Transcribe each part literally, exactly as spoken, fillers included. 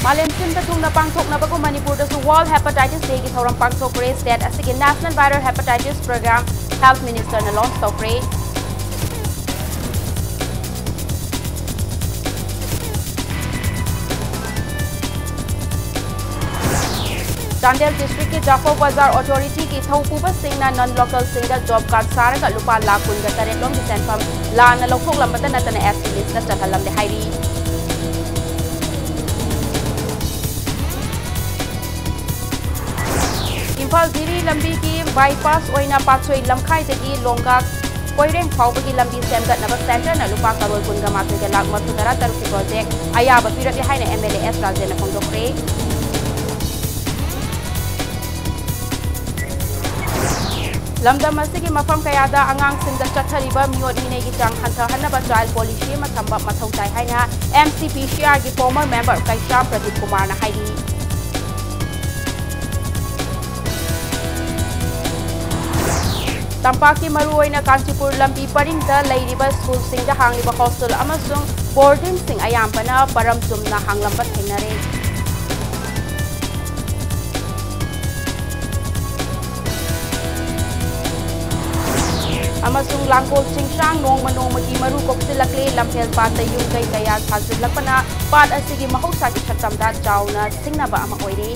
ꯃꯥꯂꯦꯝ ꯁꯤꯟꯕ ꯊꯨꯡꯅ ꯄꯥꯡꯊꯣꯛꯅꯕꯒꯨꯝ ꯃꯅꯤꯄꯨꯔꯗꯁꯨ World Hepatitis Day ꯒꯤ ꯊꯧꯔꯝ ꯄꯥꯡꯊꯣꯛꯈ꯭ꯔꯦ꯫ State ꯑꯁꯤꯒꯤ National Viral Hepatitis Program Health Minister ꯅ launch ꯇꯧꯈ꯭ꯔꯦ꯫ ꯆꯥꯟꯗꯦꯜ district ꯀꯤ ꯖꯥꯐꯧ ꯕꯖꯥꯔ authority ꯒꯤ ꯊꯧ ꯄꯨꯕꯁꯤꯡꯅ non local ꯁꯤꯡꯗ job card ꯁꯥꯔꯒ ꯂꯨꯄꯥ ꯂꯥꯈ ꯀꯨꯟꯒ ꯇꯔꯦꯠ ꯂꯣꯝꯒꯤ ꯁꯦꯟꯐꯝ ꯂꯥꯟꯅ ꯂꯧꯊꯣꯛꯂꯝꯕꯇ ꯅꯠꯇꯅ S T list ꯇ ꯆꯜꯍꯜꯂꯝꯂꯦ ꯍꯥꯏꯔꯤ꯫ ꯏꯝꯐꯥꯜ ꯖꯤꯔꯤ ꯂꯝꯕꯤꯒꯤ bypass ꯑꯣꯏꯅ ꯄꯥꯠꯁꯣꯏ ꯂꯝꯈꯥꯏꯗꯒꯤ ꯂꯣꯡꯒꯥ ꯀꯣꯏꯔꯦꯡ ꯐꯥꯎꯕꯒꯤ ꯂꯝꯕꯤ ꯁꯦꯝꯒꯠꯅꯕ centre ꯅ ꯂꯨꯄꯥ ꯀꯔꯣꯔ ꯀꯨꯟꯒ ꯃꯥꯊꯣꯏꯒ ꯂꯥꯈ ꯃꯔꯤꯐꯨ ꯇꯔꯥ ꯇꯔꯨꯛꯀꯤ project ꯑꯌꯥꯕ ꯄꯤꯔꯛꯂꯦ ꯍꯥꯏꯅ M L A S ꯔꯥꯖꯦꯟꯅ ꯐꯣꯡꯗꯣꯛꯈ꯭ꯔꯦ꯫ ꯂꯝꯗꯝ ꯑꯁꯤꯒꯤ ꯃꯐꯝ ꯀꯌꯥꯗ ꯑꯉꯥꯡꯁꯤꯡꯗ ꯆꯠꯊꯔꯤꯕ ꯃꯤꯑꯣꯠ ꯃꯤꯅꯩꯒꯤ ꯆꯥꯡ ꯍꯟꯊꯍꯟꯅꯕ child policy ꯑꯃ ꯊꯝꯕ ꯃꯊꯧ ꯇꯥꯏ ꯍꯥꯏꯅ M C P C R ꯒꯤ former member ꯀꯩꯁꯥꯝ ꯄ꯭ꯔꯗꯤꯞ ꯀꯨꯃꯥꯔꯅ ꯍꯥꯏꯔꯤ꯫ ꯇꯝꯄꯥꯛꯀꯤ ꯃꯔꯨꯑꯣꯏꯅ ꯀꯥꯟꯆꯤꯄꯨꯔ ꯂꯝꯕꯤ ꯄꯔꯤꯡꯗ ꯂꯩꯔꯤꯕ ꯁ꯭ꯀꯨꯜꯁꯤꯡꯗ ꯍꯥꯡꯂꯤꯕ hostel ꯑꯃꯁꯨꯡ boardingꯁꯤꯡ ꯑꯌꯥꯝꯕꯅ ꯄꯔꯝ ꯆꯨꯝꯅ ꯍꯥꯡꯂꯝꯕ ꯊꯦꯡꯅꯔꯦ꯫ ꯑꯃꯁꯨꯡ ꯂꯥꯡꯒꯣꯜ ꯆꯤꯡꯁꯥꯡ ꯅꯣꯡꯃ ꯅꯣꯡꯃꯒꯤ ꯃꯔꯨ ꯀꯣꯛꯁꯤꯜꯂꯛꯂꯦ꯫ ꯂꯝꯐꯦꯜ ꯄꯥꯠꯇ ꯌꯨꯝ ꯀꯩ ꯀꯌꯥ ꯁꯥꯖꯤꯜꯂꯛꯄꯅ ꯄꯥꯠ ꯑꯁꯤꯒꯤ ꯃꯍꯧꯁꯥꯒꯤ ꯁꯛꯇꯝꯗ ꯆꯥꯎꯅ ꯁꯤꯡꯅꯕ ꯑꯃ ꯑꯣꯏꯔꯦ꯫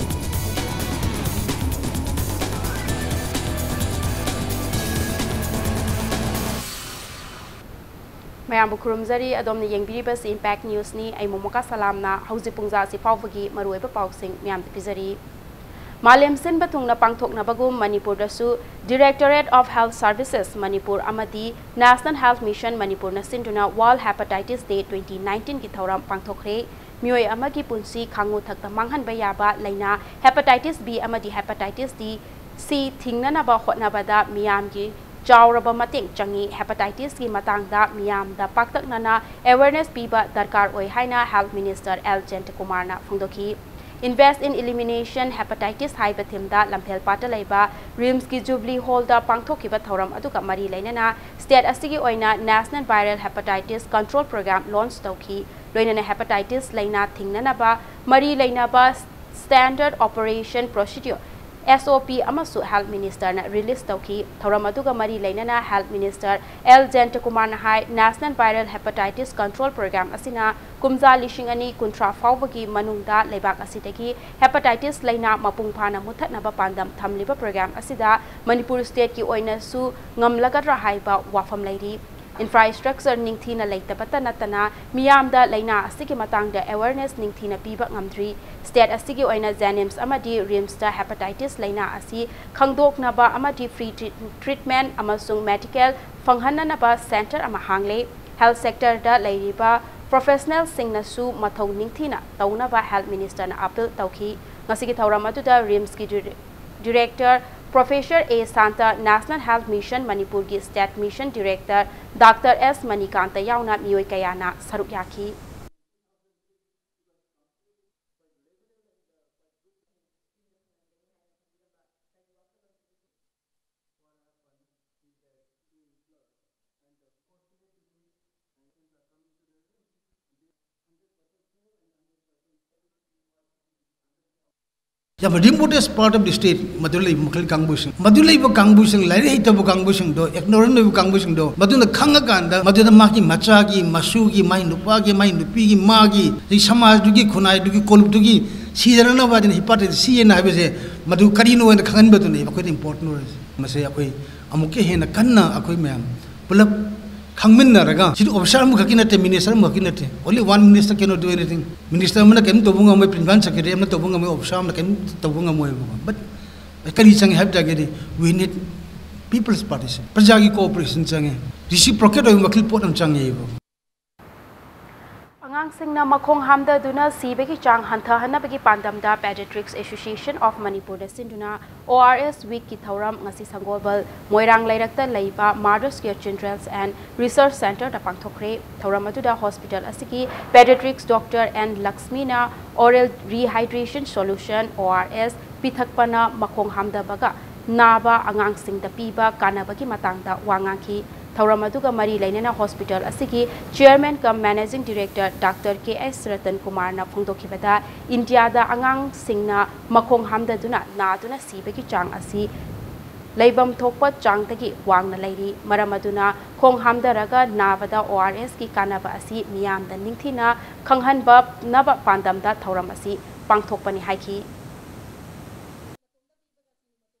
ꯃꯌꯥꯝꯕꯨ ꯈꯨꯔꯨꯝꯖꯔꯤ꯫ ꯑꯗꯣꯝꯅ ꯌꯦꯡꯕꯤꯔꯤꯕꯁꯤ Impact Newsꯅꯤ꯫ ꯑꯩ ꯃꯣꯃꯣꯀꯥ ꯁꯂꯥꯝꯅ ꯍꯧꯖꯤꯛ ꯄꯨꯡꯖꯥꯁꯤ ꯐꯥꯎꯕꯒꯤ ꯃꯔꯨꯑꯣꯏꯕ ꯄꯥꯎꯁꯤꯡ ꯃꯌꯥꯝꯗ ꯄꯤꯖꯔꯤ꯫ ꯃꯥꯂꯦꯝ ꯁꯤꯟꯕ ꯊꯨꯡꯅ ꯄꯥꯡꯊꯣꯛꯅꯕꯒꯨꯝ ꯃꯅꯤꯄꯨꯔꯗꯁꯨ Directorate of Health Services Manipur ꯑꯃꯗꯤ National Health Mission ꯃꯅꯤꯄꯨꯔꯅ ꯁꯤꯟꯗꯨꯅ World Hepatitis Day twenty nineteenꯒꯤ ꯊꯧꯔꯝ ꯄꯥꯡꯊꯣꯛꯈ꯭ꯔꯦ꯫ ꯃꯤꯑꯣꯏ ꯑꯃꯒꯤ ꯄꯨꯟꯁꯤ ꯈꯥꯡꯉꯨ ꯊꯛꯇ ꯃꯥꯡꯍꯟꯕ ꯌꯥꯕ ꯂꯥꯏꯅꯥ Hepatitis B ꯑꯃꯗꯤ Hepatitis D, C ꯊꯤꯡꯅꯅꯕ ꯍꯣꯠꯅꯕꯗ ꯃꯤꯌꯥꯝꯒꯤ ꯆꯥꯎꯔꯕ ꯃꯇꯦꯡ ꯆꯪꯏ꯫ Hepatitisꯀꯤ ꯃꯇꯥꯡꯗ ꯃꯤꯌꯥꯝꯗ ꯄꯥꯛꯇꯛꯅꯅ awareness ꯄꯤꯕ ꯗꯔꯀꯥꯔ ꯑꯣꯏ ꯍꯥꯏꯅ Health Minister L ꯖꯌꯟꯇꯀꯨꯃꯥꯔꯅ ꯐꯣꯡꯗꯣꯛꯈꯤ꯫ Invest in Elimination Hepatitis ꯍꯥꯏꯕ themeꯗ ꯂꯝꯐꯦꯜ ꯄꯥꯠꯇ ꯂꯩꯕ RIMSꯀꯤ Jubilee Hallꯗ ꯄꯥꯡꯊꯣꯛꯈꯤꯕ ꯊꯧꯔꯝ ꯑꯗꯨꯒ ꯃꯔꯤ ꯂꯩꯅꯅ state ꯑꯁꯤꯒꯤ ꯑꯣꯏꯅ National Viral Hepatitis Control Program launch ꯇꯧꯈꯤ꯫ ꯂꯣꯏꯅꯅ hepatitis ꯂꯥꯏꯅꯥ ꯊꯤꯡꯅꯅꯕ ꯃꯔꯤ ꯂꯩꯅꯕ Standard Operation Procedure, S O P, ꯑꯃꯁꯨ Health Minister ꯅ release ꯇꯧꯈꯤ꯫ ꯊꯧꯔꯝ ꯑꯗꯨꯒ ꯃꯔꯤ ꯂꯩꯅꯅ Health Minister L ꯖꯌꯟꯇꯀꯨꯃꯥꯔꯅ ꯍꯥꯏ, National Viral Hepatitis Control Program ꯑꯁꯤꯅ ꯀꯨꯝꯖꯥ ꯂꯤꯁꯤꯡ ꯑꯅꯤ ꯀꯨꯟꯊ꯭ꯔꯥ ꯐꯥꯎꯕꯒꯤ ꯃꯅꯨꯡꯗ ꯂꯩꯕꯥꯛ ꯑꯁꯤꯗꯒꯤ hepatitis ꯂꯥꯏꯅꯥ ꯃꯄꯨꯡ ꯐꯥꯅ ꯃꯨꯊꯠꯅꯕ ꯄꯥꯟꯗꯝ ꯊꯝꯂꯤꯕ program ꯑꯁꯤꯗ ꯃꯅꯤꯄꯨꯔ state ꯀꯤ ꯑꯣꯏꯅꯁꯨ ꯉꯝꯂꯒꯗ꯭ꯔꯥ ꯍꯥꯏꯕ ꯋꯥꯐꯝ ꯂꯩꯔꯤ꯫ Infrastructure ꯅꯤꯡꯊꯤꯅ ꯂꯩꯇꯕꯇ ꯅꯠꯇꯅ ꯃꯤꯌꯥꯝꯗ ꯂꯥꯏꯅꯥ ꯑꯁꯤꯒꯤ ꯃꯇꯥꯡꯗ awareness ꯅꯤꯡꯊꯤꯅ ꯄꯤꯕ ꯉꯝꯗ꯭ꯔꯤ꯫ State ꯑꯁꯤꯒꯤ ꯑꯣꯏꯅ JNIMS ꯑꯃꯗꯤ RIMS ꯇ hepatitis ꯂꯥꯏꯅꯥ ꯑꯁꯤ ꯈꯪꯗꯣꯛꯅꯕ ꯑꯃꯗꯤ free treat-, treatment ꯑꯃꯁꯨꯡ medical ꯐꯪꯍꯟꯅꯅꯕ center ꯑꯃ ꯍꯥꯡꯂꯦ꯫ Health sector ꯗ ꯂꯩꯔꯤꯕ professional ꯁꯤꯡꯅꯁꯨ ꯃꯊꯧ ꯅꯤꯡꯊꯤꯅ ꯇꯧꯅꯕ Health Minister ꯅ appeal ꯇꯧꯈꯤ꯫ ꯉꯁꯤꯒꯤ ꯊꯧꯔꯝ ꯑꯗꯨꯗ RIMS ꯀꯤ Dir-, Director Professor A Santa, National Health Mission ꯃꯅꯤꯄꯨꯔꯒꯤ State Mission Director Doctor S Manikanta ꯌꯥꯎꯅ ꯃꯤꯑꯣꯏ ꯀꯌꯥꯅ ꯁꯔꯨꯛ ꯌꯥꯈꯤ꯫ ꯌꯥꯝꯅ remote part of the state, ꯃꯗꯨ ꯂꯩꯕ ꯃꯈꯜ ꯀꯥꯡꯕꯨꯁꯤꯡ, ꯃꯗꯨ ꯂꯩꯕ ꯀꯥꯡꯕꯨꯁꯤꯡ, ꯂꯥꯏꯔꯤꯛ ꯍꯩꯇꯕ ꯀꯥꯡꯕꯨꯁꯤꯡꯗꯣ, ignorant ꯑꯣꯏꯕ ꯀꯥꯡꯕꯨꯁꯤꯡꯗꯣ, ꯃꯗꯨꯅ ꯈꯪꯉꯀꯥꯟꯗ ꯃꯗꯨꯗ ꯃꯥꯒꯤ ꯃꯆꯥꯒꯤ, ꯃꯁꯨꯒꯤ, ꯃꯥꯒꯤ ꯅꯨꯄꯥꯒꯤ, ꯃꯥꯒꯤ ꯅꯨꯄꯤꯒꯤ, ꯃꯥꯒꯤ, ꯑꯗꯩ ꯁꯃꯥꯖꯗꯨꯒꯤ, ꯈꯨꯟꯅꯥꯏꯗꯨꯒꯤ, ꯀꯣꯂꯨꯞꯇꯨꯒꯤ ꯁꯤꯗꯅꯅꯕ ꯍꯥꯏꯗꯅ hepatitis C ꯍꯥꯏꯅ ꯍꯥꯏꯕꯁꯦ, ꯃꯗꯨ ꯀꯔꯤꯅꯣ ꯍꯥꯏꯅ ꯈꯪꯍꯟꯕꯗꯨꯅꯦꯕ ꯑꯩꯈꯣꯏꯗ important ꯑꯣꯏꯔꯤꯁꯦ꯫ ꯃꯁꯤ ꯑꯩꯈꯣꯏ ꯑꯃꯨꯛꯀ ꯍꯦꯟꯅ ꯀꯟꯅ ꯑꯩꯈꯣꯏ ꯃꯌꯥꯝ ꯄꯨꯂꯞ ꯈꯪꯃꯤꯟꯅꯔꯒ, ꯁꯤꯗꯤ officer ꯑꯃꯈꯛꯀꯤ ꯅꯠꯇꯦ, minister ꯑꯃꯈꯛꯀꯤ ꯅꯠꯇꯦ, only one minister cannot do anything. Minister ꯑꯃꯅ ꯀꯔꯤꯝ ꯇꯧꯕ ꯉꯝꯃꯣꯏ, principal secretary ꯑꯃꯅ ꯇꯧꯕ ꯉꯝꯃꯣꯏ, officer ꯑꯃꯅ ꯀꯔꯤꯝ ꯇꯧꯕ ꯉꯝꯃꯣꯏꯕꯀꯣ꯫ But ꯀꯔꯤ ꯆꯪꯉꯦ ꯍꯥꯏꯕ ꯇꯥꯔꯒꯗꯤ, we need people's participation, ꯄ꯭ꯔꯖꯥꯒꯤ cooperation ꯆꯪꯉꯦ, reciprocate ꯑꯣꯏꯕ ꯃꯈꯜ ꯄꯣꯠ ꯑꯃ ꯆꯪꯉꯦꯕ꯫ ꯑꯉꯥꯡꯁꯤꯡꯅ ꯃꯈꯣꯡ ꯍꯥꯝꯊꯗꯨꯅ ꯁꯤꯕꯒꯤ ꯆꯥꯡ ꯍꯟꯊꯍꯟꯅꯕꯒꯤ ꯄꯥꯟꯗꯝꯗ Pediatrics Association of Manipur ꯅ ꯁꯤꯟꯗꯨꯅ ORS Week ꯀꯤ ꯊꯧꯔꯝ ꯉꯁꯤ ꯁꯪꯒꯣꯜꯕꯜ ꯃꯣꯏꯔꯥꯡ ꯂꯩꯔꯛꯇ ꯂꯩꯕ Mother's Care Children's and Research Center ꯗ ꯄꯥꯡꯊꯣꯛꯈ꯭ꯔꯦ꯫ ꯊꯧꯔꯝ ꯑꯗꯨꯗ hospital ꯑꯁꯤꯒꯤ Pediatrics Doctor N ꯂꯛꯁꯃꯤꯅ oral rehydration solution, O R S, ꯄꯤꯊꯛꯄꯅ ꯃꯈꯣꯡ ꯍꯥꯝꯊꯕꯒ ꯅꯥꯕ ꯑꯉꯥꯡꯁꯤꯡꯗ ꯄꯤꯕ ꯀꯥꯟꯅꯕꯒꯤ ꯃꯇꯥꯡꯗ ꯋꯥ ꯉꯥꯡꯈꯤ꯫ ꯊꯧꯔꯝ ꯑꯗꯨꯒ ꯃꯔꯤ ꯂꯩꯅꯅ ꯍꯣꯁꯄꯤꯇꯥꯜ ꯑꯁꯤꯒꯤ ꯆꯤꯌꯔꯃꯦꯟ ꯀꯝ ꯃꯦꯅꯦꯖꯤꯡ ꯗꯤꯔꯦꯛꯇꯔ ꯗꯥꯛꯇꯔ ꯀꯦ ꯑꯦꯁ ꯔꯇꯟ ꯀꯨꯃꯥꯔꯅ ꯐꯣꯡꯗꯣꯛꯈꯤꯕꯗ, ꯏꯟꯗꯤꯌꯥꯗ ꯑꯉꯥꯡꯁꯤꯡꯅ ꯃꯈꯣꯡ ꯍꯥꯝꯊꯗꯨꯅ ꯅꯥꯗꯨꯅ ꯁꯤꯕꯒꯤ ꯆꯥꯡ ꯑꯁꯤ ꯂꯩꯐꯝ ꯊꯣꯛꯄ ꯆꯥꯡꯗꯒꯤ ꯋꯥꯡꯅ ꯂꯩꯔꯤ꯫ ꯃꯔꯝ ꯑꯗꯨꯅ ꯈꯣꯡ ꯍꯥꯝꯊꯔꯒ ꯅꯥꯕꯗ ꯑꯣ ꯑꯥꯔ ꯑꯦꯁꯀꯤ ꯀꯥꯟꯅꯕ ꯑꯁꯤ ꯃꯤꯌꯥꯝꯗ ꯅꯤꯡꯊꯤꯅ ꯈꯪꯍꯟꯕꯅꯕ ꯄꯥꯟꯗꯝꯗ ꯊꯧꯔꯝ ꯑꯁꯤ ꯄꯥꯡꯊꯣꯛꯄꯅꯤ ꯍꯥꯏꯈꯤ꯫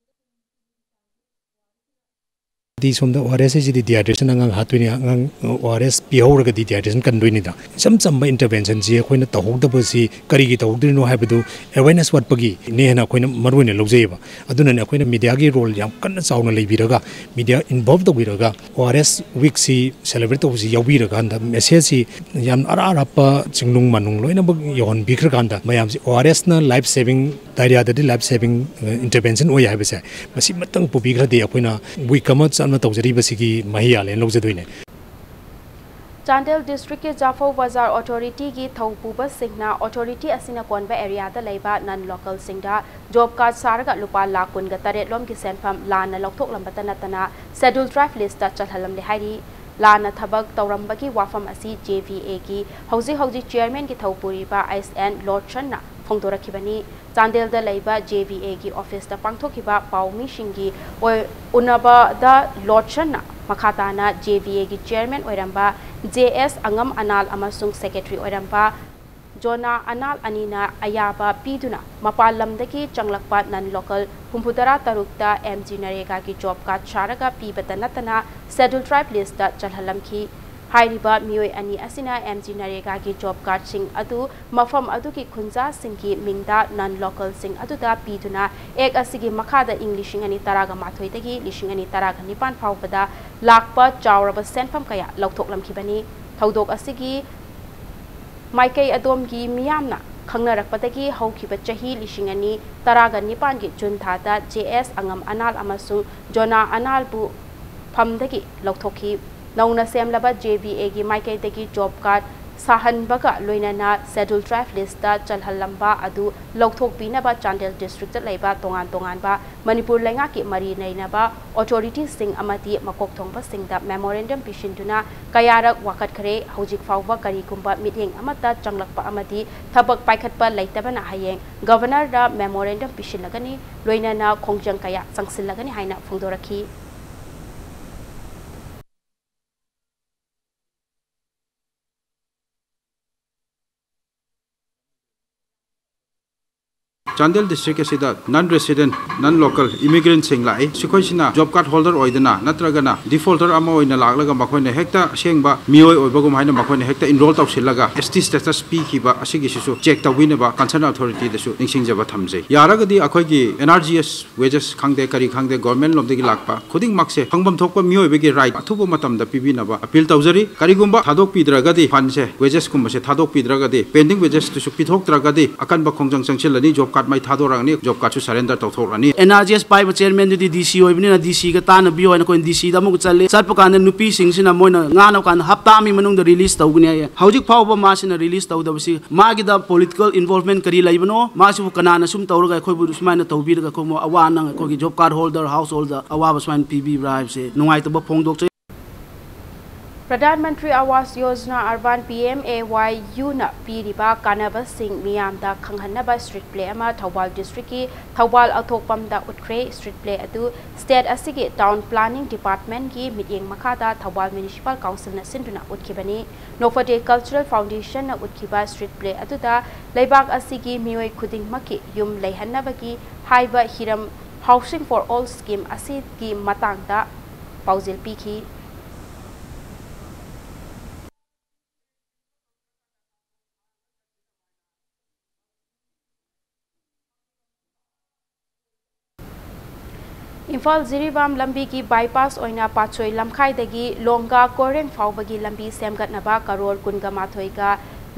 ꯗꯤ ꯁꯣꯝꯗ ꯑꯣ ꯑꯥꯔ ꯑꯦꯁ ꯍꯥꯏꯁꯤꯗꯤ ꯗꯤꯍꯥꯏꯗ꯭ꯔꯦꯁꯟ ꯑꯉꯥꯡ ꯍꯥꯠꯇꯣꯏꯅꯤ, ꯑꯉꯥꯡ ꯑꯣ ꯑꯥꯔ ꯑꯦꯁ ꯄꯤꯍꯧꯔꯒꯗꯤ ꯗꯤꯍꯥꯏꯗ꯭ꯔꯦꯁꯟ ꯀꯟꯗꯣꯏꯅꯤꯗ꯫ ꯏꯆꯝ ꯆꯝꯕ ꯏꯟꯇꯔꯚꯦꯟꯁꯟꯁꯤ ꯑꯩꯈꯣꯏꯅ ꯇꯧꯍꯧꯗꯕꯁꯤ ꯀꯔꯤꯒꯤ ꯇꯧꯍꯧꯗ꯭ꯔꯤꯅꯣ ꯍꯥꯏꯕꯗꯨ ꯑꯦꯋꯦꯔꯅꯦꯁ ꯋꯥꯠꯄꯒꯤꯅꯦ ꯍꯥꯏꯅ ꯑꯩꯈꯣꯏꯅ ꯃꯔꯨ ꯑꯣꯏꯅ ꯂꯧꯖꯩꯌꯦꯕ꯫ ꯑꯗꯨꯅꯅꯦ ꯑꯩꯈꯣꯏꯅ ꯃꯤꯗꯤꯌꯥꯒꯤ ꯔꯣꯜ ꯌꯥꯝ ꯀꯟꯅ ꯆꯥꯎꯅ ꯂꯩꯕꯤꯔꯒ, ꯃꯤꯗꯤꯌꯥ ꯏꯟꯚꯣꯜꯕ ꯇꯧꯕꯤꯔꯒ, ꯑꯣ ꯑꯥꯔ ꯑꯦꯁ ꯋꯤꯛꯁꯤ ꯁꯦꯂꯦꯕ꯭ꯔꯦꯠ ꯇꯧꯕꯁꯤ ꯌꯥꯎꯕꯤꯔꯀꯥꯟꯗ, ꯃꯦꯁꯦꯖꯁꯤ ꯌꯥꯝ ꯑꯔꯥꯞ ꯑꯔꯥꯞꯄ ꯆꯤꯡꯅꯨꯡ ꯃꯥꯅꯨꯡ ꯂꯣꯏꯅꯃꯛ ꯌꯧꯍꯟꯕꯤꯈ꯭ꯔꯀꯥꯟꯗ, ꯃꯌꯥꯝꯁꯤ ꯑꯣ ꯑꯥꯔ ꯑꯦꯁꯅ ꯂꯥꯏꯐ ꯁꯦꯚꯤꯡ, ꯗꯥꯏꯔꯤꯌꯥꯗꯗꯤ ꯂꯥꯏꯐ ꯁꯦꯚꯤꯡ ꯏꯟꯇꯔꯚꯦꯟꯁꯟ ꯑꯣꯏ ꯍꯥꯏꯕꯁꯦ ꯃꯁꯤꯃꯇꯪ ꯄꯨꯕꯤꯈ꯭ꯔꯗꯤ ꯑꯩꯈꯣꯏꯅ ꯋꯤꯛ ꯑꯃ ꯆꯠꯅ ꯇꯧꯖꯔꯤꯕꯁꯤꯒꯤ ꯃꯍꯩ ꯌꯥꯜꯂꯦꯅ ꯂꯧꯖꯗꯣꯏꯅꯦ꯫ ꯆꯥꯟꯗꯦꯜ ꯗꯤꯁꯇ꯭ꯔꯤꯛꯀꯤ ꯖꯥꯐꯧ ꯕꯖꯥꯔ ꯑꯣꯊꯣꯔꯤꯇꯤꯒꯤ ꯊꯧꯄꯨꯕꯁꯤꯡꯅ ꯑꯣꯊꯣꯔꯤꯇꯤ ꯑꯁꯤꯅ ꯀꯣꯟꯕ ꯑꯦꯔꯤꯌꯥꯗ ꯂꯩꯕ ꯅꯟ ꯂꯣꯀꯦꯜꯁꯤꯡꯗ ꯖꯣꯕ ꯀꯥꯔꯗ ꯁꯥꯔꯒ ꯂꯨꯄꯥ ꯂꯥꯈ ꯀꯨꯟꯒ ꯇꯔꯦꯠ ꯂꯣꯝꯒꯤ ꯁꯦꯟꯐꯝ ꯂꯥꯟꯅ ꯂꯧꯊꯣꯛꯂꯝꯕꯇ ꯅꯠꯇꯅ ꯁꯦꯗꯨꯜ ꯇ꯭ꯔꯥꯏꯕ ꯂꯤꯁꯇ ꯆꯜꯍꯜꯂꯝꯂꯦ ꯍꯥꯏꯔꯤ꯫ ꯂꯥꯟꯅ ꯊꯕꯛ ꯇꯧꯔꯝꯕꯒꯤ ꯋꯥꯐꯝ ꯑꯁꯤ ꯖꯦ ꯚꯤ ꯑꯦꯒꯤ ꯍꯧꯖꯤꯛ ꯍꯧꯖꯤꯛ ꯆꯤꯌꯔꯃꯦꯟꯒꯤ ꯊꯧ ꯄꯨꯔꯤꯕ ꯑꯩꯁ ꯑꯦꯟ ꯂꯣꯔꯗꯁꯟꯅ ꯐꯣꯡꯗꯣꯔꯛꯈꯤꯕꯅꯤ꯫ ꯆꯥꯟꯗꯦꯜꯗ ꯂꯩꯕ ꯖꯦ ꯚꯤ ꯑꯦꯒꯤ ꯑꯣꯐꯤꯁꯇ ꯄꯥꯡꯊꯣꯛꯈꯤꯕ ꯄꯥꯎꯃꯤꯁꯤꯡꯒꯤ ꯑꯣꯏ-, ꯎꯅꯕꯗ ꯂꯣꯔꯗꯁꯟꯅ ꯃꯈꯥ ꯇꯥꯅ ꯖꯦ ꯚꯤ ꯑꯦꯒꯤ ꯆꯤꯌꯔꯃꯦꯟ ꯑꯣꯏꯔꯝꯕ ꯖꯦ ꯑꯦꯁ ꯑꯉꯝ ꯑꯅꯥꯜ ꯑꯃꯁꯨꯡ ꯁꯦꯀ꯭ꯔꯦꯇꯔꯤ ꯑꯣꯏꯔꯝꯕ ꯖꯣꯅꯥ ꯑꯅꯥꯜ ꯑꯅꯤꯅ ꯑꯌꯥꯕ ꯄꯤꯗꯨꯅ ꯃꯄꯥꯟ ꯂꯝꯗꯒꯤ ꯆꯪꯂꯛꯄ ꯅꯟ ꯂꯣꯀꯦꯜ ꯍꯨꯝꯐꯨꯇꯔꯥ ꯇꯔꯨꯛꯇ ꯑꯦꯝ ꯖꯤ ꯅꯔꯦꯒꯥꯒꯤ ꯖꯣꯕ ꯀꯥꯔꯗ ꯁꯥꯔꯒ ꯄꯤꯕꯇ ꯅꯠꯇꯅ ꯁꯦꯗꯨꯜ ꯇ꯭ꯔꯥꯏꯕ ꯂꯤꯁꯇ ꯆꯜꯍꯜꯂꯝꯈꯤ꯫ ꯍꯥꯏꯔꯤꯕ ꯃꯤꯑꯣꯏ ꯑꯅꯤ ꯑꯁꯤꯅ ꯑꯦꯝ ꯖꯤ ꯅꯔꯦꯒꯥꯒꯤ ꯖꯣꯕ ꯀꯥꯔꯗꯁꯤꯡ ꯑꯗꯨ ꯃꯐꯝ ꯑꯗꯨꯒꯤ ꯈꯨꯟꯖꯥꯁꯤꯡꯒꯤ ꯃꯤꯡꯗ ꯅꯟ ꯂꯣꯀꯦꯜꯁꯤꯡ ꯑꯗꯨꯗ ꯄꯤꯗꯨꯅ ꯑꯦꯛ ꯑꯁꯤꯒꯤ ꯃꯈꯥꯗ ꯏꯪ ꯂꯤꯁꯤꯡ ꯑꯅꯤ ꯇꯔꯥꯒ ꯃꯥꯊꯣꯏꯗꯒꯤ ꯂꯤꯁꯤꯡ ꯑꯅꯤ ꯇꯔꯥꯒ ꯅꯤꯄꯥꯟ ꯐꯥꯎꯕꯗ ꯂꯥꯛꯄ ꯆꯥꯎꯔꯕ ꯁꯦꯟꯐꯝ ꯀꯌꯥ ꯂꯧꯊꯣꯛꯂꯝꯈꯤꯕꯅꯤ꯫ ꯊꯧꯗꯣꯛ ꯑꯁꯤꯒꯤ ꯃꯥꯏꯀꯩ ꯑꯗꯣꯝꯒꯤ ꯃꯤꯌꯥꯝꯅ ꯈꯪꯅꯔꯛꯄꯗꯒꯤ ꯍꯧꯈꯤꯕ ꯆꯍꯤ ꯂꯤꯁꯤꯡ ꯑꯅꯤ ꯇꯔꯥꯒ ꯅꯤꯄꯥꯟꯒꯤ ꯖꯨꯟ ꯊꯥꯗ ꯖꯦ ꯑꯦꯁ ꯑꯉꯝ ꯑꯅꯥꯜ ꯑꯃꯁꯨꯡ ꯖꯣꯅꯥ ꯑꯅꯥꯜꯕꯨ ꯐꯝꯗꯒꯤ ꯂꯧꯊꯣꯛꯈꯤ꯫ ꯅꯧꯅ ꯁꯦꯝꯂꯕ ꯖꯦ ꯚꯤ ꯑꯦꯒꯤ ꯃꯥꯏꯀꯩꯗꯒꯤ ꯖꯣꯕ ꯀꯥꯔꯗ ꯁꯥꯍꯟꯕꯒ ꯂꯣꯏꯅꯅ Scheduled Tribe list ꯆꯜꯍꯜꯂꯝꯕ ꯑꯗꯨ ꯂꯧꯊꯣꯛꯄꯤꯅꯕ ꯆꯥꯟꯗꯦꯜ district ꯂꯩꯕ ꯇꯣꯉꯥꯟ ꯇꯣꯉꯥꯟꯕ ꯃꯅꯤꯄꯨꯔ ꯂꯩꯉꯥꯛꯀꯤ ꯃꯔꯤ ꯂꯩꯅꯕ authority ꯁꯤꯡ ꯑꯃꯗꯤ ꯃꯀꯣꯛ ꯊꯣꯡꯕꯁꯤꯡꯗ memorandum ꯄꯤꯁꯤꯟꯗꯨꯅ ꯀꯌꯥꯔꯛ ꯋꯥꯀꯠꯈ꯭ꯔꯦ꯫ ꯍꯧꯖꯤꯛ ꯐꯥꯎꯕ ꯀꯔꯤꯒꯨꯝꯕ ꯃꯤꯠꯌꯦꯡ ꯑꯃꯠꯇ ꯆꯪꯂꯛꯄ ꯑꯃꯗꯤ ꯊꯕꯛ ꯄꯥꯏꯈꯠꯄ ꯂꯩꯇꯕꯅ ꯍꯌꯦꯡ Governor ꯗ memorandum ꯄꯤꯁꯤꯜꯂꯒꯅꯤ, ꯂꯣꯏꯅꯅ ꯈꯣꯡꯖꯪ ꯀꯌꯥ ꯆꯪꯁꯤꯜꯂꯒꯅꯤ ꯍꯥꯏꯅ ꯐꯣꯡꯗꯣꯔꯛꯈꯤ꯫ ꯆꯥꯟꯗꯦꯜ district ꯑꯁꯤꯗ non resident, non local immigrant ꯁꯤꯡ ꯂꯥꯛꯏ꯫ ꯁꯤꯈꯣꯏꯁꯤꯅ job card holder ꯑꯣꯏꯗꯅ ꯅꯠꯇ꯭ꯔꯒꯅ defaulter ꯑꯃ ꯑꯣꯏꯅ ꯂꯥꯛꯂꯒ ꯃꯈꯣꯏꯅ ꯍꯦꯛꯇ ꯑꯁꯦꯡꯕ ꯃꯤꯑꯣꯏ ꯑꯣꯏꯕꯒꯨꯝ ꯍꯥꯏꯅ ꯃꯈꯣꯏꯅ ꯍꯦꯛꯇ enroll ꯇꯧꯁꯤꯜꯂꯒ S T status ꯄꯤꯈꯤꯕ ꯑꯁꯤꯒꯤꯁꯤꯁꯨ check ꯇꯧꯕꯤꯅꯕ concern authority ꯗꯁꯨ ꯅꯤꯡꯁꯤꯡꯖꯕ ꯊꯝꯖꯩ꯫ ꯌꯥꯔꯒꯗꯤ ꯑꯩꯈꯣꯏꯒꯤ N R G S wages ꯈꯪꯗꯦ, ꯀꯔꯤ ꯈꯪꯗꯦ, government ꯂꯣꯝꯗꯒꯤ ꯂꯥꯛꯄ ꯈꯨꯗꯤꯡꯃꯛꯁꯦ ꯐꯪꯐꯝ ꯊꯣꯛꯄ ꯃꯤꯑꯣꯏꯕꯒꯤ right ꯑꯊꯨꯕ ꯃꯇꯝꯗ ꯄꯤꯕꯤꯅꯕ appeal ꯇꯧꯖꯔꯤ꯫ ꯀꯔꯤꯒꯨꯝꯕ ꯊꯥꯗꯣꯛꯄꯤꯗ꯭ꯔꯒꯗꯤ fund ꯁꯦ, wages ꯀꯨꯝꯕꯁꯦ ꯊꯥꯗꯣꯛꯄꯤꯗ꯭ꯔꯒꯗꯤ, pending wages ꯇꯨꯁꯨ ꯄꯤꯊꯣꯛꯇ꯭ꯔꯒꯗꯤ ꯑꯀꯟꯕ ꯈꯣꯡꯖꯪ ꯆꯪꯁꯤꯜꯂꯅꯤ, job card ꯃꯩ ꯊꯥꯗꯣꯔꯛꯑꯅꯤ, job card ꯁꯨ surrender ꯇꯧꯊꯣꯛꯂꯅꯤ꯫ N R G S ꯄꯥꯏꯕ chairman ꯗꯨꯗꯤ D C ꯑꯣꯏꯕꯅꯤꯅ D C ꯒ ꯇꯥꯟꯅꯕꯤꯌꯨ ꯍꯥꯏꯅ ꯑꯩꯈꯣꯏꯅ D C ꯗ ꯑꯃꯨꯛ ꯆꯠꯂꯦ꯫ ꯆꯠꯄ ꯀꯥꯟꯗ ꯅꯨꯄꯤꯁꯤꯡꯁꯤꯅ ꯃꯣꯏꯅ ꯉꯥꯡꯅꯕ ꯀꯥꯟꯗ ꯍꯞꯇꯥ ꯑꯃꯒꯤ ꯃꯅꯨꯡꯗ release ꯇꯧꯒꯅꯤ ꯍꯥꯏꯌꯦ꯫ ꯍꯧꯖꯤꯛ ꯐꯥꯎꯕ ꯃꯥꯁꯤꯅ release ꯇꯧꯗꯕꯁꯤ ꯃꯥꯒꯤꯗ political involvement ꯀꯔꯤ ꯂꯩꯕꯅꯣ, ꯃꯥꯁꯤꯕꯨ ꯀꯅꯥꯅ ꯁꯨꯝ ꯇꯧꯔꯒ ꯑꯩꯈꯣꯏꯕꯨ ꯁꯨꯃꯥꯏꯅ ꯇꯧꯕꯤꯔꯒ ꯑꯩꯈꯣꯏꯕꯨ ꯑꯋꯥ ꯑꯅꯪ, ꯑꯩꯈꯣꯏꯒꯤ job card holder, household ꯗ ꯑꯋꯥꯕ ꯁꯨꯃꯥꯏꯅ ꯄꯤꯕꯤꯕ꯭ꯔꯥ ꯍꯥꯏꯕꯁꯦ ꯅꯨꯡꯉꯥꯏꯇꯕ ꯐꯣꯡꯗꯣꯛꯆꯩ꯫ Pradhan Mantri Awas Yojana Urban, P M A Y U ꯅ ꯄꯤꯔꯤꯕ ꯀꯥꯟꯅꯕꯁꯤꯡ ꯃꯤꯌꯥꯝꯗ ꯈꯪꯍꯟꯅꯕ street play ꯑꯃ ꯊꯧꯕꯥꯜ district ꯀꯤ ꯊꯧꯕꯥꯜ ꯑꯊꯣꯛꯄꯝꯗ ꯎꯠꯈ꯭ꯔꯦ꯫ Street play ꯑꯗꯨ state ꯑꯁꯤꯒꯤ Town Planning Department ꯀꯤ ꯃꯤꯠꯌꯦꯡ ꯃꯈꯥꯗ ꯊꯧꯕꯥꯜ Municipal Council ꯅ ꯁꯤꯟꯗꯨꯅ ꯎꯠꯈꯤꯕꯅꯤ꯫ Nofate Cultural Foundation ꯅ ꯎꯠꯈꯤꯕ street play ꯑꯗꯨꯗ ꯂꯩꯕꯥꯛ ꯑꯁꯤꯒꯤ ꯃꯤꯑꯣꯏ ꯈꯨꯗꯤꯡꯃꯛꯀꯤ ꯌꯨꯝ ꯂꯩꯍꯟꯅꯕꯒꯤ ꯍꯥꯏꯕ ꯍꯤꯔꯝ Housing for All scheme ꯑꯁꯤꯒꯤ ꯃꯇꯥꯡꯗ ꯄꯥꯎꯖꯦꯜ ꯄꯤꯈꯤ꯫ ꯏꯝꯐꯥꯜ ꯖꯤꯔꯤꯕꯥꯝ ꯂꯝꯕꯤꯒꯤ bypass ꯑꯣꯏꯅ ꯄꯥꯠꯁꯣꯏ ꯂꯝꯈꯥꯏꯗꯒꯤ ꯂꯣꯡꯒꯥ ꯀꯣꯏꯔꯦꯡ ꯐꯥꯎꯕꯒꯤ ꯂꯝꯕꯤ ꯁꯦꯝꯒꯠꯅꯕ ꯀꯔꯣꯔ ꯀꯨꯟꯒ ꯃꯥꯊꯣꯏꯒ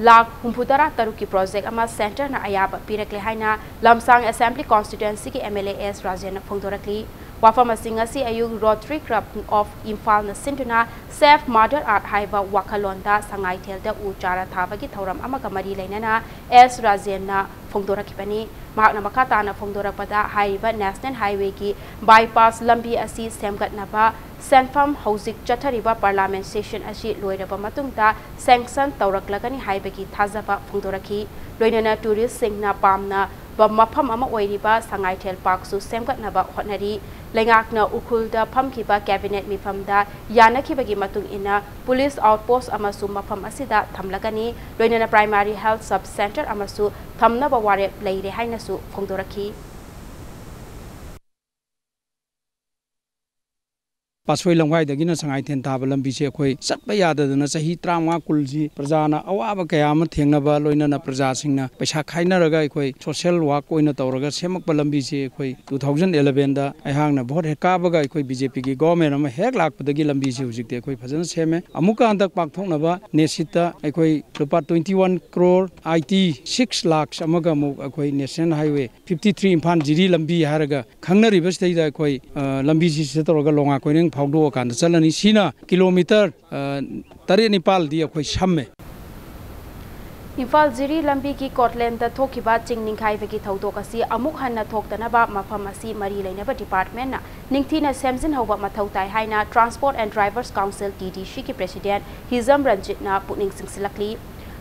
ꯂꯥꯈ ꯍꯨꯝꯐꯨꯇꯔꯥ ꯇꯔꯨꯛꯀꯤ project ꯑꯃ centre ꯅ ꯑꯌꯥꯕ ꯄꯤꯔꯛꯂꯦ ꯍꯥꯏꯅ ꯂꯝꯁꯥꯡ Assembly Constituency ꯒꯤ M L A S ꯔꯥꯖꯦꯟꯅ ꯐꯣꯡꯗꯣꯔꯛꯂꯤ꯫ ꯋꯥꯐꯝ ꯑꯁꯤ ꯉꯁꯤ ꯑꯌꯨꯛ Rotary Club of ꯏꯝꯐꯥꯜꯅ ꯁꯤꯟꯗꯨꯅ Save Mother Earth ꯍꯥꯏꯕ ꯋꯥꯈꯜꯂꯣꯟꯗ ꯁꯉꯥꯏꯊꯦꯜꯗ ꯎ ꯆꯥꯔꯥ ꯊꯥꯕꯒꯤ ꯊꯧꯔꯝ ꯑꯃꯒ ꯃꯔꯤ ꯂꯩꯅꯅ ꯑꯦꯁ ꯔꯥꯖꯦꯟꯅ ꯐꯣꯡꯗꯣꯔꯛꯈꯤꯕꯅꯤ꯫ ꯃꯍꯥꯛꯅ ꯃꯈꯥ ꯇꯥꯅ ꯐꯣꯡꯗꯣꯔꯛꯄꯗ, ꯍꯥꯏꯔꯤꯕ National Highwayꯒꯤ bypass ꯂꯝꯕꯤ ꯑꯁꯤ ꯁꯦꯝꯒꯠꯅꯕ ꯁꯦꯟꯐꯝ ꯍꯧꯖꯤꯛ ꯆꯠꯊꯔꯤꯕ Parliament session ꯑꯁꯤ ꯂꯣꯏꯔꯕ ꯃꯇꯨꯡꯗ sanction ꯇꯧꯔꯛꯂꯒꯅꯤ ꯍꯥꯏꯕꯒꯤ ꯊꯥꯖꯕ ꯐꯣꯡꯗꯣꯔꯛꯈꯤ꯫ ꯂꯣꯏꯅꯅ touristꯁꯤꯡꯅ ꯄꯥꯝꯅꯕ ꯃꯐꯝ ꯑꯃ ꯑꯣꯏꯔꯤꯕ ꯁꯉꯥꯏꯊꯦꯜ Parkꯁꯨ ꯁꯦꯝꯒꯠꯅꯕ ꯍꯣꯠꯅꯔꯤ꯫ ꯂꯩꯉꯥꯛꯅ ꯎꯈ꯭ꯔꯨꯜꯗ ꯐꯝꯈꯤꯕ Cabinet ꯃꯤꯐꯝꯗ ꯌꯥꯅꯈꯤꯕꯒꯤ ꯃꯇꯨꯡ ꯏꯟꯅ police outpost ꯑꯃꯁꯨ ꯃꯐꯝ ꯑꯁꯤꯗ ꯊꯝꯂꯒꯅꯤ꯫ ꯂꯣꯏꯅꯅ Primary Health Sub Centre ꯑꯃꯁꯨ ꯊꯝꯅꯕ ꯋꯥꯔꯦꯞ ꯂꯩꯔꯦ ꯍꯥꯏꯅꯁꯨ ꯐꯣꯡꯗꯣꯔꯛꯈꯤ꯫ ꯄꯥꯠꯁꯣꯏ ꯂꯝꯈꯥꯏꯗꯒꯤꯅ ꯁꯉꯥꯏꯊꯦꯟ ꯊꯥꯕ ꯂꯝꯕꯤꯁꯦ ꯑꯩꯈꯣꯏ ꯆꯠꯄ ꯌꯥꯗꯗꯅ ꯆꯍꯤ ꯇꯔꯥꯃꯉꯥ ꯀꯨꯟꯁꯤ ꯄ꯭ꯔꯖꯥꯅ ꯑꯋꯥꯕ ꯀꯌꯥ ꯑꯃ ꯊꯦꯡꯅꯕ, ꯂꯣꯏꯅꯅ ꯄ꯭ꯔꯖꯥꯁꯤꯡꯅ ꯄꯩꯁꯥ ꯈꯥꯏꯅꯔꯒ ꯑꯩꯈꯣꯏ social work ꯑꯣꯏꯅ ꯇꯧꯔꯒ ꯁꯦꯝꯃꯛꯄ ꯂꯝꯕꯤꯁꯤ ꯑꯩꯈꯣꯏ two thousand elevenꯗ ꯑꯩꯍꯥꯛꯅ vote ꯍꯦꯛ ꯀꯥꯕꯒ ꯑꯩꯈꯣꯏ BJPꯒꯤ government ꯑꯃ ꯍꯦꯛ ꯂꯥꯛꯄꯗꯒꯤ ꯂꯝꯕꯤꯁꯤ ꯍꯧꯖꯤꯛꯇꯤ ꯑꯩꯈꯣꯏ ꯐꯖꯅ ꯁꯦꯝꯃꯦ꯫ ꯑꯃꯨꯛꯀ ꯍꯟꯗꯛ ꯄꯥꯡꯊꯣꯛꯅꯕ NESHIDꯇ ꯑꯩꯈꯣꯏ ꯂꯨꯄꯥ twenty one crore eighty six lakhs ꯑꯃꯒ ꯑꯃꯨꯛ ꯑꯩꯈꯣꯏ National Highway fifty three Imphal ꯖꯤꯔꯤ ꯂꯝꯕꯤ ꯍꯥꯏꯔꯒ ꯈꯪꯅꯔꯤꯕꯁꯤꯗꯩꯗ ꯑꯩꯈꯣꯏ, ꯑ, ꯂꯝꯕꯤꯁꯤ ꯁꯤꯗ ꯇꯧꯔꯒ ꯂꯣꯡꯉꯥ ꯀꯣꯏꯔꯦꯡ ꯐꯥꯎꯗꯣꯛꯑꯀꯥꯟꯗ ꯆꯠꯂꯅꯤ꯫ ꯁꯤꯅ kilometre, ꯑ, ꯇꯔꯦꯠ ꯅꯤꯄꯥꯜꯗꯤ ꯑꯩꯈꯣꯏ ꯁꯝꯃꯦ꯫ ꯏꯝꯐꯥꯜ ꯖꯤꯔꯤ ꯂꯝꯕꯤꯒꯤ ꯀꯣꯠꯂꯦꯟꯗ ꯊꯣꯛꯈꯤꯕ ꯆꯤꯡ ꯅꯤꯡꯈꯥꯏꯕꯒꯤ ꯊꯧꯗꯣꯛ ꯑꯁꯤ ꯑꯃꯨꯛ ꯍꯟꯅ ꯊꯣꯛꯇꯅꯕ ꯃꯐꯝ ꯑꯁꯤ ꯃꯔꯤ ꯂꯩꯅꯕ departmentꯅ ꯅꯤꯡꯊꯤꯅ ꯁꯦꯝꯖꯤꯟꯍꯧꯕ ꯃꯊꯧ ꯇꯥꯏ ꯍꯥꯏꯅ Transport and Drivers Council, TDCꯒꯤ President ꯍꯤꯖꯝ ꯔꯟꯖꯤꯠꯅ ꯄꯨꯛꯅꯤꯡ ꯆꯤꯡꯁꯤꯜꯂꯛꯂꯤ꯫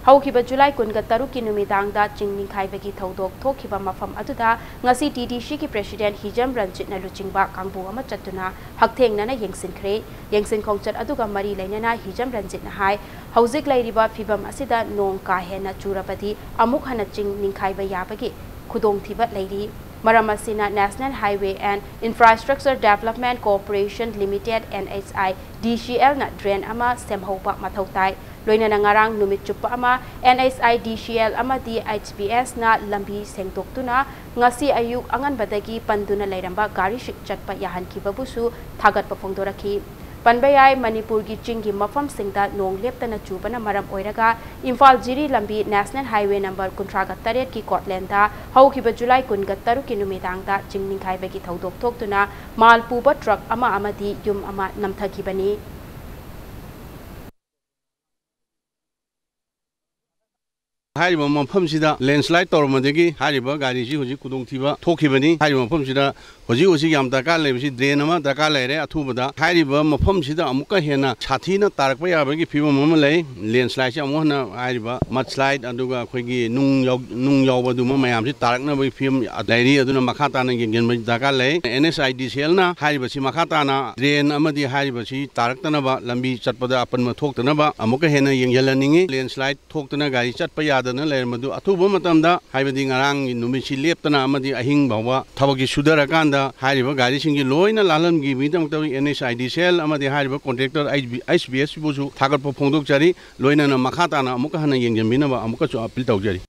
ꯍꯧꯈꯤꯕ July ꯀꯨꯟꯒ ꯇꯔꯨꯛꯀꯤ ꯅꯨꯃꯤꯗꯥꯡꯗ ꯆꯤꯡ ꯅꯤꯡꯈꯥꯏꯕꯒꯤ ꯊꯧꯗꯣꯛ ꯊꯣꯛꯈꯤꯕ ꯃꯐꯝ ꯑꯗꯨꯗ ꯉꯁꯤ TDCꯒꯤ President ꯍꯤꯖꯝ ꯔꯟꯖꯤꯠꯅ ꯂꯨꯆꯤꯡꯕ ꯀꯥꯡꯕꯨ ꯑꯃ ꯆꯠꯇꯨꯅ ꯍꯛꯊꯦꯡꯅꯅ ꯌꯦꯡꯁꯤꯟꯈ꯭ꯔꯦ꯫ ꯌꯦꯡꯁꯤꯟ ꯈꯣꯡꯆꯠ ꯑꯗꯨꯒ ꯃꯔꯤ ꯂꯩꯅꯅ ꯍꯤꯖꯝ ꯔꯟꯖꯤꯠꯅ ꯍꯥꯏ, ꯍꯧꯖꯤꯛ ꯂꯩꯔꯤꯕ ꯐꯤꯚꯝ ꯑꯁꯤꯗ ꯅꯣꯡ ꯀꯥ ꯍꯦꯟꯅ ꯆꯨꯔꯕꯗꯤ ꯑꯃꯨꯛ ꯍꯟꯅ ꯆꯤꯡ ꯅꯤꯡꯈꯥꯏꯕ ꯌꯥꯕꯒꯤ ꯈꯨꯗꯣꯡꯊꯤꯕ ꯂꯩꯔꯤ꯫ ꯃꯔꯝ ꯑꯁꯤꯅ National Highway and Infrastructure Development Corporation Limited, NHIDCLꯅ drain ꯑꯃ ꯁꯦꯝꯍꯧꯕ ꯃꯊꯧ ꯇꯥꯏ꯫ ꯂꯣꯏꯅꯅ ꯉꯔꯥꯡ ꯅꯨꯃꯤꯠ ꯆꯨꯞꯄ ꯑꯃ NHIDCL ꯑꯃꯗꯤ HBSꯅ ꯂꯝꯕꯤ ꯁꯦꯡꯗꯣꯛꯇꯨꯅ ꯉꯁꯤ ꯑꯌꯨꯛ ꯑꯉꯟꯕꯗꯒꯤ ꯄꯟꯗꯨꯅ ꯂꯩꯔꯝꯕ ꯒꯥꯔꯤꯁꯤꯡ ꯆꯠꯄ ꯌꯥꯍꯟꯈꯤꯕꯕꯨꯁꯨ ꯊꯥꯒꯠꯄ ꯐꯣꯡꯗꯣꯔꯛꯈꯤ꯫ ꯄꯟꯕ ꯌꯥꯏ, ꯃꯅꯤꯄꯨꯔꯒꯤ ꯆꯤꯡꯒꯤ ꯃꯐꯝꯁꯤꯡꯗ ꯅꯣꯡ ꯂꯦꯞꯇꯅ ꯆꯨꯕꯅ ꯃꯔꯝ ꯑꯣꯏꯔꯒ ꯏꯝꯐꯥꯜ ꯖꯤꯔꯤ ꯂꯝꯕꯤ ꯅꯦꯁꯅꯦꯜ ꯍꯥꯏꯋꯦ ꯅꯝꯕꯔ ꯀꯨꯟꯊ꯭ꯔꯥꯒ ꯇꯔꯦꯠꯀꯤ ꯀꯣꯠꯂꯦꯟꯗ ꯍꯧꯈꯤꯕ ꯖꯨꯂꯥꯏ ꯀꯨꯟꯒ ꯇꯔꯨꯛꯀꯤ ꯅꯨꯃꯤꯗꯥꯡꯗ ꯆꯤꯡ ꯅꯤꯡꯈꯥꯏꯕꯒꯤ ꯊꯧꯗꯣꯛ ꯊꯣꯛꯇꯨꯅ ꯃꯥꯜ ꯄꯨꯕ ꯇ꯭ꯔꯛ ꯑꯃ ꯑꯃꯗꯤ ꯌꯨꯝ ꯑꯃ ꯅꯝꯊꯈꯤꯕꯅꯤ꯫ ꯍꯥꯏꯔꯤꯕ ꯃꯐꯝꯁꯤꯗ ꯂꯦꯟꯁ꯭ꯂꯥꯏꯠ ꯇꯧꯔꯝꯕꯗꯒꯤ ꯍꯥꯏꯔꯤꯕ ꯒꯥꯔꯤꯁꯤ ꯍꯧꯖꯤꯛ ꯈꯨꯗꯣꯡꯊꯤꯕ ꯊꯣꯛꯈꯤꯕꯅꯤ꯫ ꯍꯥꯏꯔꯤꯕ ꯃꯐꯝꯁꯤꯗ ꯍꯧꯖꯤꯛ ꯍꯧꯖꯤꯛ ꯌꯥꯝ ꯗꯔꯀꯥꯔ ꯂꯩꯕꯁꯤ ꯗ꯭ꯔꯦꯟ ꯑꯃ ꯗꯔꯀꯥꯔ ꯂꯩꯔꯦ꯫ ꯑꯊꯨꯕꯗ ꯍꯥꯏꯔꯤꯕ ꯃꯐꯝꯁꯤꯗ ꯑꯃꯨꯛꯀ ꯍꯦꯟꯅ ꯁꯥꯊꯤꯅ ꯇꯥꯔꯛꯄ ꯌꯥꯕꯒꯤ ꯐꯤꯕꯝ ꯑꯃ ꯂꯩ꯫ ꯂꯦꯟꯁ꯭ꯂꯥꯏꯠꯁꯤ ꯑꯃꯨꯛ ꯍꯟꯅ ꯍꯥꯏꯔꯤꯕ ꯃꯗꯁ꯭ꯂꯥꯏꯠ ꯑꯗꯨꯒ ꯑꯩꯈꯣꯏꯒꯤ ꯅꯨꯡ ꯌꯥꯎ-, ꯅꯨꯡ ꯌꯥꯎꯕꯗꯨꯃ ꯃꯌꯥꯝꯁꯤ ꯇꯥꯔꯛꯅꯕꯒꯤ ꯐꯤꯕꯝ ꯂꯩꯔꯤ꯫ ꯑꯗꯨꯅ ꯃꯈꯥ ꯇꯥꯅ ꯌꯦꯡꯁꯤꯟꯕ ꯗꯔꯀꯥꯔ ꯂꯩ꯫ ꯑꯦꯟ ꯑꯦꯁ ꯑꯥꯏ ꯗꯤ ꯁꯤ ꯑꯦꯜꯅ ꯍꯥꯏꯔꯤꯕꯁꯤ ꯃꯈꯥ ꯇꯥꯅ ꯗ꯭ꯔꯦꯟ ꯑꯃꯗꯤ ꯍꯥꯏꯔꯤꯕꯁꯤ ꯇꯥꯔꯛꯇꯅꯕ, ꯂꯝꯕꯤ ꯆꯠꯄꯗ ꯑꯄꯟꯕ ꯊꯣꯛꯇꯅꯕ ꯑꯃꯨꯛꯀ ꯍꯦꯟꯅ ꯌꯦꯡꯁꯤꯜꯍꯟꯅꯤꯡꯉꯤ꯫ ꯂꯦꯟꯁ꯭ꯂꯥꯏꯠ ꯊꯣꯛꯇꯅ ꯒꯥꯔꯤ ꯆꯠꯄ ꯌꯥꯗꯅ ꯂꯩꯔꯝꯕꯗꯨ ꯑꯊꯨꯕ ꯃꯇꯝꯗ, ꯍꯥꯏꯕꯗꯤ ꯉꯔꯥꯡꯒꯤ ꯅꯨꯃꯤꯠꯁꯤ ꯂꯦꯞꯇꯅ ꯑꯃꯗꯤ ꯑꯍꯤꯡ ꯐꯥꯎꯕ ꯊꯕꯛꯁꯤ ꯁꯨꯊꯔꯀꯥꯟꯗ ꯍꯥꯏꯔꯤꯕ ꯒꯥꯔꯤꯁꯤꯡꯒꯤ ꯂꯣꯏꯅ ꯂꯥꯜꯍꯟꯈꯤꯕꯒꯤꯗꯃꯛꯇ and S I D C L ꯑꯃꯗꯤ ꯍꯥꯏꯔꯤꯕ ꯀꯣꯟꯇ꯭ꯔꯦꯛꯇꯔ ꯑꯩꯆ ꯕꯤ ꯑꯦꯁ ꯁꯤꯕꯨꯁꯨ ꯊꯥꯒꯠꯄ ꯐꯣꯡꯗꯣꯛꯆꯔꯤ꯫ ꯂꯣꯏꯅꯅ ꯃꯈꯥ ꯇꯥꯅ ꯑꯃꯨꯛꯀ ꯍꯟꯅ ꯌꯦꯡꯁꯤꯟꯕꯤꯅꯕ ꯑꯃꯨꯛꯀꯁꯨ ꯑꯄꯤꯜ ꯇꯧꯖꯔꯤ꯫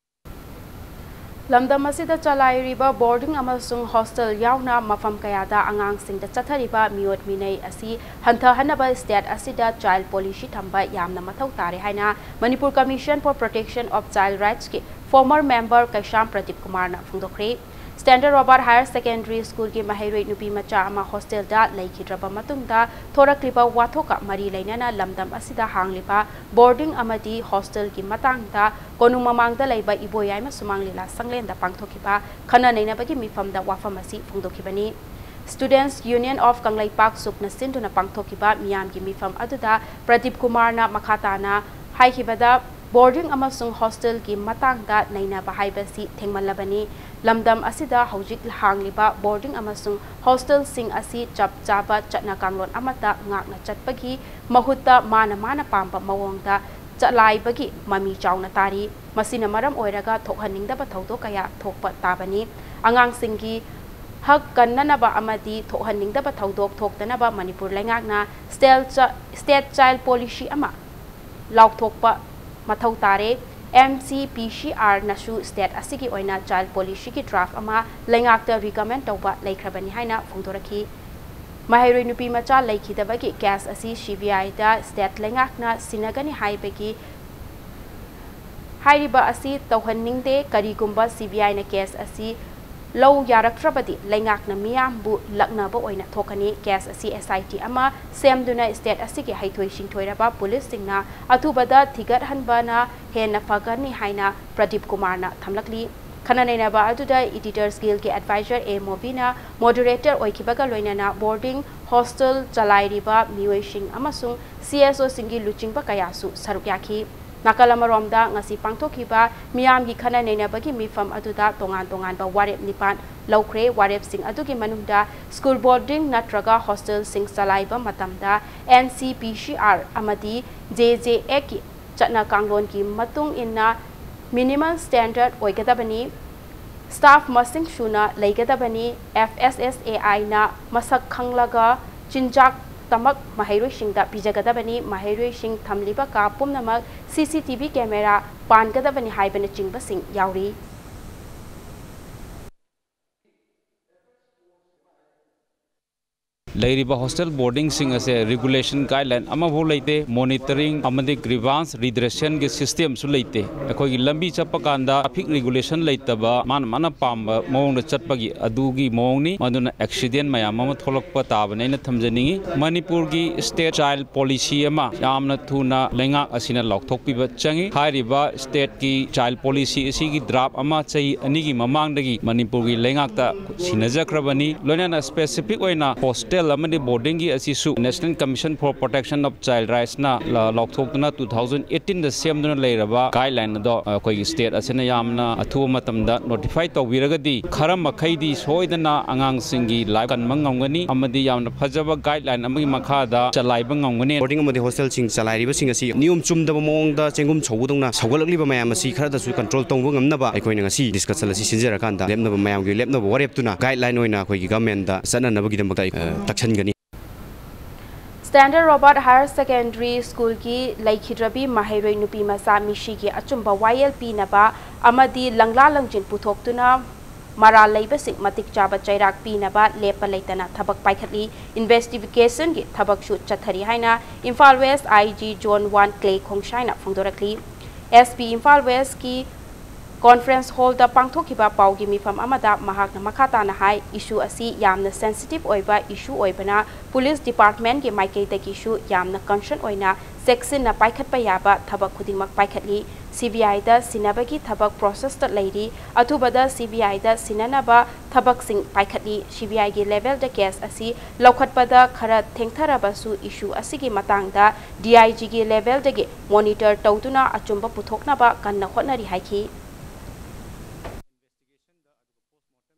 ꯂꯝꯗꯝ ꯑꯁꯤꯗ ꯆꯂꯥꯏꯔꯤꯕ ꯕꯣꯔꯗꯤꯡ ꯑꯃꯁꯨꯡ ꯍꯣꯁꯇꯦꯜ ꯌꯥꯎꯅ ꯃꯐꯝ ꯀꯌꯥꯗ ꯑꯉꯥꯡꯁꯤꯡꯗ ꯆꯠꯊꯔꯤꯕ ꯃꯤꯑꯣꯠ ꯃꯤꯅꯩ ꯑꯁꯤ ꯍꯟꯊꯍꯟꯅꯕ ꯁ꯭ꯇꯦꯠ ꯑꯁꯤꯗ ꯆꯥꯏꯜ ꯄꯣꯂꯤꯁꯤ ꯊꯝꯕ ꯌꯥꯝꯅ ꯃꯊꯧ ꯇꯥꯔꯦ ꯍꯥꯏꯅ Manipur commission for protection of child ꯔꯥꯏꯠꯁꯀꯤ ꯐꯣꯔꯃꯔ ꯃꯦꯝꯕꯔ ꯀꯩꯁꯥꯝ ꯄ꯭ꯔꯗꯤꯞ ꯀꯨꯃꯥꯔꯅ ꯐꯣꯡꯗꯣꯛꯈ꯭ꯔꯦ꯫ ꯁ꯭ꯇꯦꯟꯗꯔ ꯔꯣꯕꯥꯔꯠ ꯍꯥꯌꯔ ꯁꯦꯀꯦꯟꯗꯔꯤ ꯁ꯭ꯀꯨꯜꯒꯤ ꯃꯍꯩꯔꯣꯏ ꯅꯨꯄꯤ ꯃꯆꯥ ꯑꯃ ꯍꯣꯁꯇꯦꯜꯗ ꯂꯩꯈꯤꯗ꯭ꯔꯕ ꯃꯇꯨꯡꯗ ꯊꯣꯔꯛꯂꯤꯕ ꯋꯥꯊꯣꯛꯀ ꯃꯔꯤ ꯂꯩꯅꯅ ꯂꯝꯗꯝ ꯑꯁꯤꯗ ꯍꯥꯡꯂꯤꯕ ꯕꯣꯔꯗꯤꯡ ꯑꯃꯗꯤ ꯍꯣꯁꯇꯦꯜꯒꯤ ꯃꯇꯥꯡꯗ ꯀꯣꯅꯨꯡ ꯃꯃꯥꯡꯗ ꯂꯩꯕ ꯏꯕꯣꯌꯥꯏꯃ ꯁꯨꯃꯥꯡ ꯂꯤꯂꯥ ꯁꯪꯂꯦꯟꯗ ꯄꯥꯡꯊꯣꯛꯈꯤꯕ ꯈꯟꯅ ꯅꯩꯅꯕꯒꯤ ꯃꯤꯐꯝꯗ ꯋꯥꯐꯝ ꯑꯁꯤ ꯐꯣꯡꯗꯣꯛꯈꯤꯕꯅꯤ꯫ Students Union of ꯀꯪꯂꯩꯄꯥꯛ ꯁꯨꯞꯅ ꯁꯤꯟꯗꯨꯅ ꯄꯥꯡꯊꯣꯛꯈꯤꯕ ꯃꯤꯌꯥꯝꯒꯤ ꯃꯤꯐꯝ ꯑꯗꯨꯗ ꯄ꯭ꯔꯗꯤꯞ ꯀꯨꯃꯥꯔꯅ ꯃꯈꯥ ꯇꯥꯅ ꯍꯥꯏꯈꯤꯕꯗ, ꯕꯣꯔꯗꯤꯡ ꯑꯃꯁꯨꯡ ꯍꯣꯁꯇꯦꯜꯒꯤ ꯃꯇꯥꯡꯗ ꯅꯩꯅꯕ ꯍꯥꯏꯕꯁꯤ ꯊꯦꯡꯃꯜꯂꯕꯅꯤ꯫ ꯂꯝꯗꯝ ꯑꯁꯤꯗ ꯍꯧꯖꯤꯛ ꯍꯥꯡꯂꯤꯕ ꯕꯣꯔꯗꯤꯡ ꯑꯃꯁꯨꯡ ꯍꯣꯁꯇꯦꯜꯁꯤꯡ ꯑꯁꯤ ꯆꯞ ꯆꯥꯕ ꯆꯠꯅ ꯀꯥꯡꯂꯣꯟ ꯑꯃꯠꯇ ꯉꯥꯛꯅ ꯆꯠꯄꯒꯤ ꯃꯍꯨꯠꯇ ꯃꯥꯅ ꯃꯥꯅ ꯄꯥꯝꯕ ꯃꯑꯣꯡꯗ ꯆꯂꯥꯏꯕꯒꯤ ꯃꯃꯤ ꯆꯥꯎꯅ ꯇꯥꯔꯤ꯫ ꯃꯁꯤꯅ ꯃꯔꯝ ꯑꯣꯏꯔꯒ ꯊꯣꯛꯍꯟꯅꯤꯡꯗꯕ ꯊꯧꯗꯣꯛ ꯀꯌꯥ ꯊꯣꯛꯄ ꯇꯥꯕꯅꯤ꯫ ꯑꯉꯥꯡꯁꯤꯡꯒꯤ ꯍꯛ ꯀꯟꯅꯅꯕ ꯑꯃꯗꯤ ꯊꯣꯛꯍꯟꯅꯤꯡꯗꯕ ꯊꯧꯗꯣꯛ ꯊꯣꯛꯇꯅꯕ ꯃꯅꯤꯄꯨꯔ ꯂꯩꯉꯥꯛꯅ ꯁ꯭ꯇꯦꯜ ꯆ-, ꯁ꯭ꯇꯦꯠ ꯆꯥꯏꯜ ꯄꯣꯂꯤꯁꯤ ꯑꯃ ꯂꯥꯎꯊꯣꯛꯄ ꯃꯊꯧ ꯇꯥꯔꯦ꯫ ꯑꯦꯝ ꯁꯤ ꯄꯤ ꯁꯤ ꯑꯥꯔꯅꯁꯨ ꯁ꯭ꯇꯦꯠ ꯑꯁꯤꯒꯤ ꯑꯣꯏꯅ ꯆꯥꯏꯜ ꯄꯣꯂꯤꯁꯤꯒꯤ ꯗ꯭ꯔꯥꯐ ꯑꯃ ꯂꯩꯉꯥꯛꯇ ꯔꯤꯀꯃꯦꯟ ꯇꯧꯕ ꯂꯩꯈ꯭ꯔꯕꯅꯤ ꯍꯥꯏꯅ ꯐꯣꯡꯗꯣꯔꯛꯈꯤ꯫ ꯃꯍꯩꯔꯣꯏ ꯅꯨꯄꯤ ꯃꯆꯥ ꯂꯩꯈꯤꯗꯕꯒꯤ ꯀꯦꯁ ꯑꯁꯤ ꯁꯤ ꯕꯤ ꯑꯥꯏꯗ ꯁ꯭ꯇꯦꯠ ꯂꯩꯉꯥꯛꯅ ꯁꯤꯟꯅꯒꯅꯤ ꯍꯥꯏꯕꯒꯤ ꯍꯥꯏꯔꯤꯕ ꯑꯁꯤ ꯇꯧꯍꯟꯅꯤꯡꯗꯦ꯫ ꯀꯔꯤꯒꯨꯝꯕ ꯁꯤ ꯕꯤ ꯑꯥꯏꯅ ꯀꯦꯁ ꯑꯁꯤ ꯂꯧ ꯌꯥꯔꯛꯇ꯭ꯔꯕꯗꯤ ꯂꯩꯉꯥꯛꯅ ꯃꯤꯌꯥꯝꯕꯨ ꯂꯛꯅꯕ ꯑꯣꯏꯅ ꯊꯣꯛꯀꯅꯤ꯫ ꯀꯦꯁ ꯑꯁꯤ ꯑꯦꯁ ꯑꯥꯏ ꯇꯤ ꯑꯃ ꯁꯦꯝꯗꯨꯅ ꯁ꯭ꯇꯦꯠ ꯑꯁꯤꯒꯤ ꯍꯩꯊꯣꯏ ꯁꯤꯡꯊꯣꯏꯔꯕ ꯄꯨꯂꯤꯁꯁꯤꯡꯅ ꯑꯊꯨꯕꯗ ꯊꯤꯒꯠꯍꯟꯕꯅ ꯍꯦꯟꯅ ꯐꯒꯅꯤ ꯍꯥꯏꯅ ꯄ꯭ꯔꯗꯤꯞ ꯀꯨꯃꯥꯔꯅ ꯊꯝꯂꯛꯂꯤ꯫ ꯈꯟꯅ ꯅꯩꯅꯕ ꯑꯗꯨꯗ ꯏꯗꯤꯇꯔꯁ ꯒꯤꯜꯒꯤ ꯑꯦꯗꯚꯥꯏꯖꯔ ꯑꯦ ꯃꯣꯕꯤꯅ ꯃꯣꯗꯔꯦꯇꯔ ꯑꯣꯏꯈꯤꯕꯒ ꯂꯣꯏꯅꯅ ꯕꯣꯔꯗꯤꯡ ꯍꯣꯁꯇꯦꯜ ꯆꯂꯥꯏꯔꯤꯕ ꯃꯤꯑꯣꯏꯁꯤꯡ ꯑꯃꯁꯨꯡ ꯁꯤ ꯑꯦꯁ ꯑꯣꯁꯤꯡꯒꯤ ꯂꯨꯆꯤꯡꯕ ꯀꯌꯥꯁꯨ ꯁꯔꯨꯛ ꯌꯥꯈꯤ꯫ ꯅꯥꯀꯜ ꯑꯃꯔꯣꯝꯗ ꯉꯁꯤ ꯄꯥꯡꯊꯣꯛꯈꯤꯕ ꯃꯤꯌꯥꯝꯒꯤ ꯈꯟꯅ ꯅꯩꯅꯕꯒꯤ ꯃꯤꯐꯝ ꯑꯗꯨꯗ ꯇꯣꯉꯥꯟ ꯇꯣꯉꯥꯟꯕ ꯋꯥꯔꯦꯞ ꯅꯤꯄꯥꯟ ꯂꯧꯈ꯭ꯔꯦ꯫ ꯋꯥꯔꯦꯞꯁꯤꯡ ꯑꯗꯨꯒꯤ ꯃꯅꯨꯡꯗ ꯁ꯭ꯀꯨꯜ ꯕꯣꯔꯗꯤꯡ ꯅꯠꯇ꯭ꯔꯒ ꯍꯣꯁꯇꯦꯜꯁꯤꯡ ꯆꯂꯥꯏꯕ ꯃꯇꯝꯗ ꯑꯦꯟ ꯁꯤ ꯄꯤ ꯁꯤ ꯑꯥꯔ ꯑꯃꯗꯤ ꯖꯦ ꯖꯦ ꯑꯦꯒꯤ ꯆꯠꯅ ꯀꯥꯡꯂꯣꯟꯒꯤ ꯃꯇꯨꯡ ꯏꯟꯅ ꯃꯤꯅꯤꯃꯝ ꯁ꯭ꯇꯦꯟꯗꯔꯗ ꯑꯣꯏꯒꯗꯕꯅꯤ꯫ ꯁ꯭ꯇꯥꯐ ꯃꯁꯤꯡ ꯁꯨꯅ ꯂꯩꯒꯗꯕꯅꯤ꯫ ꯑꯦꯐ ꯑꯦꯁ ꯑꯦꯁ ꯑꯦ ꯑꯥꯏꯅ ꯃꯁꯛ ꯈꯪꯂꯒ ꯆꯤꯟꯖꯥꯛꯇꯃꯛ ꯃꯍꯩꯔꯣꯏꯁꯤꯡꯗ ꯄꯤꯖꯒꯗꯕꯅꯤ꯫ ꯃꯍꯩꯔꯣꯏꯁꯤꯡ ꯊꯝꯂꯤꯕ ꯀꯥ ꯄꯨꯝꯅꯃꯛ ꯁꯤ ꯁꯤ ꯇꯤ ꯚꯤ ꯀꯦꯃꯦꯔꯥ ꯄꯥꯟꯒꯗꯕꯅꯤ ꯍꯥꯏꯕꯅꯆꯤꯡꯕꯁꯤꯡ ꯌꯥꯎꯔꯤ꯫ ꯂꯩꯔꯤꯕ ꯍꯣꯁꯇꯦꯜ ꯕꯣꯔꯗꯤꯡꯁꯤꯡ ꯑꯁꯦ ꯔꯤꯒꯨꯂꯦꯁꯟ ꯒꯥꯏꯗꯂꯥꯏꯟ ꯑꯃꯐꯥꯎ ꯂꯩꯇꯦ꯫ ꯃꯣꯅꯤꯇꯔꯤꯡ ꯑꯃꯗꯤ ꯒ꯭ꯔꯤꯚꯥꯟꯁ ꯔꯤꯗ꯭ꯔꯦꯁꯟꯒꯤ ꯁꯤꯁꯇꯦꯝꯁꯨ ꯂꯩꯇꯦ꯫ ꯑꯩꯈꯣꯏꯒꯤ ꯂꯝꯕꯤ ꯆꯠꯄ ꯀꯥꯟꯗ ꯇ꯭ꯔꯥꯐꯤꯛ ꯔꯤꯒꯨꯂꯦꯁꯟ ꯂꯩꯇꯕ, ꯃꯥꯅ ꯃꯥꯅ ꯄꯥꯝꯕ ꯃꯑꯣꯡꯗ ꯆꯠꯄꯒꯤ ꯑꯗꯨꯒꯤ ꯃꯑꯣꯡꯅꯤ꯫ ꯃꯗꯨꯅ ꯑꯦꯛꯁꯤꯗꯦꯟ ꯃꯌꯥꯝ ꯑꯃ ꯊꯣꯛꯂꯛꯄ ꯇꯥꯕꯅꯤ ꯑꯩꯅ ꯊꯝꯖꯅꯤꯡꯉꯤ꯫ ꯃꯅꯤꯄꯨꯔꯒꯤ ꯁ꯭ꯇꯦꯠ ꯆꯥꯏꯜ ꯄꯣꯂꯤꯁꯤ ꯑꯃ ꯌꯥꯝꯅ ꯊꯨꯅ ꯂꯩꯉꯥꯛ ꯑꯁꯤꯅ ꯂꯥꯎꯊꯣꯛꯄꯤꯕ ꯆꯪꯉꯤ꯫ ꯍꯥꯏꯔꯤꯕ ꯁ꯭ꯇꯦꯠꯀꯤ ꯆꯥꯏꯜ ꯄꯣꯂꯤꯁꯤ ꯑꯁꯤꯒꯤ ꯗ꯭ꯔꯥꯐ ꯑꯃ ꯆꯍꯤ ꯑꯅꯤꯒꯤ ꯃꯃꯥꯡꯗꯒꯤ ꯃꯅꯤꯄꯨꯔꯒꯤ ꯂꯩꯉꯥꯛꯇ ꯁꯤꯟꯅꯖꯈ꯭ꯔꯕꯅꯤ꯫ ꯂꯣꯏꯅꯅ ꯁ꯭ꯄꯦꯁꯤꯐꯤꯛ ꯑꯣꯏꯅ ꯍꯣꯁꯇꯦꯜ ꯑꯃꯗꯤ ꯕꯣꯔꯗꯤꯡꯒꯤ ꯑꯁꯤꯁꯨ National Commission for Protection of Child Rightsꯅ ꯂ-, ꯂꯥꯎꯊꯣꯛꯇꯨꯅ two thousand eighteenꯗ ꯁꯦꯝꯗꯨꯅ ꯂꯩꯔꯕ ꯒꯥꯏꯗꯂꯥꯏꯟ ꯑꯗꯣ ꯑꯩꯈꯣꯏꯒꯤ ꯁ꯭ꯇꯦꯠ ꯑꯁꯤꯅ ꯌꯥꯝꯅ ꯑꯊꯨꯕ ꯃꯇꯝꯗ ꯅꯣꯇꯤꯐꯥꯏ ꯇꯧꯕꯤꯔꯒꯗꯤ ꯈꯔ ꯃꯈꯩꯗꯤ ꯁꯣꯏꯗꯅ ꯑꯉꯥꯡꯁꯤꯡꯒꯤ ꯂꯥꯏꯐ ꯀꯟꯕ ꯉꯝꯒꯅꯤ ꯑꯃꯗꯤ ꯌꯥꯝꯅ ꯐꯖꯕ ꯒꯥꯏꯗꯂꯥꯏꯟ ꯑꯃꯒꯤ ꯃꯈꯥꯗ ꯆꯂꯥꯏꯕ ꯉꯝꯒꯅꯤ꯫ ꯕꯣꯔꯗꯤꯡ ꯑꯃꯗꯤ ꯍꯣꯁꯇꯦꯜꯁꯤꯡ ꯆꯂꯥꯏꯔꯤꯕꯁꯤꯡ ꯑꯁꯤ ꯅꯤꯌꯣꯝ ꯆꯨꯝꯗꯕ ꯃꯑꯣꯡꯗ ꯆꯦꯡꯒꯨꯝ ꯁꯧꯕꯗꯧꯅ ꯁꯧꯒꯠꯂꯛꯂꯤꯕ ꯃꯌꯥꯝ ꯑꯁꯤ ꯈꯔꯗꯁꯨ ꯀꯟꯇ꯭ꯔꯣꯜ ꯇꯧꯕ ꯉꯝꯅꯕ ꯑꯩꯈꯣꯏꯅ ꯉꯁꯤ ꯗꯤꯁꯀꯁꯟ ꯑꯁꯤ ꯁꯤꯟꯖꯔꯀꯥꯟꯗ ꯂꯦꯞꯅꯕ, ꯃꯌꯥꯝꯒꯤ ꯂꯦꯞꯅꯕ ꯋꯥꯔꯦꯞꯇꯨꯅ ꯒꯥꯏꯗꯂꯥꯏꯟ ꯑꯣꯏꯅ ꯑꯩꯈꯣꯏꯒꯤ ꯒꯚꯔꯟꯃꯦꯟꯗ ꯆꯠꯅꯅꯕꯒꯤꯗꯃꯛꯇ ꯑꯩ, ꯑ, ꯇꯛꯁꯟꯒꯅꯤ꯫ ꯁ꯭ꯇꯦꯟꯗꯔꯗ ꯔꯣꯕꯥꯔꯠ ꯍꯥꯌꯔ ꯁꯦꯀꯦꯟꯗꯔꯤ ꯁ꯭ꯀꯨꯜꯒꯤ ꯂꯩꯈꯤꯗ꯭ꯔꯕꯤ ꯃꯍꯩꯔꯣꯏ ꯅꯨꯄꯤ ꯃꯆꯥ ꯃꯤꯁꯤꯒꯤ ꯑꯆꯨꯝꯕ ꯋꯥꯌꯦꯜ ꯄꯤꯅꯕ ꯑꯃꯗꯤ ꯂꯪꯂꯥ ꯂꯪꯖꯤꯟ ꯄꯨꯊꯣꯛꯇꯨꯅ ꯃꯔꯥꯜ ꯂꯩꯕꯁꯤꯡ ꯃꯇꯤꯛ ꯆꯥꯕ ꯆꯩꯔꯥꯛ ꯄꯤꯅꯕ ꯂꯦꯞꯄ ꯂꯩꯇꯅ ꯊꯕꯛ ꯄꯥꯏꯈꯠꯂꯤ꯫ Investigationꯒꯤ ꯊꯕꯛꯁꯨ ꯆꯠꯊꯔꯤ ꯍꯥꯏꯅ Imphal West IG Zone One Clay ꯈꯣꯡꯁꯥꯏꯅ ꯐꯣꯡꯗꯣꯔꯛꯂꯤ꯫ SP Imphal Westꯀꯤ conference hallꯗ ꯄꯥꯡꯊꯣꯛꯈꯤꯕ ꯄꯥꯎꯒꯤ ꯃꯤꯐꯝ ꯑꯃꯗ ꯃꯍꯥꯛꯅ ꯃꯈꯥ ꯇꯥꯅ ꯍꯥꯏ, issue ꯑꯁꯤ ꯌꯥꯝꯅ sensitive ꯑꯣꯏꯕ issue ꯑꯣꯏꯕꯅ police departmentꯀꯤ ꯃꯥꯏꯀꯩꯗꯒꯤꯁꯨ ꯌꯥꯝꯅ concern ꯑꯣꯏꯅ ꯆꯦꯛꯁꯤꯟꯅ ꯄꯥꯏꯈꯠꯄ ꯌꯥꯕ ꯊꯕꯛ ꯈꯨꯗꯤꯡꯃꯛ ꯄꯥꯏꯈꯠꯂꯤ꯫ CBIꯗ ꯁꯤꯟꯅꯕꯒꯤ ꯊꯕꯛ processꯇ ꯂꯩꯔꯤ꯫ ꯑꯊꯨꯕꯗ CBIꯗ ꯁꯤꯟꯅꯅꯕ ꯊꯕꯛꯁꯤꯡ ꯄꯥꯏꯈꯠꯂꯤ꯫ CBIꯒꯤ levelꯗ case ꯑꯁꯤ ꯂꯧꯈꯠꯄꯗ ꯈꯔ ꯊꯦꯡꯊꯔꯕꯁꯨ issue ꯑꯁꯤꯒꯤ ꯃꯇꯥꯡꯗ DIGꯒꯤ levelꯗꯒꯤ monitor ꯇꯧꯗꯨꯅ ꯑꯆꯨꯝꯕ ꯄꯨꯊꯣꯛꯅꯕ ꯀꯟꯅ ꯍꯣꯠꯅꯔꯤ ꯍꯥꯏꯈꯤ꯫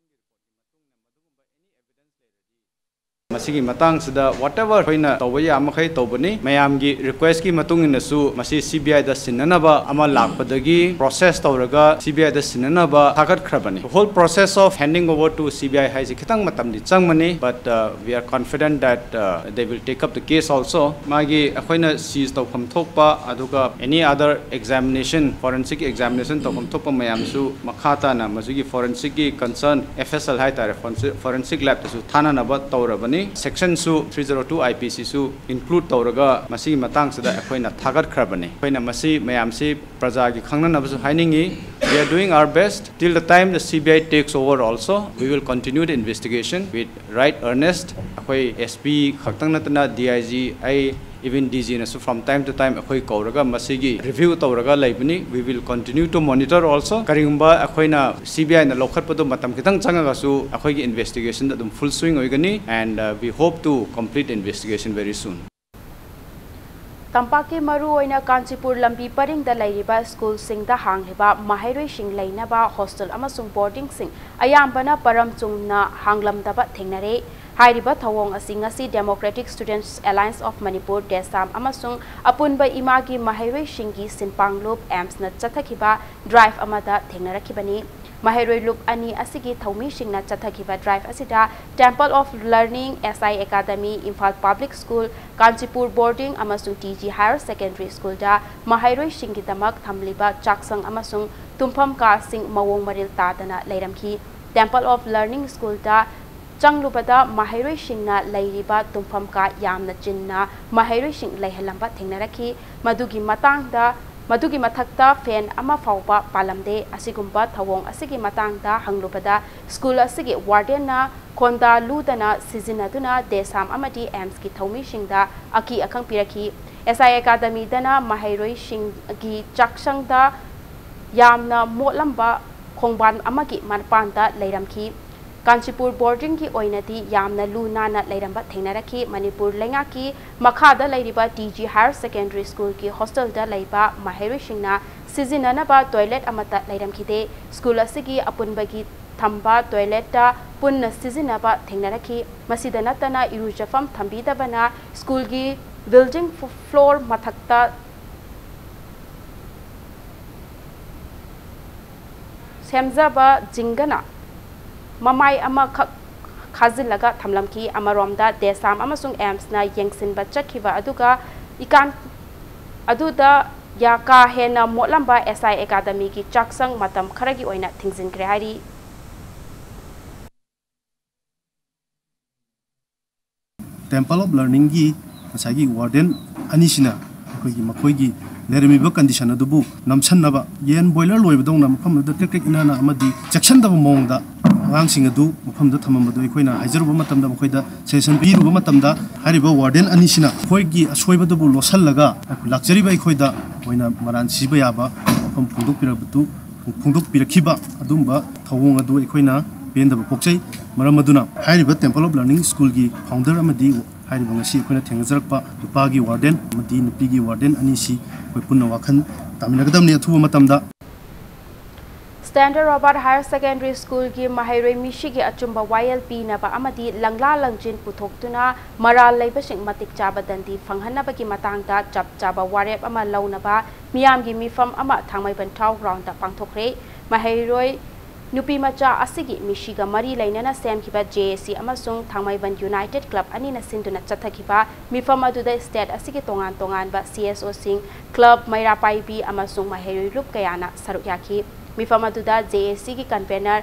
ꯃꯁꯤꯒꯤ ꯃꯇꯥꯡꯁꯤꯗ whatever ꯑꯩꯈꯣꯏꯅ ꯇꯧꯕ ꯌꯥꯕ ꯃꯈꯩ ꯇꯧꯕꯅꯤ꯫ ꯃꯌꯥꯝꯒꯤ requestꯀꯤ ꯃꯇꯨꯡ ꯏꯟꯅꯁꯨ ꯃꯁꯤ CBIꯗ ꯁꯤꯟꯅꯅꯕ ꯑꯃ ꯂꯥꯛꯄꯗꯒꯤ process ꯇꯧꯔꯒ CBIꯗ ꯁꯤꯟꯅꯅꯕ ꯊꯥꯒꯠꯈ꯭ꯔꯕꯅꯤ꯫ The whole process of handing over to CBI ꯍꯥꯏꯁꯦ ꯈꯤꯇꯪ ꯃꯇꯝꯗꯤ ꯆꯪꯕꯅꯤ, but uh, we are confident that uh, they will take up the case also. ꯃꯥꯒꯤ ꯑꯩꯈꯣꯏꯅ seize ꯇꯧꯐꯝ ꯊꯣꯛꯄ ꯑꯗꯨꯒ any other examination, forensic examination ꯇꯧꯐꯝ ꯊꯣꯛꯄ ꯃꯌꯥꯝꯁꯨ ꯃꯈꯥ ꯇꯥꯅ ꯃꯁꯤꯒꯤ forensicꯀꯤ concern FSL ꯍꯥꯏꯇꯥꯔꯦ, forensic, forensic labꯇꯁꯨ ꯊꯥꯅꯅꯕ ꯇꯧꯔꯕꯅꯤ꯫ Sectionꯁꯨ three zero two IPCꯁꯨ include ꯇꯧꯔꯒ ꯃꯁꯤꯒꯤ ꯃꯇꯥꯡꯁꯤꯗ ꯑꯩꯈꯣꯏꯅ ꯊꯥꯒꯠꯈ꯭ꯔꯕꯅꯤ꯫ ꯑꯩꯈꯣꯏꯅ ꯃꯁꯤ ꯃꯌꯥꯝꯁꯤ ꯄ꯭ꯔꯖꯥꯒꯤ ꯈꯪꯅꯅꯕꯁꯨ ꯍꯥꯏꯅꯤꯡꯉꯤ꯫ We are doing our best till the time the CBI takes over also. We will continue the investigation with right earnest. ꯑꯩꯈꯣꯏ SP ꯈꯛꯇꯪ ꯅꯠꯇꯅ DIG, ꯑꯩ, even DGꯅꯁꯨ from time to time ꯑꯩꯈꯣꯏ ꯀꯧꯔꯒ ꯃꯁꯤꯒꯤ review ꯇꯧꯔꯒ ꯂꯩꯕꯅꯤ꯫ We will continue to monitor also. ꯀꯔꯤꯒꯨꯝꯕ ꯑꯩꯈꯣꯏꯅ CBIꯅ ꯂꯧꯈꯠꯄꯗꯣ ꯃꯇꯝ ꯈꯤꯇꯪ ꯆꯪꯉꯒꯁꯨ ꯑꯩꯈꯣꯏꯒꯤ investigationꯗ ꯑꯗꯨꯝ full swing ꯑꯣꯏꯒꯅꯤ, and uh, we hope to complete the investigation very soon. ꯇꯝꯄꯥꯛꯀꯤ ꯃꯔꯨꯑꯣꯏꯅ ꯀꯥꯟꯆꯤꯄꯨꯔ ꯂꯝꯕꯤ ꯄꯔꯤꯡꯗ ꯂꯩꯔꯤꯕ ꯁ꯭ꯀꯨꯜꯁꯤꯡꯗ ꯍꯥꯡꯂꯤꯕ ꯃꯍꯩꯔꯣꯏꯁꯤꯡ ꯂꯩꯅꯕ hostel ꯑꯃꯁꯨꯡ boardingꯁꯤꯡ ꯑꯌꯥꯝꯕꯅ ꯄꯔꯝ ꯆꯨꯝꯅ ꯍꯥꯡꯂꯝꯗꯕ ꯊꯦꯡꯅꯔꯦ꯫ ꯍꯥꯏꯔꯤꯕ ꯊꯧꯑꯣꯡ ꯑꯁꯤ ꯉꯁꯤ Democratic Students Alliance of Manipur, DESAM, ꯑꯃꯁꯨꯡ ꯑꯄꯨꯟꯕ ꯏꯃꯥꯒꯤ ꯃꯍꯩꯔꯣꯏꯁꯤꯡꯒꯤ ꯁꯤꯟꯄꯥꯡꯂꯨꯞ AIMSꯅ ꯆꯠꯊꯈꯤꯕ drive ꯑꯃꯗ ꯊꯦꯡꯅꯔꯛꯈꯤꯕꯅꯤ꯫ ꯃꯍꯩꯔꯣꯏ ꯂꯨꯞ ꯑꯅꯤ ꯑꯁꯤꯒꯤ ꯊꯧꯃꯤꯁꯤꯡꯅ ꯆꯠꯊꯈꯤꯕ drive ꯑꯁꯤꯗ Temple of Learning, SI Academy, Imphal Public School, Kanchipur Boarding ꯑꯃꯁꯨꯡ TG Higher Secondary Schoolꯗ ꯃꯍꯩꯔꯣꯏꯁꯤꯡꯒꯤꯗꯃꯛ ꯊꯝꯂꯤꯕ ꯆꯥꯛꯁꯪ ꯑꯃꯁꯨꯡ ꯇꯨꯝꯐꯝ ꯀꯥꯁꯤꯡ ꯃꯑꯣꯡ ꯃꯔꯤꯜ ꯇꯥꯗꯅ ꯂꯩꯔꯝꯈꯤ꯫ Temple of Learning Schoolꯗ ꯆꯪꯂꯨꯕꯗ ꯃꯍꯩꯔꯣꯏꯁꯤꯡꯅ ꯂꯩꯔꯤꯕ ꯇꯨꯝꯐꯝ ꯀꯥ ꯌꯥꯝꯅ ꯆꯤꯟꯅ ꯃꯍꯩꯔꯣꯏꯁꯤꯡ ꯂꯩꯍꯜꯂꯝꯕ ꯊꯦꯡꯅꯔꯛꯈꯤ꯫ ꯃꯗꯨꯒꯤ ꯃꯇꯥꯡꯗ, ꯃꯗꯨꯒꯤ ꯃꯊꯛꯇ fan ꯑꯃ ꯐꯥꯎꯕ ꯄꯥꯜꯂꯝꯗꯦ꯫ ꯑꯁꯤꯒꯨꯝꯕ ꯊꯧꯑꯣꯡ ꯑꯁꯤꯒꯤ ꯃꯇꯥꯡꯗ ꯍꯪꯂꯨꯕꯗ, school ꯑꯁꯤꯒꯤ wardenꯅ ꯈꯣꯟꯗꯥ ꯂꯨꯗꯅ ꯁꯤꯖꯤꯟꯅꯗꯨꯅ ꯗꯦꯁꯥꯝ ꯑꯃꯗꯤ AIIMSꯀꯤ ꯊꯧꯃꯤꯁꯤꯡꯗ ꯑꯀꯤ ꯑꯈꯪ ꯄꯤꯔꯛꯈꯤ꯫ SI Academyꯗꯅ ꯃꯍꯩꯔꯣꯏꯁꯤꯡꯒꯤ ꯆꯥꯛꯁꯪꯗ ꯌꯥꯝꯅ ꯃꯣꯠꯂꯝꯕ ꯈꯣꯡꯕꯥꯟ ꯑꯃꯒꯤ ꯃꯄꯥꯟꯗ ꯂꯩꯔꯝꯈꯤ꯫ ꯀꯥꯟꯆꯤꯄꯨꯔ boardingꯒꯤ ꯑꯣꯏꯅꯗꯤ ꯌꯥꯝꯅ ꯂꯨ ꯅꯥꯟꯅ ꯂꯩꯔꯝꯕ ꯊꯦꯡꯅꯔꯛꯈꯤ꯫ ꯃꯅꯤꯄꯨꯔ ꯂꯩꯉꯥꯛꯀꯤ ꯃꯈꯥꯗ ꯂꯩꯔꯤꯕ TG Higher Secondary Schoolꯒꯤ hostelꯗ ꯂꯩꯕ ꯃꯍꯩꯔꯣꯏꯁꯤꯡꯅ ꯁꯤꯖꯤꯟꯅꯅꯕ toilet ꯑꯃꯠꯇ ꯂꯩꯔꯝꯈꯤꯗꯦ꯫ School ꯑꯁꯤꯒꯤ ꯑꯄꯨꯟꯕꯒꯤ ꯊꯝꯕ toiletꯇ ꯄꯨꯟꯅ ꯁꯤꯖꯤꯟꯅꯕ ꯊꯦꯡꯅꯔꯛꯈꯤ꯫ ꯃꯁꯤꯗ ꯅꯠꯇꯅ ꯏꯔꯨꯖꯐꯝ ꯊꯝꯕꯤꯗꯕꯅ schoolꯒꯤ building floor ꯃꯊꯛꯇ ꯁꯦꯝꯖꯕ ꯖꯤꯡꯒꯅ ꯃꯃꯥꯏ ꯑꯃꯈꯛ ꯈꯥꯖꯤꯜꯂꯒ ꯊꯝꯂꯝꯈꯤ꯫ ꯑꯃꯔꯣꯝꯗ ꯗꯦꯁꯥꯝ ꯑꯃꯁꯨꯡ AIIMSꯅ ꯌꯦꯡꯁꯤꯟꯕ ꯆꯠꯈꯤꯕ ꯑꯗꯨꯒ ꯏꯀꯥꯟ ꯑꯗꯨꯗ ꯌꯥ ꯀꯥ ꯍꯦꯟꯅ ꯃꯣꯠꯂꯝꯕ SI Academyꯒꯤ ꯆꯥꯛꯁꯪ ꯃꯇꯝ ꯈꯔꯒꯤ ꯑꯣꯏꯅ ꯊꯤꯡꯖꯤꯟꯈ꯭ꯔꯦ ꯍꯥꯏꯔꯤ꯫ Temple of Learningꯒꯤ ꯉꯁꯥꯏꯒꯤ warden ꯑꯅꯤꯁꯤꯅ ꯑꯩꯈꯣꯏꯒꯤ ꯃꯈꯣꯏꯒꯤ ꯂꯩꯔꯝꯃꯤꯕ condition ꯑꯗꯨꯕꯨ ꯅꯝꯁꯟꯅꯕ, ꯌꯦꯟ boiler ꯂꯣꯏꯕꯗꯧꯅ ꯃꯐꯝ ꯑꯗꯨꯗ ꯀ꯭ꯔꯤꯛ ꯀ꯭ꯔꯤꯛ ꯏꯅꯥꯅ ꯑꯃꯗꯤ ꯆꯦꯛꯁꯤꯟꯗꯕ ꯃꯑꯣꯡꯗ ꯑꯉꯥꯡꯁꯤꯡ ꯑꯗꯨ ꯃꯐꯝꯗꯨꯗ ꯊꯝꯃꯝꯕꯗꯨ ꯑꯩꯈꯣꯏꯅ ꯍꯥꯏꯖꯔꯨꯕ ꯃꯇꯝꯗ, ꯃꯈꯣꯏꯗ suggestion ꯄꯤꯔꯨꯕ ꯃꯇꯝꯗ, ꯍꯥꯏꯔꯤꯕ warden ꯑꯅꯤꯁꯤꯅ ꯃꯈꯣꯏꯒꯤ ꯑꯁꯣꯏꯕꯗꯨꯕꯨ ꯂꯣꯠꯁꯤꯜꯂꯒ ꯂꯥꯛꯆꯔꯤꯕ ꯑꯩꯈꯣꯏꯗ ꯑꯣꯏꯅ ꯃꯔꯥꯟ ꯁꯤꯕ ꯌꯥꯕ ꯋꯥꯐꯝ ꯐꯣꯡꯗꯣꯛꯄꯤꯔꯕꯗꯨ, ꯐꯣꯡꯗꯣꯛꯄꯤꯔꯛꯈꯤꯕ ꯑꯗꯨꯒꯨꯝꯕ ꯊꯧꯑꯣꯡ ꯑꯗꯨ ꯑꯩꯈꯣꯏꯅ ꯄꯦꯟꯗꯕ ꯄꯣꯛꯆꯩ꯫ ꯃꯔꯝ ꯑꯗꯨꯅ ꯍꯥꯏꯔꯤꯕ Temple of Learning Schoolꯒꯤ founder ꯑꯃꯗꯤ ꯍꯥꯏꯔꯤꯕ ꯉꯁꯤ ꯑꯩꯈꯣꯏꯅ ꯊꯦꯡꯅꯖꯔꯛꯄ ꯅꯨꯄꯥꯒꯤ warden ꯑꯃꯗꯤ ꯅꯨꯄꯤꯒꯤ warden ꯑꯅꯤꯁꯤ ꯑꯩꯈꯣꯏ ꯄꯨꯟꯅ ꯋꯥꯈꯜ ꯇꯥꯃꯤꯟꯅꯒꯗꯕꯅꯤ ꯑꯊꯨꯕ ꯃꯇꯝꯗ꯫ Standard Robert Higher Secondary Schoolꯒꯤ ꯃꯍꯩꯔꯣꯏ ꯃꯤꯁꯤꯒꯤ ꯑꯆꯨꯝꯕ ꯋꯥꯌꯦꯜ ꯄꯤꯅꯕ ꯑꯃꯗꯤ ꯂꯪꯂꯥ ꯂꯪꯖꯤꯟ ꯄꯨꯊꯣꯛꯇꯨꯅ ꯃꯔꯥꯜ ꯂꯩꯕꯁꯤꯡ ꯃꯇꯤꯛ ꯆꯥꯕ ꯗꯟꯗꯤ ꯐꯪꯍꯟꯅꯕꯒꯤ ꯃꯇꯥꯡꯗ ꯆꯞ ꯆꯥꯕ ꯋꯥꯔꯦꯞ ꯑꯃ ꯂꯧꯅꯕ ꯃꯤꯌꯥꯝꯒꯤ ꯃꯤꯐꯝ ꯑꯃ ꯊꯥꯡꯃꯩꯕꯟ ꯊꯥꯎ groundꯗ ꯄꯥꯡꯊꯣꯛꯈ꯭ꯔꯦ꯫ ꯃꯍꯩꯔꯣꯏ ꯅꯨꯄꯤꯃꯆꯥ ꯑꯁꯤꯒꯤ ꯃꯤꯁꯤꯒ ꯃꯔꯤ ꯂꯩꯅꯅ ꯁꯦꯝꯈꯤꯕ JAC ꯑꯃꯁꯨꯡ ꯊꯥꯡꯃꯩꯕꯟ United Club ꯑꯅꯤꯅ ꯁꯤꯟꯗꯨꯅ ꯆꯠꯊꯈꯤꯕ ꯃꯤꯐꯝ ꯑꯗꯨꯗ state ꯑꯁꯤꯒꯤ ꯇꯣꯉꯥꯟ ꯇꯣꯉꯥꯟꯕ CSOꯁꯤꯡ, club, ꯃꯩꯔꯥ ꯄꯥꯏꯕꯤ ꯑꯃꯁꯨꯡ ꯃꯍꯩꯔꯣꯏ ꯂꯨꯞ ꯀꯌꯥꯅ ꯁꯔꯨꯛ ꯌꯥꯈꯤ꯫ ꯃꯤꯐꯝ ꯑꯗꯨꯗ JACꯒꯤ convener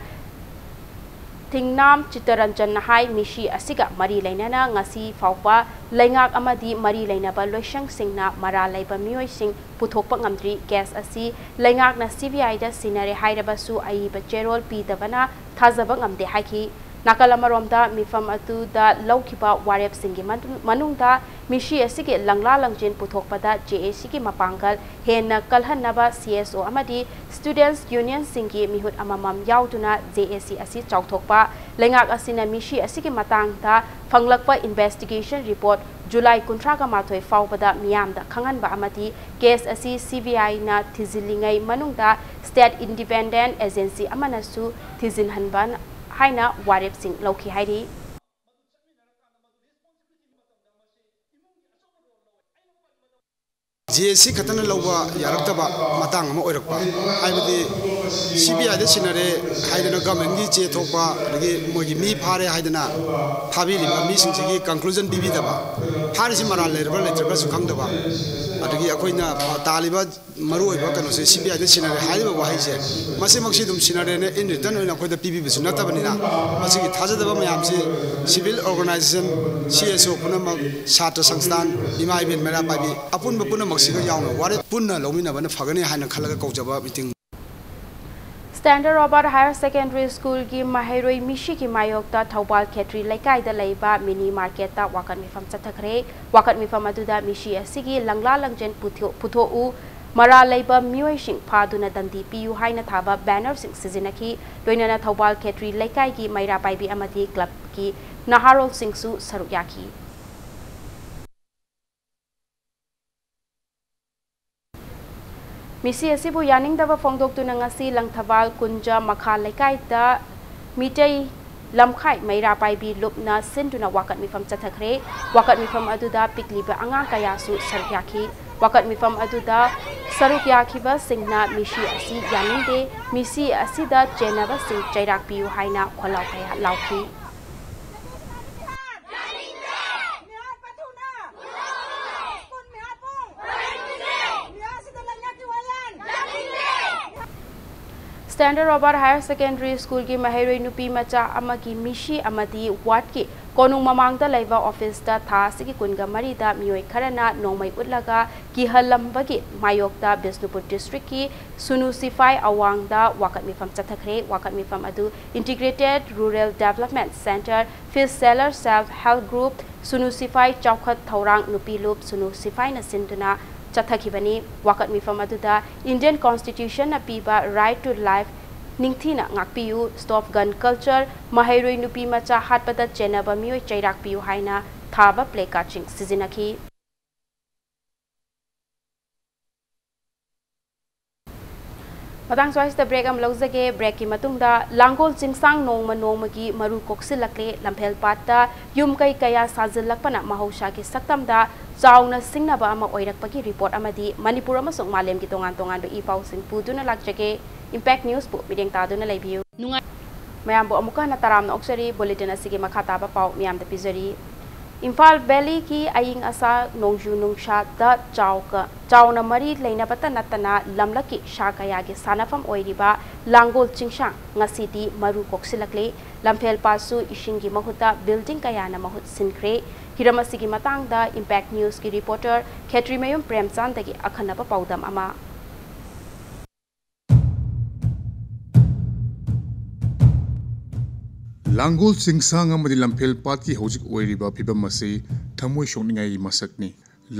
ꯊꯤꯡꯅꯥꯝ ꯆꯤꯠꯇꯔꯟꯖꯟꯅ ꯍꯥꯏ, ꯃꯤꯁꯤ ꯑꯁꯤꯒ ꯃꯔꯤ ꯂꯩꯅꯅ ꯉꯁꯤ ꯐꯥꯎꯕ ꯂꯩꯉꯥꯛ ꯑꯃꯗꯤ ꯃꯔꯤ ꯂꯩꯅꯕ ꯂꯣꯏꯁꯪꯁꯤꯡꯅ ꯃꯔꯥꯜ ꯂꯩꯕ ꯃꯤꯑꯣꯏꯁꯤꯡ ꯄꯨꯊꯣꯛꯄ ꯉꯝꯗ꯭ꯔꯤ꯫ ꯀꯦꯁ ꯑꯁꯤ ꯂꯩꯉꯥꯛꯅ ꯁꯤ ꯕꯤ ꯑꯥꯏꯗ ꯁꯤꯟꯅꯔꯦ ꯍꯥꯏꯔꯕꯁꯨ ꯑꯏꯕ ꯆꯦꯔꯣꯜ ꯄꯤꯗꯕꯅ ꯊꯥꯖꯕ ꯉꯝꯗꯦ ꯍꯥꯏꯈꯤ꯫ ꯅꯥꯀꯜ ꯑꯃꯔꯣꯝꯗ, ꯃꯤꯐꯝ ꯑꯗꯨꯗ ꯂꯧꯈꯤꯕ ꯋꯥꯔꯦꯞꯁꯤꯡꯒꯤ ꯃꯅꯨꯡ-, ꯃꯅꯨꯡꯗ ꯃꯤꯁꯤ ꯑꯁꯤꯒꯤ ꯂꯪꯂꯥ ꯂꯪꯖꯦꯟ ꯄꯨꯊꯣꯛꯄꯗ ꯖꯦ ꯑꯦ ꯁꯤꯒꯤ ꯃꯄꯥꯡꯒꯜ ꯍꯦꯟꯅ ꯀꯜꯍꯟꯅꯕ ꯁꯤ ꯑꯦꯁ ꯑꯣ ꯑꯃꯗꯤ ꯁ꯭ꯇꯨꯗꯦꯟꯠꯁ ꯌꯨꯅꯤꯌꯟꯁꯤꯡꯒꯤ ꯃꯤꯍꯨꯠ ꯑꯃꯃꯝ ꯌꯥꯎꯗꯨꯅ ꯖꯦ ꯑꯦ ꯁꯤ ꯑꯁꯤ ꯆꯥꯎꯊꯣꯛꯄ꯫ ꯂꯩꯉꯥꯛ ꯑꯁꯤꯅ ꯃꯤꯁꯤ ꯑꯁꯤꯒꯤ ꯃꯇꯥꯡꯗ ꯐꯪꯂꯛꯄ ꯏꯟꯚꯦꯁꯇꯤꯒꯦꯁꯟ ꯔꯤꯄꯣꯔꯠ ꯖꯨꯂꯥꯏ ꯀꯨꯟꯊ꯭ꯔꯥꯒ ꯃꯥꯊꯣꯏ ꯐꯥꯎꯕꯗ ꯃꯤꯌꯥꯝꯗ ꯈꯪꯍꯟꯕ ꯑꯃꯗꯤ ꯀꯦꯁ ꯑꯁꯤ ꯁꯤ ꯕꯤ ꯑꯥꯏꯅ ꯊꯤꯖꯤꯜꯂꯤꯉꯩ ꯃꯅꯨꯡꯗ ꯁ꯭ꯇꯦꯠ ꯏꯟꯗꯤꯄꯦꯟꯗꯦꯟꯠ ꯑꯦꯖꯦꯟꯁꯤ ꯑꯃꯅꯁꯨ ꯊꯤꯖꯤꯟꯍꯟꯕ ꯍꯥꯏꯅ ꯋꯥꯔꯦꯞꯁꯤꯡ ꯂꯧꯈꯤ ꯍꯥꯏꯔꯤ꯫ ꯖꯦ ꯑꯦ ꯁꯤ ꯈꯛꯇꯅ ꯂꯧꯕ ꯌꯥꯔꯛꯇꯕ ꯃꯇꯥꯡ ꯑꯃ ꯑꯣꯏꯔꯛꯄ, ꯍꯥꯏꯕꯗꯤ ꯁꯤ ꯕꯤ ꯑꯥꯏꯗ ꯁꯤꯟꯅꯔꯦ ꯍꯥꯏꯗꯅ ꯒꯃꯦꯟꯒꯤ ꯆꯦ ꯊꯣꯛꯄ, ꯑꯗꯒꯤ ꯃꯣꯏꯒꯤ ꯃꯤ ꯐꯥꯔꯦ ꯍꯥꯏꯗꯅ ꯐꯥꯕꯤꯔꯤꯕ ꯃꯤꯁꯤꯡꯁꯤꯒꯤ ꯀꯟꯀ꯭ꯂꯨꯖꯟ ꯄꯤꯕꯤꯗꯕ, ꯐꯥꯔꯤꯁꯤ ꯃꯔꯥꯜ ꯂꯩꯔꯕ꯭ꯔꯥ ꯂꯩꯇ꯭ꯔꯕ꯭ꯔꯥꯁꯨ ꯈꯪꯗꯕ, ꯑꯗꯒꯤ ꯑꯩꯈꯣꯏꯅ ꯇꯥꯜꯂꯤꯕ ꯃꯔꯨꯑꯣꯏꯕ ꯀꯩꯅꯣꯁꯦ ꯁꯤ ꯕꯤ ꯑꯥꯏꯗ ꯁꯤꯟꯅꯔꯦ ꯍꯥꯏꯔꯤꯕ ꯋꯥꯍꯩꯁꯦ, ꯃꯁꯤꯃꯛꯁꯤ ꯑꯗꯨꯝ ꯁꯤꯟꯅꯔꯦꯅ in return ꯑꯣꯏꯅ ꯑꯩꯈꯣꯏꯗ ꯄꯤꯕꯤꯕꯁꯨ ꯅꯠꯇꯕꯅꯤꯅ, ꯃꯁꯤꯒꯤ ꯊꯥꯖꯗꯕ ꯃꯌꯥꯝꯁꯤ ꯁꯤꯚꯤꯜ ꯑꯣꯔꯒꯅꯥꯏꯖꯦꯁꯟ, ꯁꯤ ꯑꯦꯁ ꯑꯣ ꯄꯨꯝꯅꯃꯛ, ꯁꯥꯇ꯭ꯔ ꯁꯪꯁꯊꯥꯟ, ꯏꯃꯥ ꯏꯕꯦꯟ ꯃꯩꯔꯥ ꯄꯥꯏꯕꯤ ꯑꯄꯨꯟꯕ ꯄꯨꯝꯅꯃꯛꯁꯤꯒ ꯌꯥꯎꯅ ꯋꯥꯔꯦꯞ ꯄꯨꯟꯅ ꯂꯧꯃꯤꯟꯅꯕꯅ ꯐꯒꯅꯤ ꯍꯥꯏꯅ ꯈꯜꯂꯒ ꯀꯧꯖꯕ ꯃꯤꯇꯤꯡ꯫ ꯁ꯭ꯇꯦꯟꯗꯔ ꯔꯣꯕꯥꯔꯠ ꯍꯥꯌꯔ ꯁꯦꯀꯦꯟꯗꯔꯤ ꯁ꯭ꯀꯨꯜꯒꯤ ꯃꯍꯩꯔꯣꯏ ꯃꯤꯁꯤꯒꯤ ꯃꯥꯌꯣꯛꯇ ꯊꯧꯕꯥꯜ ꯈꯦꯇ꯭ꯔꯤ ꯂꯩꯀꯥꯏꯗ ꯂꯩꯕ ꯃꯤꯅꯤ ꯃꯥꯔꯀꯦꯠꯇ ꯋꯥꯀꯠ ꯃꯤꯐꯝ ꯆꯠꯊꯈ꯭ꯔꯦ꯫ ꯋꯥꯀꯠ ꯃꯤꯐꯝ ꯑꯗꯨꯗ ꯃꯤꯁꯤ ꯑꯁꯤꯒꯤ ꯂꯪꯂꯥ ꯂꯪꯖꯦꯟ ꯄꯨꯊꯣꯛ-, ꯄꯨꯊꯣꯛꯎ, ꯃꯔꯥꯜ ꯂꯩꯕ ꯃꯤꯑꯣꯏꯁꯤꯡ ꯐꯥꯗꯨꯅ ꯗꯟꯗꯤ ꯄꯤꯌꯨ ꯍꯥꯏꯅ ꯊꯥꯕ ꯕꯦꯅꯔꯁꯤꯡ ꯁꯤꯖꯤꯟꯅꯈꯤ꯫ ꯂꯣꯏꯅꯅ ꯊꯧꯕꯥꯜ ꯈꯦꯇ꯭ꯔꯤ ꯂꯩꯀꯥꯏꯒꯤ ꯃꯩꯔꯥ ꯄꯥꯏꯕꯤ ꯑꯃꯗꯤ ꯀ꯭ꯂꯕꯀꯤ ꯅꯍꯥꯔꯣꯜꯁꯤꯡꯁꯨ ꯁꯔꯨꯛ ꯌꯥꯈꯤ꯫ ꯃꯤꯁꯤ ꯑꯁꯤꯕꯨ ꯌꯥꯅꯤꯡꯗꯕ ꯐꯣꯡꯗꯣꯛꯇꯨꯅ ꯉꯁꯤ ꯂꯪꯊꯕꯥꯜ ꯀꯨꯟꯖ ꯃꯈꯥ ꯂꯩꯀꯥꯏꯗ ꯃꯤꯇꯩ ꯂꯝꯈꯥꯏ ꯃꯩꯔꯥ ꯄꯥꯏꯕꯤ ꯂꯨꯞꯅ ꯁꯤꯟꯗꯨꯅ ꯋꯥꯀꯠ ꯃꯤꯐꯝ ꯆꯠꯊꯈ꯭ꯔꯦ꯫ ꯋꯥꯀꯠ ꯃꯤꯐꯝ ꯑꯗꯨꯗ ꯄꯤꯛꯂꯤꯕ ꯑꯉꯥꯡ ꯀꯌꯥꯁꯨ ꯁꯔꯨꯛ ꯌꯥꯈꯤ꯫ ꯋꯥꯀꯠ ꯃꯤꯐꯝ ꯑꯗꯨꯗ ꯁꯔꯨꯛ ꯌꯥꯈꯤꯕꯁꯤꯡꯅ ꯃꯤꯁꯤ ꯑꯁꯤ ꯌꯥꯅꯤꯡꯗꯦ, ꯃꯤꯁꯤ ꯑꯁꯤꯗ ꯆꯦꯟꯅꯕꯁꯤꯡ ꯆꯩꯔꯥꯛ ꯄꯤꯌꯨ ꯍꯥꯏꯅ ꯈꯣꯜꯂꯥꯎ ꯀꯌꯥ ꯂꯥꯎꯈꯤ꯫ ꯁꯦꯟꯇꯔ ꯔꯣꯕꯥꯔꯠ ꯍꯥꯌꯔ ꯁꯦꯀꯦꯟꯗꯔꯤ ꯁ꯭ꯀꯨꯜꯒꯤ ꯃꯍꯩꯔꯣꯏ ꯅꯨꯄꯤ ꯃꯆꯥ ꯑꯃꯒꯤ ꯃꯤꯁꯤ ꯑꯃꯗꯤ ꯋꯥꯔꯗꯀꯤ ꯀꯣꯅꯨꯡ ꯃꯃꯥꯡꯗ ꯂꯩꯕ ꯑꯣꯐꯤꯁꯇ ꯊꯥ ꯑꯁꯤꯒꯤ ꯀꯨꯟꯒ ꯃꯔꯤꯗ ꯃꯤꯑꯣꯏ ꯈꯔꯅ ꯅꯣꯡꯃꯩ ꯎꯠꯂꯒ ꯀꯤꯍꯜꯂꯝꯕꯒꯤ ꯃꯥꯌꯣꯛꯇ ꯕꯤꯁꯅꯨꯄꯨꯔ ꯗꯤꯁꯇ꯭ꯔꯤꯛꯀꯤ ꯁꯨꯅꯨ ꯁꯤꯐꯥꯏ ꯑꯋꯥꯡꯗ ꯋꯥꯀꯠ ꯃꯤꯐꯝ ꯆꯠꯊꯈ꯭ꯔꯦ꯫ ꯋꯥꯀꯠ ꯃꯤꯐꯝ ꯑꯗꯨ Integrated Rural Development Centre Fish Seller Self Help Group, ꯁꯨꯅꯨ ꯁꯤꯐꯥꯏ ꯆꯥꯎꯈꯠ ꯊꯧꯔꯥꯡ ꯅꯨꯄꯤ ꯂꯨꯞ ꯁꯨꯅꯨ ꯁꯤꯐꯥꯏꯅ ꯁꯤꯟꯗꯨꯅ ꯆꯠꯊꯈꯤꯕꯅꯤ꯫ ꯋꯥꯀꯠ ꯃꯤꯐꯝ ꯑꯗꯨꯗ Indian Constitutionꯅ ꯄꯤꯕ Right to Life ꯅꯤꯡꯊꯤꯅ ꯉꯥꯛꯄꯤꯌꯨ, Stop Gun Culture, ꯃꯍꯩꯔꯣꯏ ꯅꯨꯄꯤ ꯃꯆꯥ ꯍꯥꯠꯄꯗ ꯆꯦꯟꯅꯕ ꯃꯤꯑꯣꯏ ꯆꯩꯔꯥꯛꯄꯤꯌꯨ ꯍꯥꯏꯅ ꯊꯥꯕ placardꯁꯤꯡ ꯁꯤꯖꯤꯟꯅꯈꯤ꯫ ꯃꯇꯥꯡ ꯁ꯭ꯋꯥꯏꯁꯤꯗ break ꯑꯃ ꯂꯧꯖꯒꯦ꯫ Breakꯀꯤ ꯃꯇꯨꯡꯗ ꯂꯥꯡꯒꯣꯜ ꯆꯤꯡꯁꯥꯡ ꯅꯣꯡꯃ ꯅꯣꯡꯃꯒꯤ ꯃꯔꯨ ꯀꯣꯛꯁꯤꯜꯂꯛꯂꯦ꯫ ꯂꯝꯐꯦꯜ ꯄꯥꯠꯇ ꯌꯨꯝ ꯀꯩ ꯀꯌꯥ ꯁꯥꯖꯤꯜꯂꯛꯄꯅ ꯃꯍꯧꯁꯥꯒꯤ ꯁꯛꯇꯝꯗ ꯆꯥꯎꯅ ꯁꯤꯡꯅꯕ ꯑꯃ ꯑꯣꯏꯔꯛꯄꯒꯤ report ꯑꯃꯗꯤ ꯃꯅꯤꯄꯨꯔ ꯑꯃꯁꯨꯡ ꯃꯥꯂꯦꯝꯒꯤ ꯇꯣꯉꯥꯟ ꯇꯣꯉꯥꯟꯕ ꯏ ꯄꯥꯎꯁꯤꯡ ꯄꯨꯗꯨꯅ ꯂꯥꯛꯆꯒꯦ꯫ Impact Newsꯄꯨ ꯃꯤꯠꯌꯦꯡ ꯇꯥꯗꯨꯅ ꯂꯩꯕꯤꯌꯨ꯫ ꯅꯨꯡꯉꯥꯏ- ꯃꯌꯥꯝꯕꯨ ꯑꯃꯨꯛꯀ ꯍꯟꯅ ꯇꯔꯥꯝꯅ ꯑꯣꯛꯆꯔꯤ꯫ Bulletin ꯑꯁꯤꯒꯤ ꯃꯈꯥ ꯇꯥꯕ ꯄꯥꯎ ꯃꯤꯌꯥꯝꯗ ꯄꯤꯖꯔꯤ꯫ ꯏꯝꯐꯥꯜ ꯚꯦꯂꯤꯒꯤ ꯑꯏꯪ ꯑꯁꯥ ꯅꯣꯡꯖꯨ ꯅꯨꯡꯁꯥꯗ ꯆꯥꯎꯒ-, ꯆꯥꯎꯅ ꯃꯔꯤ ꯂꯩꯅꯕꯇ ꯅꯠꯇꯅ ꯂꯝꯂꯛꯀꯤ ꯁꯥ ꯀꯌꯥꯒꯤ ꯁꯥꯟꯅꯐꯝ ꯑꯣꯏꯔꯤꯕ ꯂꯥꯡꯒꯣꯜ ꯆꯤꯡꯁꯥꯡ ꯉꯁꯤꯗꯤ ꯃꯔꯨ ꯀꯣꯛꯁꯤꯜꯂꯛꯂꯦ꯫ ꯂꯝꯐꯦꯜ ꯄꯥꯠꯁꯨ ꯏꯁꯤꯡꯒꯤ ꯃꯍꯨꯠꯇ building ꯀꯌꯥꯅ ꯃꯍꯨꯠ ꯁꯤꯟꯈ꯭ꯔꯦ꯫ ꯍꯤꯔꯝ ꯑꯁꯤꯒꯤ ꯃꯇꯥꯡꯗ Impact Newsꯀꯤ reporter ꯈꯦꯇ꯭ꯔꯤꯃꯌꯨꯝ ꯄ꯭ꯔꯦꯝꯆꯥꯟꯗꯒꯤ ꯑꯈꯟꯅꯕ ꯄꯥꯎꯗꯝ ꯑꯃ꯫ ꯂꯥꯡꯒꯣꯜ ꯆꯤꯡꯁꯥꯡ ꯑꯃꯗꯤ ꯂꯝꯐꯦꯜ ꯄꯥꯠꯀꯤ ꯍꯧꯖꯤꯛ ꯑꯣꯏꯔꯤꯕ ꯐꯤꯕꯝ ꯑꯁꯤ ꯊꯃꯣꯏ ꯁꯣꯛꯅꯤꯡꯉꯥꯏꯒꯤ ꯃꯁꯛꯅꯤ꯫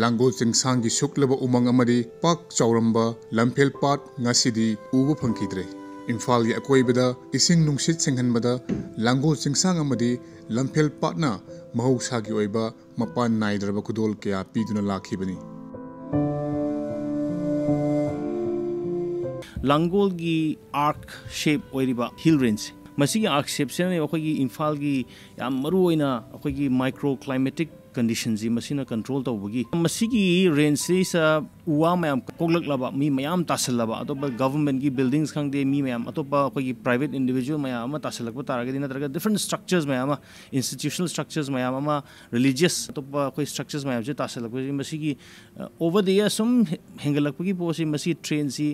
ꯂꯥꯡꯒꯣꯜ ꯆꯤꯡꯁꯥꯡꯒꯤ ꯁꯨꯛꯂꯕ ꯎꯃꯪ ꯑꯃꯗꯤ ꯄꯥꯛ ꯆꯥꯎꯔꯝꯕ ꯂꯝꯐꯦꯜ ꯄꯥꯠ ꯉꯁꯤꯗꯤ ꯎꯕ ꯐꯪꯈꯤꯗ꯭ꯔꯦ꯫ ꯏꯝꯐꯥꯜꯒꯤ ꯑꯀꯣꯏꯕꯗ ꯏꯁꯤꯡ ꯅꯨꯡꯁꯤꯠ ꯁꯦꯡꯍꯟꯕꯗ ꯂꯥꯡꯒꯣꯜ ꯆꯤꯡꯁꯥꯡ ꯑꯃꯗꯤ ꯂꯝꯐꯦꯜ ꯄꯥꯠꯅ ꯃꯍꯧꯁꯥꯒꯤ ꯑꯣꯏꯕ ꯃꯄꯥꯟ ꯅꯥꯏꯗ꯭ꯔꯕ ꯈꯨꯗꯣꯜ ꯀꯌꯥ ꯄꯤꯗꯨꯅ ꯂꯥꯛꯈꯤꯕꯅꯤ꯫ ꯂꯥꯡꯒꯣꯜꯒꯤ arc shape ꯑꯣꯏꯔꯤꯕ hill range, ꯃꯁꯤꯒꯤ arc shapeꯁꯤꯅ ꯑꯩꯈꯣꯏꯒꯤ ꯏꯝꯐꯥꯜꯒꯤ ꯌꯥꯝ ꯃꯔꯨ ꯑꯣꯏꯅ ꯑꯩꯈꯣꯏꯒꯤ microclimatic conditionꯁꯤ ꯃꯁꯤꯅ control ꯇꯧꯕꯒꯤ, ꯃꯁꯤꯒꯤ rangeꯁꯤꯗ ꯎ ꯋꯥ ꯃꯌꯥꯝ ꯀꯣꯛꯂꯛꯂꯕ, ꯃꯤ ꯃꯌꯥꯝ ꯇꯥꯁꯜꯂꯕ, ꯑꯇꯣꯞꯄ governmentꯀꯤ buildings ꯈꯪꯗꯦ, ꯃꯤ ꯃꯌꯥꯝ, ꯑꯇꯣꯞꯄ ꯑꯩꯈꯣꯏꯒꯤ private individual ꯃꯌꯥꯝ ꯑꯃ ꯇꯥꯁꯜꯂꯛꯄ ꯇꯥꯔꯒꯗꯤ, ꯅꯠꯇ꯭ꯔꯒ different structures ꯃꯌꯥꯝ ꯑꯃ, institutional structures ꯃꯌꯥꯝ ꯑꯃ, religious ꯑꯇꯣꯞꯄ ꯑꯩꯈꯣꯏ structures ꯃꯌꯥꯝꯁꯦ ꯇꯥꯁꯜꯂꯛꯄꯁꯤ, ꯃꯁꯤꯒꯤ, ꯑ, over the year ꯁꯨꯝ ꯍꯦꯟꯒꯠꯂꯛꯄꯒꯤ ꯄꯣꯠꯁꯤ, ꯃꯁꯤ trendꯁꯤ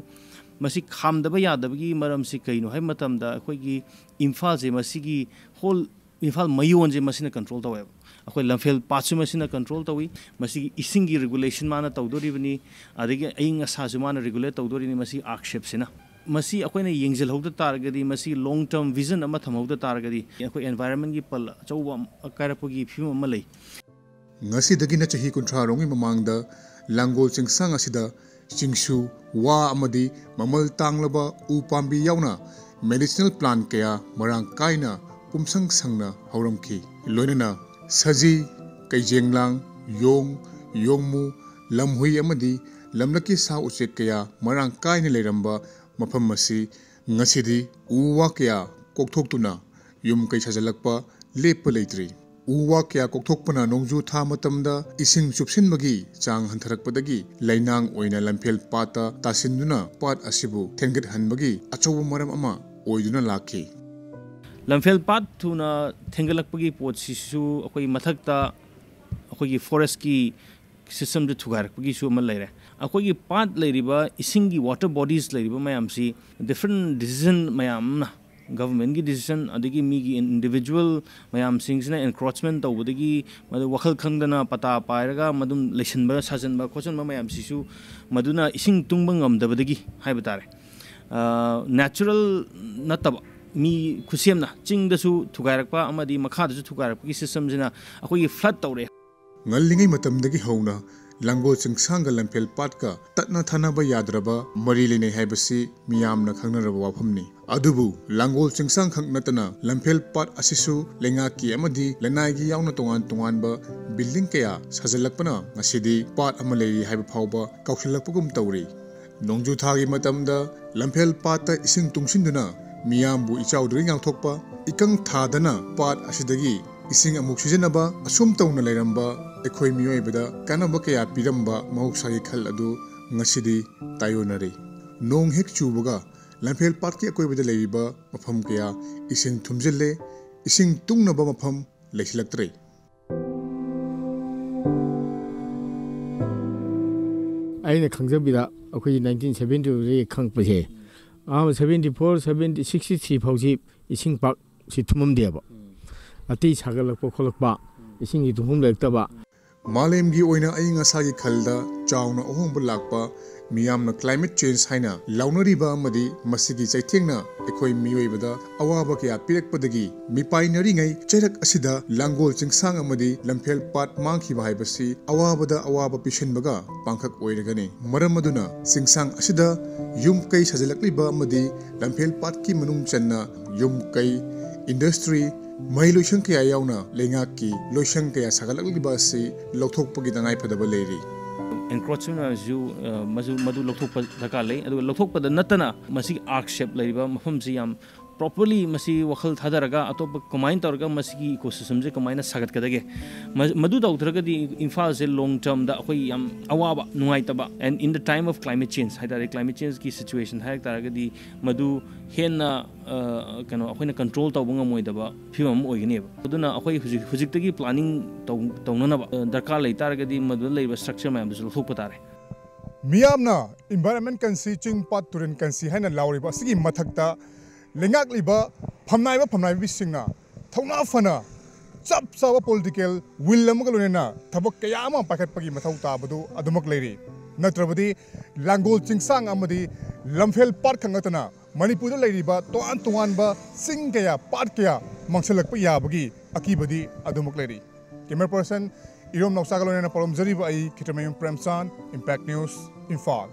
ꯃꯁꯤ ꯈꯥꯝꯗꯕ ꯌꯥꯗꯕꯒꯤ ꯃꯔꯝꯁꯤ ꯀꯩꯅꯣ ꯍꯥꯏꯕ ꯃꯇꯝꯗ, ꯑꯩꯈꯣꯏꯒꯤ ꯏꯝꯐꯥꯜꯁꯦ, ꯃꯁꯤꯒꯤ ꯍꯣꯜ ꯏꯝꯐꯥꯜ ꯃꯌꯣꯟꯁꯦ ꯃꯁꯤꯅ ꯀꯟꯇ꯭ꯔꯣꯜ ꯇꯧꯋꯦꯕ꯫ ꯑꯩꯈꯣꯏ ꯂꯝꯐꯦꯜ ꯄꯥꯠꯁꯨ ꯃꯁꯤꯅ ꯀꯟꯇ꯭ꯔꯣꯜ ꯇꯧꯏ꯫ ꯃꯁꯤꯒꯤ ꯏꯁꯤꯡꯒꯤ ꯔꯤꯒꯨꯂꯦꯁꯟ ꯃꯥꯅ ꯇꯧꯗꯣꯔꯤꯕꯅꯤ, ꯑꯗꯒꯤ ꯑꯏꯪ ꯑꯁꯥꯁꯨ ꯃꯥꯅ ꯔꯤꯒꯨꯂꯦꯠ ꯇꯧꯗꯣꯔꯤꯕꯅꯤ꯫ ꯃꯁꯤ ꯑꯥꯔꯛꯁꯦꯞꯁꯤꯅ, ꯃꯁꯤ ꯑꯩꯈꯣꯏꯅ ꯌꯦꯡꯁꯤꯜꯍꯧꯗ ꯇꯥꯔꯒꯗꯤ, ꯃꯁꯤ ꯂꯣꯡ ꯇꯔꯝ ꯚꯤꯖꯟ ꯑꯃ ꯊꯝꯍꯧꯗ ꯇꯥꯔꯒꯗꯤ, ꯑꯩꯈꯣꯏ ꯑꯦꯟꯚꯥꯏꯔꯟꯃꯦꯟꯒꯤ ꯄꯜ ꯑꯆꯧꯕ ꯑꯃ ꯀꯥꯏꯔꯛꯄꯒꯤ ꯐꯤꯕꯝ ꯑꯃ ꯂꯩ꯫ ꯉꯁꯤꯗꯒꯤꯅ ꯆꯍꯤ ꯀꯨꯟꯊ꯭ꯔꯥ ꯔꯣꯝꯒꯤ ꯃꯃꯥꯡꯗ ꯂꯥꯡꯒꯣꯜ ꯆꯤꯡꯁꯥꯡ ꯑꯁꯤꯗ ꯆꯤꯡꯁꯨ, ꯋꯥ ꯑꯃꯗꯤ ꯃꯃꯜ ꯇꯥꯡꯂꯕ ꯎ ꯄꯥꯝꯕꯤ ꯌꯥꯎꯅ ꯃꯦꯗꯤꯁꯤꯅꯦꯜ ꯄ꯭ꯂꯥꯟ ꯀꯌꯥ ꯃꯔꯥꯡ ꯀꯥꯏꯅ ꯄꯨꯝꯁꯪ ꯁꯪꯅ ꯍꯧꯔꯝꯈꯤ꯫ ꯂꯣꯏꯅꯅ ꯁꯖꯤ, ꯀꯩꯖꯦꯡꯂꯥꯡ, ꯌꯣꯡ, ꯌꯣꯡꯃꯨ, ꯂꯝꯍꯨꯏ ꯑꯃꯗꯤ ꯂꯝꯂꯛꯀꯤ ꯁꯥ ꯎꯆꯦꯛ ꯀꯌꯥ ꯃꯔꯥꯡ ꯀꯥꯏꯅ ꯂꯩꯔꯝꯕ ꯃꯐꯝ ꯑꯁꯤ ꯉꯁꯤꯗꯤ ꯎ ꯋꯥ ꯀꯌꯥ ꯀꯣꯛꯊꯣꯛꯇꯨꯅ ꯌꯨꯝ ꯀꯩ ꯁꯥꯖꯤꯜꯂꯛꯄ ꯂꯦꯞꯄ ꯂꯩꯇ꯭ꯔꯤ꯫ ꯎ ꯋꯥ ꯀꯌꯥ ꯀꯣꯛꯊꯣꯛꯄꯅ ꯅꯣꯡꯖꯨ ꯊꯥ ꯃꯇꯝꯗ ꯏꯁꯤꯡ ꯆꯨꯞꯁꯤꯟꯕꯒꯤ ꯆꯥꯡ ꯍꯟꯊꯔꯛꯄꯗꯒꯤ ꯂꯩꯅꯥꯡ ꯑꯣꯏꯅ ꯂꯝꯐꯦꯜ ꯄꯥꯠꯇ ꯇꯥꯁꯤꯟꯗꯨꯅ ꯄꯥꯠ ꯑꯁꯤꯕꯨ ꯊꯦꯟꯒꯠꯍꯟꯕꯒꯤ ꯑꯆꯧꯕ ꯃꯔꯝ ꯑꯃ ꯑꯣꯏꯗꯨꯅ ꯂꯥꯛꯈꯤ꯫ ꯂꯝꯐꯦꯜ ꯄꯥꯠ ꯊꯨꯅ ꯊꯦꯡꯒꯠꯂꯛꯄꯒꯤ ꯄꯣꯠꯁꯤꯁꯨ ꯑꯩꯈꯣꯏꯒꯤ ꯃꯊꯛꯇ ꯑꯩꯈꯣꯏꯒꯤ ꯐꯣꯔꯦꯁꯀꯤ ꯁꯤꯁꯇꯦꯝꯗ ꯊꯨꯒꯥꯏꯔꯛꯄꯒꯤꯁꯨ ꯑꯃ ꯂꯩꯔꯦ꯫ ꯑꯩꯈꯣꯏꯒꯤ ꯄꯥꯠ ꯂꯩꯔꯤꯕ, ꯏꯁꯤꯡꯒꯤ ꯋꯥꯇꯔ ꯕꯣꯗꯤꯁ ꯂꯩꯔꯤꯕ ꯃꯌꯥꯝꯁꯤ ꯗꯤꯐ꯭ꯔꯦꯟ ꯗꯤꯁꯤꯖꯟ ꯃꯌꯥꯝ ꯑꯃꯅ, ꯒꯚꯔꯟꯃꯦꯟꯒꯤ ꯗꯤꯁꯤꯖꯟ, ꯑꯗꯒꯤ ꯃꯤꯒꯤ ꯏꯟꯗꯤꯚꯤꯖꯨꯋꯦꯜ ꯃꯌꯥꯝꯁꯤꯡꯁꯤꯅ ꯑꯦꯟꯀ꯭ꯔꯣꯆꯃꯦꯟ ꯇꯧꯕꯗꯒꯤ, ꯃꯗꯨ ꯋꯥꯈꯜ ꯈꯪꯗꯅ ꯄꯇꯥ ꯄꯥꯏꯔꯒ ꯃꯗꯨꯝ ꯂꯩꯁꯤꯟꯕ, ꯁꯥꯖꯤꯟꯕ ꯈꯣꯠꯆꯤꯟꯕ ꯃꯌꯥꯝꯁꯤꯁꯨ, ꯃꯗꯨꯅ ꯏꯁꯤꯡ ꯇꯨꯡꯕ ꯉꯝꯗꯕꯗꯒꯤ ꯍꯥꯏꯕ ꯇꯥꯔꯦ, ꯅꯦꯆꯔꯦꯜ ꯅꯠꯇꯕ, ꯃꯤ ꯈꯨꯠꯁꯦꯝꯅ ꯆꯤꯡꯗꯁꯨ ꯊꯨꯒꯥꯏꯔꯛꯄ ꯑꯃꯗꯤ ꯃꯈꯥꯗꯁꯨ ꯊꯨꯒꯥꯏꯔꯛꯄꯒꯤ ꯁꯤꯁꯇꯦꯝꯁꯤꯅ ꯑꯩꯈꯣꯏꯒꯤ ꯐ꯭ꯂꯠ ꯇꯧꯔꯛꯑꯦ꯫ ꯉꯜꯂꯤꯉꯩ ꯃꯇꯝꯗꯒꯤ ꯍꯧꯅ ꯂꯥꯡꯒꯣꯜ ꯆꯤꯡꯁꯥꯡꯒ ꯂꯝꯐꯦꯜ ꯄꯥꯠꯀ ꯇꯠꯅ ꯊꯥꯅꯕ ꯌꯥꯗ꯭ꯔꯕ ꯃꯔꯤ ꯂꯩꯅꯩ ꯍꯥꯏꯕꯁꯤ ꯃꯤꯌꯥꯝꯅ ꯈꯪꯅꯔꯕ ꯋꯥꯐꯝꯅꯤ꯫ ꯑꯗꯨꯕꯨ ꯂꯥꯡꯒꯣꯜ ꯆꯤꯡꯁꯥꯡ ꯈꯛ ꯅꯠꯇꯅ ꯂꯝꯐꯦꯜ ꯄꯥꯠ ꯑꯁꯤꯁꯨ ꯂꯩꯉꯥꯛꯀꯤ ꯑꯃꯗꯤ ꯂꯅꯥꯏꯒꯤ ꯌꯥꯎꯅ ꯇꯣꯉꯥꯟ ꯇꯣꯉꯥꯟꯕ ꯕꯤꯜꯗꯤꯡ ꯀꯌꯥ ꯁꯥꯖꯤꯜꯂꯛꯄꯅ ꯉꯁꯤꯗꯤ ꯄꯥꯠ ꯑꯃ ꯂꯩꯔꯤ ꯍꯥꯏꯕ ꯐꯥꯎꯕ ꯀꯥꯎꯁꯤꯜꯂꯛꯄꯒꯨꯝ ꯇꯧꯔꯤ꯫ ꯅꯣꯡꯖꯨ ꯊꯥꯒꯤ ꯃꯇꯝꯗ ꯂꯝꯐꯦꯜ ꯄꯥꯠꯇ ꯏꯁꯤꯡ ꯇꯨꯡꯁꯤꯟꯗꯨꯅ ꯃꯤꯌꯥꯝꯕꯨ ꯏꯆꯥꯎꯗꯒꯤ ꯉꯥꯛꯊꯣꯛꯄ, ꯏꯀꯪ ꯊꯥꯗꯅ ꯄꯥꯠ ꯑꯁꯤꯗꯒꯤ ꯏꯁꯤꯡ ꯑꯃꯨꯛ ꯁꯤꯖꯤꯟꯅꯕ, ꯑꯁꯨꯝ ꯇꯧꯅ ꯂꯩꯔꯝꯕ ꯑꯩꯈꯣꯏ ꯃꯤꯑꯣꯏꯕꯗ ꯀꯥꯟꯅꯕ ꯀꯌꯥ ꯄꯤꯔꯝꯕ ꯃꯍꯧꯁꯥꯒꯤ ꯈꯜ ꯑꯗꯨ ꯉꯁꯤꯗꯤ ꯇꯥꯏꯑꯣꯟꯅꯔꯦ꯫ ꯅꯣꯡ ꯍꯦꯛ ꯆꯨꯕꯒ ꯂꯝꯐꯦꯜ ꯄꯥꯠꯀꯤ ꯑꯀꯣꯏꯕꯗ ꯂꯩꯔꯤꯕ ꯃꯐꯝ ꯀꯌꯥ ꯏꯁꯤꯡ ꯊꯨꯝꯖꯤꯜꯂꯦ, ꯏꯁꯤꯡ ꯇꯨꯡꯅꯕ ꯃꯐꯝ ꯂꯩꯁꯤꯜꯂꯛꯇ꯭ꯔꯦ꯫ ꯑꯩꯅ ꯈꯪꯖꯕꯤꯗ ꯑꯩꯈꯣꯏꯒꯤ ꯅꯥꯏꯟꯇꯤꯟ ꯁꯚꯦꯟꯇꯤ ꯇꯨꯗꯒꯤ ꯈꯪꯉꯛꯄꯁꯦ, ꯑꯍꯥꯟꯕ seventy four, seventy, sixty three ꯐꯥꯎꯁꯤ ꯏꯁꯤꯡ ꯄꯥꯛ ꯁꯤ ꯊꯨꯝꯃꯝꯗꯦꯕ꯫ ꯑꯇꯩ ꯁꯥꯒꯠꯂꯛꯄ ꯈꯣꯠꯂꯛꯄ, ꯏꯁꯤꯡꯒꯤ ꯊꯨꯝꯐꯝ ꯂꯩꯔꯛꯇꯕ꯫ ꯃꯥꯂꯦꯝꯒꯤ ꯑꯣꯏꯅ ꯑꯏꯪ ꯑꯁꯥꯒꯤ ꯈꯜꯗ ꯆꯥꯎꯅ ꯑꯍꯣꯡꯕ ꯂꯥꯛꯄ ꯃꯤꯌꯥꯝꯅ climate change ꯍꯥꯏꯅ ꯂꯥꯎꯅꯔꯤꯕ ꯑꯃꯗꯤ ꯃꯁꯤꯒꯤ ꯆꯩꯊꯦꯡꯅ ꯑꯩꯈꯣꯏ ꯃꯤꯑꯣꯏꯕꯗ ꯑꯋꯥꯕ ꯀꯌꯥ ꯄꯤꯔꯛꯄꯗꯒꯤ ꯃꯤꯄꯥꯏꯅꯔꯤꯉꯩ ꯆꯩꯔꯛ ꯑꯁꯤꯗ ꯂꯥꯡꯒꯣꯜ ꯆꯤꯡꯁꯥꯡ ꯑꯃꯗꯤ ꯂꯝꯐꯦꯜ ꯄꯥꯠ ꯃꯥꯡꯈꯤꯕ ꯍꯥꯏꯕꯁꯤ ꯑꯋꯥꯕꯗ ꯑꯋꯥꯕ ꯄꯤꯁꯤꯟꯕꯒ ꯄꯥꯡꯈꯛ ꯑꯣꯏꯔꯒꯅꯤ꯫ ꯃꯔꯝ ꯑꯗꯨꯅ ꯆꯤꯡꯁꯥꯡ ꯑꯁꯤꯗ ꯌꯨꯝ ꯀꯩ ꯁꯥꯖꯤꯜꯂꯛꯂꯤꯕ ꯑꯃꯗꯤ ꯂꯝꯐꯦꯜ ꯄꯥꯠꯀꯤ ꯃꯅꯨꯡ ꯆꯟꯅ ꯌꯨꯝ ꯀꯩ, industry, ꯃꯍꯩ ꯂꯣꯏꯁꯪ ꯀꯌꯥ ꯌꯥꯎꯅ ꯂꯩꯉꯥꯛꯀꯤ ꯂꯣꯏꯁꯪ ꯀꯌꯥ ꯁꯥꯒꯠꯂꯛꯂꯤꯕ ꯑꯁꯤ ꯂꯧꯊꯣꯛꯄꯒꯤ ꯇꯉꯥꯏꯐꯗꯕ ꯂꯩꯔꯤ꯫ Encroachment ꯑꯁꯤꯁꯨ ꯃꯁꯨ ꯃꯗꯨ ꯂꯧꯊꯣꯛꯄ ꯗꯔꯀꯥꯔ ꯂꯩ꯫ ꯑꯗꯨꯒ ꯂꯧꯊꯣꯛꯄꯗ ꯅꯠꯇꯅ ꯃꯁꯤꯒꯤ arc shape ꯂꯩꯔꯤꯕ ꯃꯐꯝꯁꯤ ꯌꯥꯝ properly ꯃꯁꯤ ꯋꯥꯈꯜ ꯊꯥꯗꯔꯒ ꯑꯇꯣꯞꯄ ꯀꯃꯥꯏꯅ ꯇꯧꯔꯒ ꯃꯁꯤꯒꯤ ecosystemꯁꯦ ꯀꯃꯥꯏꯅ ꯁꯥꯒꯠꯀꯗꯒꯦ, ꯃꯗꯨ ꯇꯧꯗ꯭ꯔꯒꯗꯤ ꯏꯝꯐꯥꯜꯁꯦ long termꯗ ꯑꯩꯈꯣꯏ ꯌꯥꯝ ꯑꯋꯥꯕ, ꯅꯨꯡꯉꯥꯏꯇꯕ, and in the time of climate change ꯍꯥꯏꯇꯥꯔꯦ, climate changeꯀꯤ situation ꯍꯥꯏꯔꯛ ꯇꯥꯔꯒꯗꯤ ꯃꯗꯨ ꯍꯦꯟꯅ ꯀꯩꯅꯣ ꯑꯩꯈꯣꯏꯅ control ꯇꯧꯕ ꯉꯝꯃꯣꯏꯗꯕ ꯐꯤꯕꯝ ꯑꯃ ꯑꯣꯏꯒꯅꯦꯕ꯫ ꯑꯗꯨꯅ ꯑꯩꯈꯣꯏ ꯍꯧꯖꯤꯛ ꯍꯧꯖꯤꯛꯇꯒꯤ planning ꯇꯧꯅꯅꯕ ꯗꯔꯀꯥꯔ ꯂꯩ ꯇꯥꯔꯒꯗꯤ ꯃꯗꯨꯗ ꯂꯩꯔꯤꯕ structure ꯃꯌꯥꯝꯗꯨꯁꯨ ꯂꯧꯊꯣꯛꯄ ꯇꯥꯔꯦ꯫ ꯃꯤꯌꯥꯝꯅ environment ꯀꯟꯁꯤ, ꯆꯤꯡ ꯄꯥꯠ ꯇꯨꯔꯦꯜ ꯀꯟꯁꯤ ꯍꯥꯏꯅ ꯂꯥꯎꯔꯤꯕ ꯑꯁꯤꯒꯤ ꯃꯊꯛꯇ ꯂꯩꯉꯥꯛꯂꯤꯕ ꯐꯝꯅꯥꯏꯕ ꯐꯝꯅꯥꯏꯕꯤꯁꯤꯡꯅ ꯊꯧꯅꯥ ꯐꯅ ꯆꯞ ꯆꯥꯕ political will ꯑꯃꯒ ꯂꯣꯏꯅꯅ ꯊꯕꯛ ꯀꯌꯥ ꯑꯃ ꯄꯥꯏꯈꯠꯄꯒꯤ ꯃꯊꯧ ꯇꯥꯕꯗꯨ ꯑꯗꯨꯃꯛ ꯂꯩꯔꯤ꯫ ꯅꯠꯇ꯭ꯔꯕꯗꯤ ꯂꯥꯡꯒꯣꯜ ꯆꯤꯡꯁꯥꯡ ꯑꯃꯗꯤ ꯂꯝꯐꯦꯜ ꯄꯥꯠ ꯈꯛ ꯅꯠꯇꯅ ꯃꯅꯤꯄꯨꯔꯗ ꯂꯩꯔꯤꯕ ꯇꯣꯉꯥꯟ ꯇꯣꯉꯥꯟꯕ ꯆꯤꯡ ꯀꯌꯥ, ꯄꯥꯠ ꯀꯌꯥ ꯃꯥꯡꯁꯤꯜꯂꯛꯄ ꯌꯥꯕꯒꯤ ꯑꯀꯤꯕꯗꯤ ꯑꯗꯨꯃꯛ ꯂꯩꯔꯤ꯫ Camera person ꯏꯔꯣꯝ ꯅꯥꯎꯆꯥꯒ ꯂꯣꯏꯅꯅ ꯄꯥꯎꯗꯝꯖꯔꯤꯕ ꯑꯩ ꯈꯤꯇꯃꯌꯨꯝ ꯄ꯭ꯔꯦꯝꯆꯥꯟ, Impact News, ꯏꯝꯐꯥꯜ꯫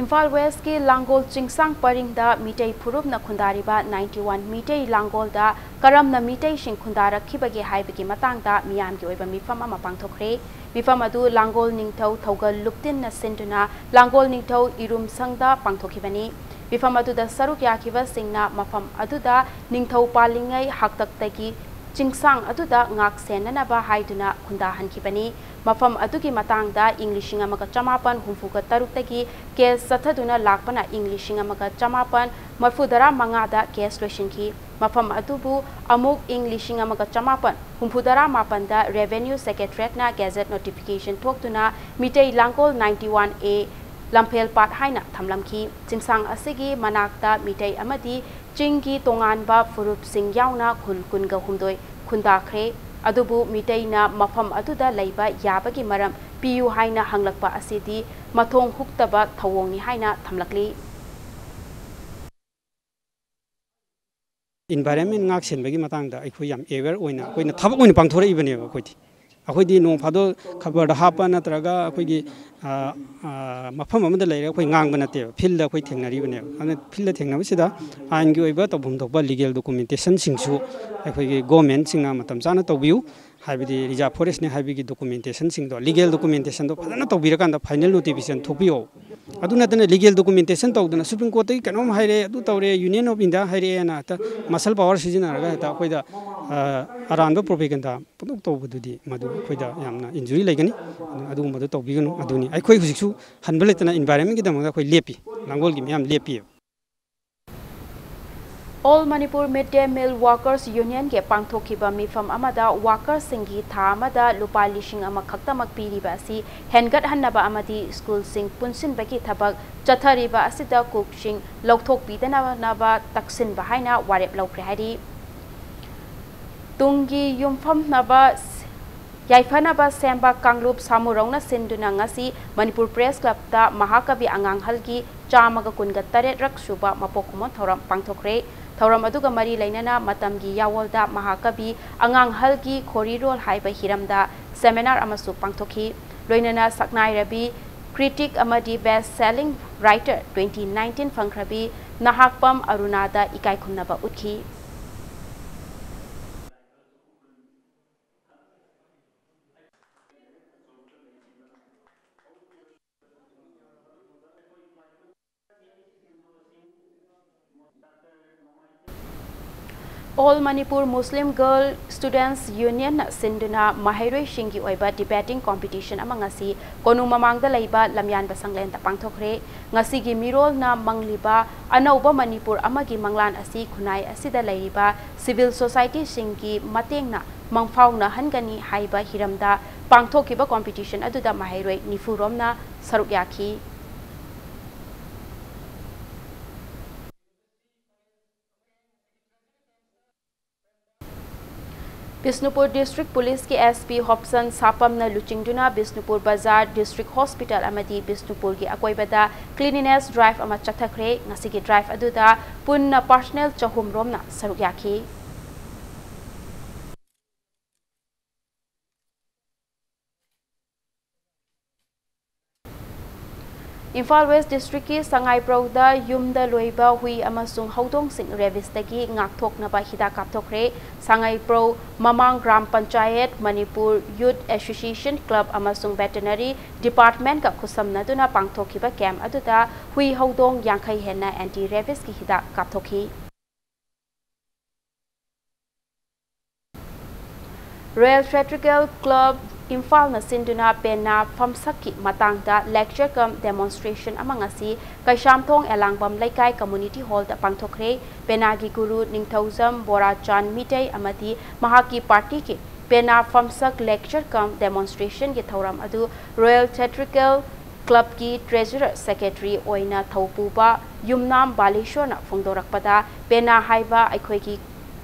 ꯏꯝꯐꯥꯜ ꯋꯦꯁꯀꯤ ꯂꯥꯡꯒꯣꯜ ꯆꯤꯡꯁꯥꯡ ꯄꯔꯤꯡꯗ ꯃꯤꯇꯩ ꯐꯨꯔꯨꯞꯅ ꯈꯨꯟꯗꯥꯔꯤꯕ ninety one ꯃꯤꯇꯩ ꯂꯥꯡꯒꯣꯜꯗ ꯀꯔꯝꯅ ꯃꯤꯇꯩꯁꯤꯡ ꯈꯨꯟꯗꯥꯔꯛꯈꯤꯕꯒꯦ ꯍꯥꯏꯕꯒꯤ ꯃꯇꯥꯡꯗ ꯃꯤꯌꯥꯝꯒꯤ ꯑꯣꯏꯕ ꯃꯤꯐꯝ ꯑꯃ ꯄꯥꯡꯊꯣꯛꯈ꯭ꯔꯦ꯫ ꯃꯤꯐꯝ ꯑꯗꯨ ꯂꯥꯡꯒꯣꯜ ꯅꯤꯡꯊꯧ ꯊꯧꯒꯜ ꯂꯨꯞꯇꯤꯟꯅ ꯁꯤꯟꯗꯨꯅ ꯂꯥꯡꯒꯣꯜ ꯅꯤꯡꯊꯧ ꯏꯔꯨꯝꯁꯪꯗ ꯄꯥꯡꯊꯣꯛꯈꯤꯕꯅꯤ꯫ ꯃꯤꯐꯝ ꯑꯗꯨꯗ ꯁꯔꯨꯛ ꯌꯥꯈꯤꯕꯁꯤꯡꯅ ꯃꯐꯝ ꯑꯗꯨꯗ ꯅꯤꯡꯊꯧ ꯄꯥꯜꯂꯤꯉꯩ ꯍꯥꯛꯇꯛꯇꯒꯤ ꯆꯤꯡꯁꯥꯡ ꯑꯗꯨꯗ ꯉꯥꯛ ꯁꯦꯟꯅꯅꯕ ꯍꯥꯏꯗꯨꯅ ꯈꯨꯟꯗꯥꯍꯟꯈꯤꯕꯅꯤ꯫ ꯃꯐꯝ ꯑꯗꯨꯒꯤ ꯃꯇꯥꯡꯗ ꯏꯪ ꯂꯤꯁꯤꯡ ꯑꯃꯒ ꯆꯃꯥꯄꯟ ꯍꯨꯝꯐꯨꯒ ꯇꯔꯨꯛꯇꯒꯤ case ꯆꯠꯊꯗꯨꯅ ꯂꯥꯛꯄꯅ ꯏꯪ ꯂꯤꯁꯤꯡ ꯑꯃꯒ ꯆꯃꯥꯄꯟ ꯃꯔꯤꯐꯨꯇꯔꯥ ꯃꯉꯥꯗ case ꯂꯣꯏꯁꯤꯟꯈꯤ꯫ ꯃꯐꯝ ꯑꯗꯨꯕꯨ ꯑꯃꯨꯛ ꯏꯪ ꯂꯤꯁꯤꯡ ꯑꯃꯒ ꯆꯃꯥꯄꯟ ꯍꯨꯝꯐꯨꯇꯔꯥ ꯃꯥꯄꯟꯗ Revenue Secretariatꯅ gazette notification ꯊꯣꯛꯇꯨꯅ ꯃꯤꯇꯩ ꯂꯥꯡꯒꯣꯜ ninety one A ꯂꯝꯐꯦꯜ ꯄꯥꯠ ꯍꯥꯏꯅ ꯊꯝꯂꯝꯈꯤ꯫ ꯆꯤꯡꯁꯥꯡ ꯑꯁꯤꯒꯤ ꯃꯅꯥꯛꯇ ꯃꯤꯇꯩ ꯑꯃꯗꯤ ꯆꯤꯡꯒꯤ ꯇꯣꯉꯥꯟꯕ ꯐꯨꯔꯨꯞꯁꯤꯡ ꯌꯥꯎꯅ ꯈꯨꯜ ꯀꯨꯟꯒ ꯍꯨꯝꯗꯣꯏ ꯈꯨꯟꯗꯥꯈ꯭ꯔꯦ꯫ ꯑꯗꯨꯕꯨ ꯃꯤꯇꯩꯅ ꯃꯐꯝ ꯑꯗꯨꯗ ꯂꯩꯕ ꯌꯥꯕꯒꯤ ꯃꯔꯝ ꯄꯤꯌꯨ ꯍꯥꯏꯅ ꯍꯪꯂꯛꯄ ꯑꯁꯤꯗꯤ ꯃꯊꯣꯡ ꯍꯨꯛꯇꯕ ꯊꯧꯑꯣꯡꯅꯤ ꯍꯥꯏꯅ ꯊꯝꯂꯛꯂꯤ꯫ Environment ꯉꯥꯛ ꯁꯦꯟꯕꯒꯤ ꯃꯇꯥꯡꯗ ꯑꯩꯈꯣꯏ ꯌꯥꯝ aware ꯑꯣꯏꯅ ꯑꯩꯈꯣꯏꯅ ꯊꯕꯛ ꯑꯣꯏꯅ ꯄꯥꯡꯊꯣꯔꯛꯏꯕꯅꯦꯕ꯫ ꯑꯩꯈꯣꯏꯗꯤ, ꯑꯩꯈꯣꯏꯗꯤ ꯅꯣꯡ ꯐꯥꯗꯣꯛ ꯈꯕꯔꯗ ꯍꯥꯞꯄ ꯅꯠꯇ꯭ꯔꯒ ꯑꯩꯈꯣꯏꯒꯤ, ꯑ, ꯑ, ꯃꯐꯝ ꯑꯃꯗ ꯂꯩꯔꯒ ꯑꯩꯈꯣꯏ ꯉꯥꯡꯕ ꯅꯠꯇꯦꯕ, fieldꯗ ꯑꯩꯈꯣꯏ ꯊꯦꯡꯅꯔꯤꯕꯅꯦꯕ꯫ ꯑꯗꯨꯅ fieldꯗ ꯊꯦꯡꯅꯕꯁꯤꯗ ꯑꯥꯏꯟꯒꯤ ꯑꯣꯏꯕ ꯇꯧꯐꯝ ꯊꯣꯛꯄ legal documentationꯁꯤꯡꯁꯨ ꯑꯩꯈꯣꯏꯒꯤ governmentꯁꯤꯡꯅ ꯃꯇꯝ ꯆꯥꯅ ꯇꯧꯕꯤꯌꯨ꯫ ꯍꯥꯏꯕꯗꯤ reserve forestꯅꯦ ꯍꯥꯏꯕꯒꯤ documentationꯁꯤꯡꯗꯣ, legal documentationꯗꯣ ꯐꯖꯅ ꯇꯧꯕꯤꯔꯀꯥꯟꯗ final notification ꯊꯣꯛꯄꯤꯌꯣ꯫ ꯑꯗꯨ ꯅꯠꯇꯅ legal documentation ꯇꯧꯗꯅ Supreme Courtꯇꯒꯤ ꯀꯩꯅꯣꯝ ꯍꯥꯏꯔꯛꯑꯦ, ꯑꯗꯨ ꯇꯧꯔꯦ, Union of India ꯍꯥꯏꯔꯛꯑꯦꯅ ꯍꯦꯛꯇ muscle power ꯁꯤꯖꯤꯟꯅꯔꯒ ꯍꯦꯛꯇ ꯑꯩꯈꯣꯏꯗ, ꯑ, ꯑꯔꯥꯟꯕ propaganda ꯄꯪꯇꯧ ꯇꯧꯕꯗꯨꯗꯤ ꯃꯗꯨ ꯑꯩꯈꯣꯏꯗ ꯌꯥꯝꯅ injury ꯂꯩꯒꯅꯤ꯫ ꯑꯗꯨꯅ ꯑꯗꯨꯒꯨꯝꯕꯗꯣ ꯇꯧꯕꯤꯒꯅꯨ꯫ ꯑꯗꯨꯅꯤ ꯑꯩꯈꯣꯏ ꯍꯧꯖꯤꯛꯁꯨ ꯍꯟꯕ ꯂꯩꯇꯅ environmentꯀꯤꯗꯃꯛꯇ ꯑꯩꯈꯣꯏ ꯂꯦꯞꯄꯤ, ꯂꯥꯡꯒꯣꯜꯒꯤ ꯃꯤꯌꯥꯝ ꯂꯦꯞꯄꯤꯌꯦꯕ꯫ All Manipur Mid Day Meal Workers Unionꯒꯤ ꯄꯥꯡꯊꯣꯛꯈꯤꯕ ꯃꯤꯐꯝ ꯑꯃꯗ workersꯁꯤꯡꯒꯤ ꯊꯥ ꯑꯃꯗ ꯂꯨꯄꯥ ꯂꯤꯁꯤꯡ ꯑꯃ ꯈꯛꯇꯃꯛ ꯄꯤꯔꯤꯕ ꯑꯁꯤ ꯍꯦꯟꯒꯠꯍꯟꯅꯕ ꯑꯃꯗꯤ ꯁ꯭ꯀꯨꯜꯁꯤꯡ ꯄꯨꯟꯁꯤꯟꯕꯒꯤ ꯊꯕꯛ ꯆꯠꯊꯔꯤꯕ ꯑꯁꯤꯗ ꯀꯨꯛꯁꯤꯡ ꯂꯧꯊꯣꯛꯄꯤꯗꯅꯕ ꯇꯛꯁꯤꯟꯕ ꯍꯥꯏꯅ ꯋꯥꯔꯦꯞ ꯂꯧꯈ꯭ꯔꯦ ꯍꯥꯏꯔꯤ꯫ ꯇꯨꯡꯒꯤ ꯌꯨꯝꯐꯝꯅꯕ ꯌꯥꯏꯐꯅꯕ ꯁꯦꯝꯕ ꯀꯥꯡꯂꯨꯞ ꯁꯥꯃꯨꯔꯧꯅ ꯁꯤꯟꯗꯨꯅ ꯉꯁꯤ ꯃꯅꯤꯄꯨꯔ Press Clubꯇ ꯃꯍꯥꯀꯕꯤ ꯑꯉꯥꯡꯍꯜꯒꯤ ꯆꯥꯝꯃꯒ ꯀꯨꯟꯒ ꯇꯔꯦꯠ ꯔꯛ ꯁꯨꯕ ꯃꯄꯣꯛ ꯀꯨꯝꯑꯣꯟ ꯊꯧꯔꯝ ꯄꯥꯡꯊꯣꯛꯈ꯭ꯔꯦ꯫ ꯊꯧꯔꯝ ꯑꯗꯨꯒ ꯃꯔꯤ ꯂꯩꯅꯅ ꯃꯇꯝꯒꯤ ꯌꯥꯋꯣꯜꯗ ꯃꯍꯥꯀꯕꯤ ꯑꯉꯥꯡꯍꯜꯒꯤ ꯈꯣꯔꯤꯔꯣꯜ ꯍꯥꯏꯕ ꯍꯤꯔꯝꯗ seminar ꯑꯃꯁꯨ ꯄꯥꯡꯊꯣꯛꯈꯤ꯫ ꯂꯣꯏꯅꯅ ꯁꯛꯅꯥꯏꯔꯕꯤ critic ꯑꯃꯗꯤ best selling writer twenty nineteen ꯐꯪꯈ꯭ꯔꯕꯤ Nahakpam ꯑꯔꯨꯅꯥꯗ ꯏꯀꯥꯏ ꯈꯨꯝꯅꯕ ꯎꯠꯈꯤ꯫ All Manipur Muslim Girl Students Unionꯅ ꯁꯤꯟꯗꯨꯅ ꯃꯍꯩꯔꯣꯏꯁꯤꯡꯒꯤ ꯑꯣꯏꯕ debating competition ꯑꯃ ꯉꯁꯤ ꯀꯣꯅꯨꯡ ꯃꯃꯥꯡꯗ ꯂꯩꯕ ꯂꯝꯌꯥꯟꯕ ꯁꯪꯂꯦꯟꯗ ꯄꯥꯡꯊꯣꯛꯈ꯭ꯔꯦ꯫ ꯉꯁꯤꯒꯤ ꯃꯤꯔꯣꯜꯅ ꯃꯪꯂꯤꯕ ꯑꯅꯧꯕ ꯃꯅꯤꯄꯨꯔ ꯑꯃꯒꯤ ꯃꯪꯂꯥꯟ ꯑꯁꯤ ꯈꯨꯟꯅꯥꯏ ꯑꯁꯤꯗ ꯂꯩꯔꯤꯕ civil societyꯁꯤꯡꯒꯤ ꯃꯇꯦꯡꯅ ꯃꯪꯐꯥꯎꯅꯍꯟꯒꯅꯤ ꯍꯥꯏꯕ ꯍꯤꯔꯝꯗ ꯄꯥꯡꯊꯣꯛꯈꯤꯕ competition ꯑꯗꯨꯗ ꯃꯍꯩꯔꯣꯏ ꯅꯤꯐꯨ ꯔꯣꯝꯅ ꯁꯔꯨꯛ ꯌꯥꯈꯤ꯫ ꯕꯤꯁꯅꯨꯄꯨꯔ District Policeꯀꯤ S P ꯍꯣꯞꯁꯟ ꯁꯥꯄꯝꯅ ꯂꯨꯆꯤꯡꯗꯨꯅ ꯕꯤꯁꯅꯨꯄꯨꯔ ꯕꯖꯥꯔ, District Hospital ꯑꯃꯗꯤ ꯕꯤꯁꯅꯨꯄꯨꯔꯒꯤ ꯑꯀꯣꯏꯕꯗ cleanliness drive ꯑꯃ ꯆꯠꯊꯈ꯭ꯔꯦ꯫ ꯉꯁꯤꯒꯤ drive ꯑꯗꯨꯗ ꯄꯨꯟꯅ personnel ꯆꯍꯨꯝ ꯔꯣꯝꯅ ꯁꯔꯨꯛ ꯌꯥꯈꯤ꯫ ꯏꯝꯐꯥꯜ West Districtꯀꯤ ꯁꯉꯥꯏꯄ꯭ꯔꯧꯗ ꯌꯨꯝꯗ ꯂꯣꯏꯕ ꯍꯨꯏ ꯑꯃꯁꯨꯡ ꯍꯧꯗꯣꯡꯁꯤꯡ rabiesꯇꯒꯤ ꯉꯥꯛꯊꯣꯛꯅꯕ ꯍꯤꯗꯥꯛ ꯀꯥꯞꯊꯣꯛꯈ꯭ꯔꯦ꯫ ꯁꯉꯥꯏꯄ꯭ꯔꯧ ꯃꯃꯥꯡ gram panchayat, Manipur Youth Association Club ꯑꯃꯁꯨꯡ Veterinary Departmentꯀ ꯈꯨꯠꯁꯝꯅꯗꯨꯅ ꯄꯥꯡꯊꯣꯛꯈꯤꯕ camp ꯑꯗꯨꯗ ꯍꯨꯏ ꯍꯧꯗꯣꯡ ꯌꯥꯡꯈꯩ ꯍꯦꯟꯅ anti rabiesꯀꯤ ꯍꯤꯗꯥꯛ ꯀꯥꯞꯊꯣꯛꯈꯤ꯫ Royal Theatrical Club ꯏꯝꯐꯥꯜꯅ ꯁꯤꯟꯗꯨꯅ ꯄꯦꯅꯥ ꯐꯝꯁꯛꯀꯤ ꯃꯇꯥꯡꯗ lecture cum demonstration ꯑꯃ ꯉꯁꯤ ꯀꯩꯁꯥꯝꯊꯣꯡ ꯑꯦꯂꯥꯡꯕꯝ ꯂꯩꯀꯥꯏ community hallꯗ ꯄꯥꯡꯊꯣꯛꯈ꯭ꯔꯦ꯫ ꯄꯦꯅꯥꯒꯤ ꯒꯨꯔꯨ ꯅꯤꯡꯊꯧꯖꯝ ꯕꯣꯔꯥꯆꯥꯟ ꯃꯤꯇꯩ ꯑꯃꯗꯤ ꯃꯍꯥꯛꯀꯤ partyꯒꯤ ꯄꯦꯅꯥ ꯐꯝꯁꯛ lecture cum demonstrationꯒꯤ ꯊꯧꯔꯝ ꯑꯗꯨ Royal Theatrical Clubꯀꯤ Treasurer Secretary ꯑꯣꯏꯅ ꯊꯧꯄꯨꯕ ꯌꯨꯝꯅꯥꯝ ꯕꯥꯂꯦꯁꯣꯔꯅ ꯐꯣꯡꯗꯣꯔꯛꯄꯗ, ꯄꯦꯅꯥ ꯍꯥꯏꯕ ꯑꯩꯈꯣꯏꯒꯤ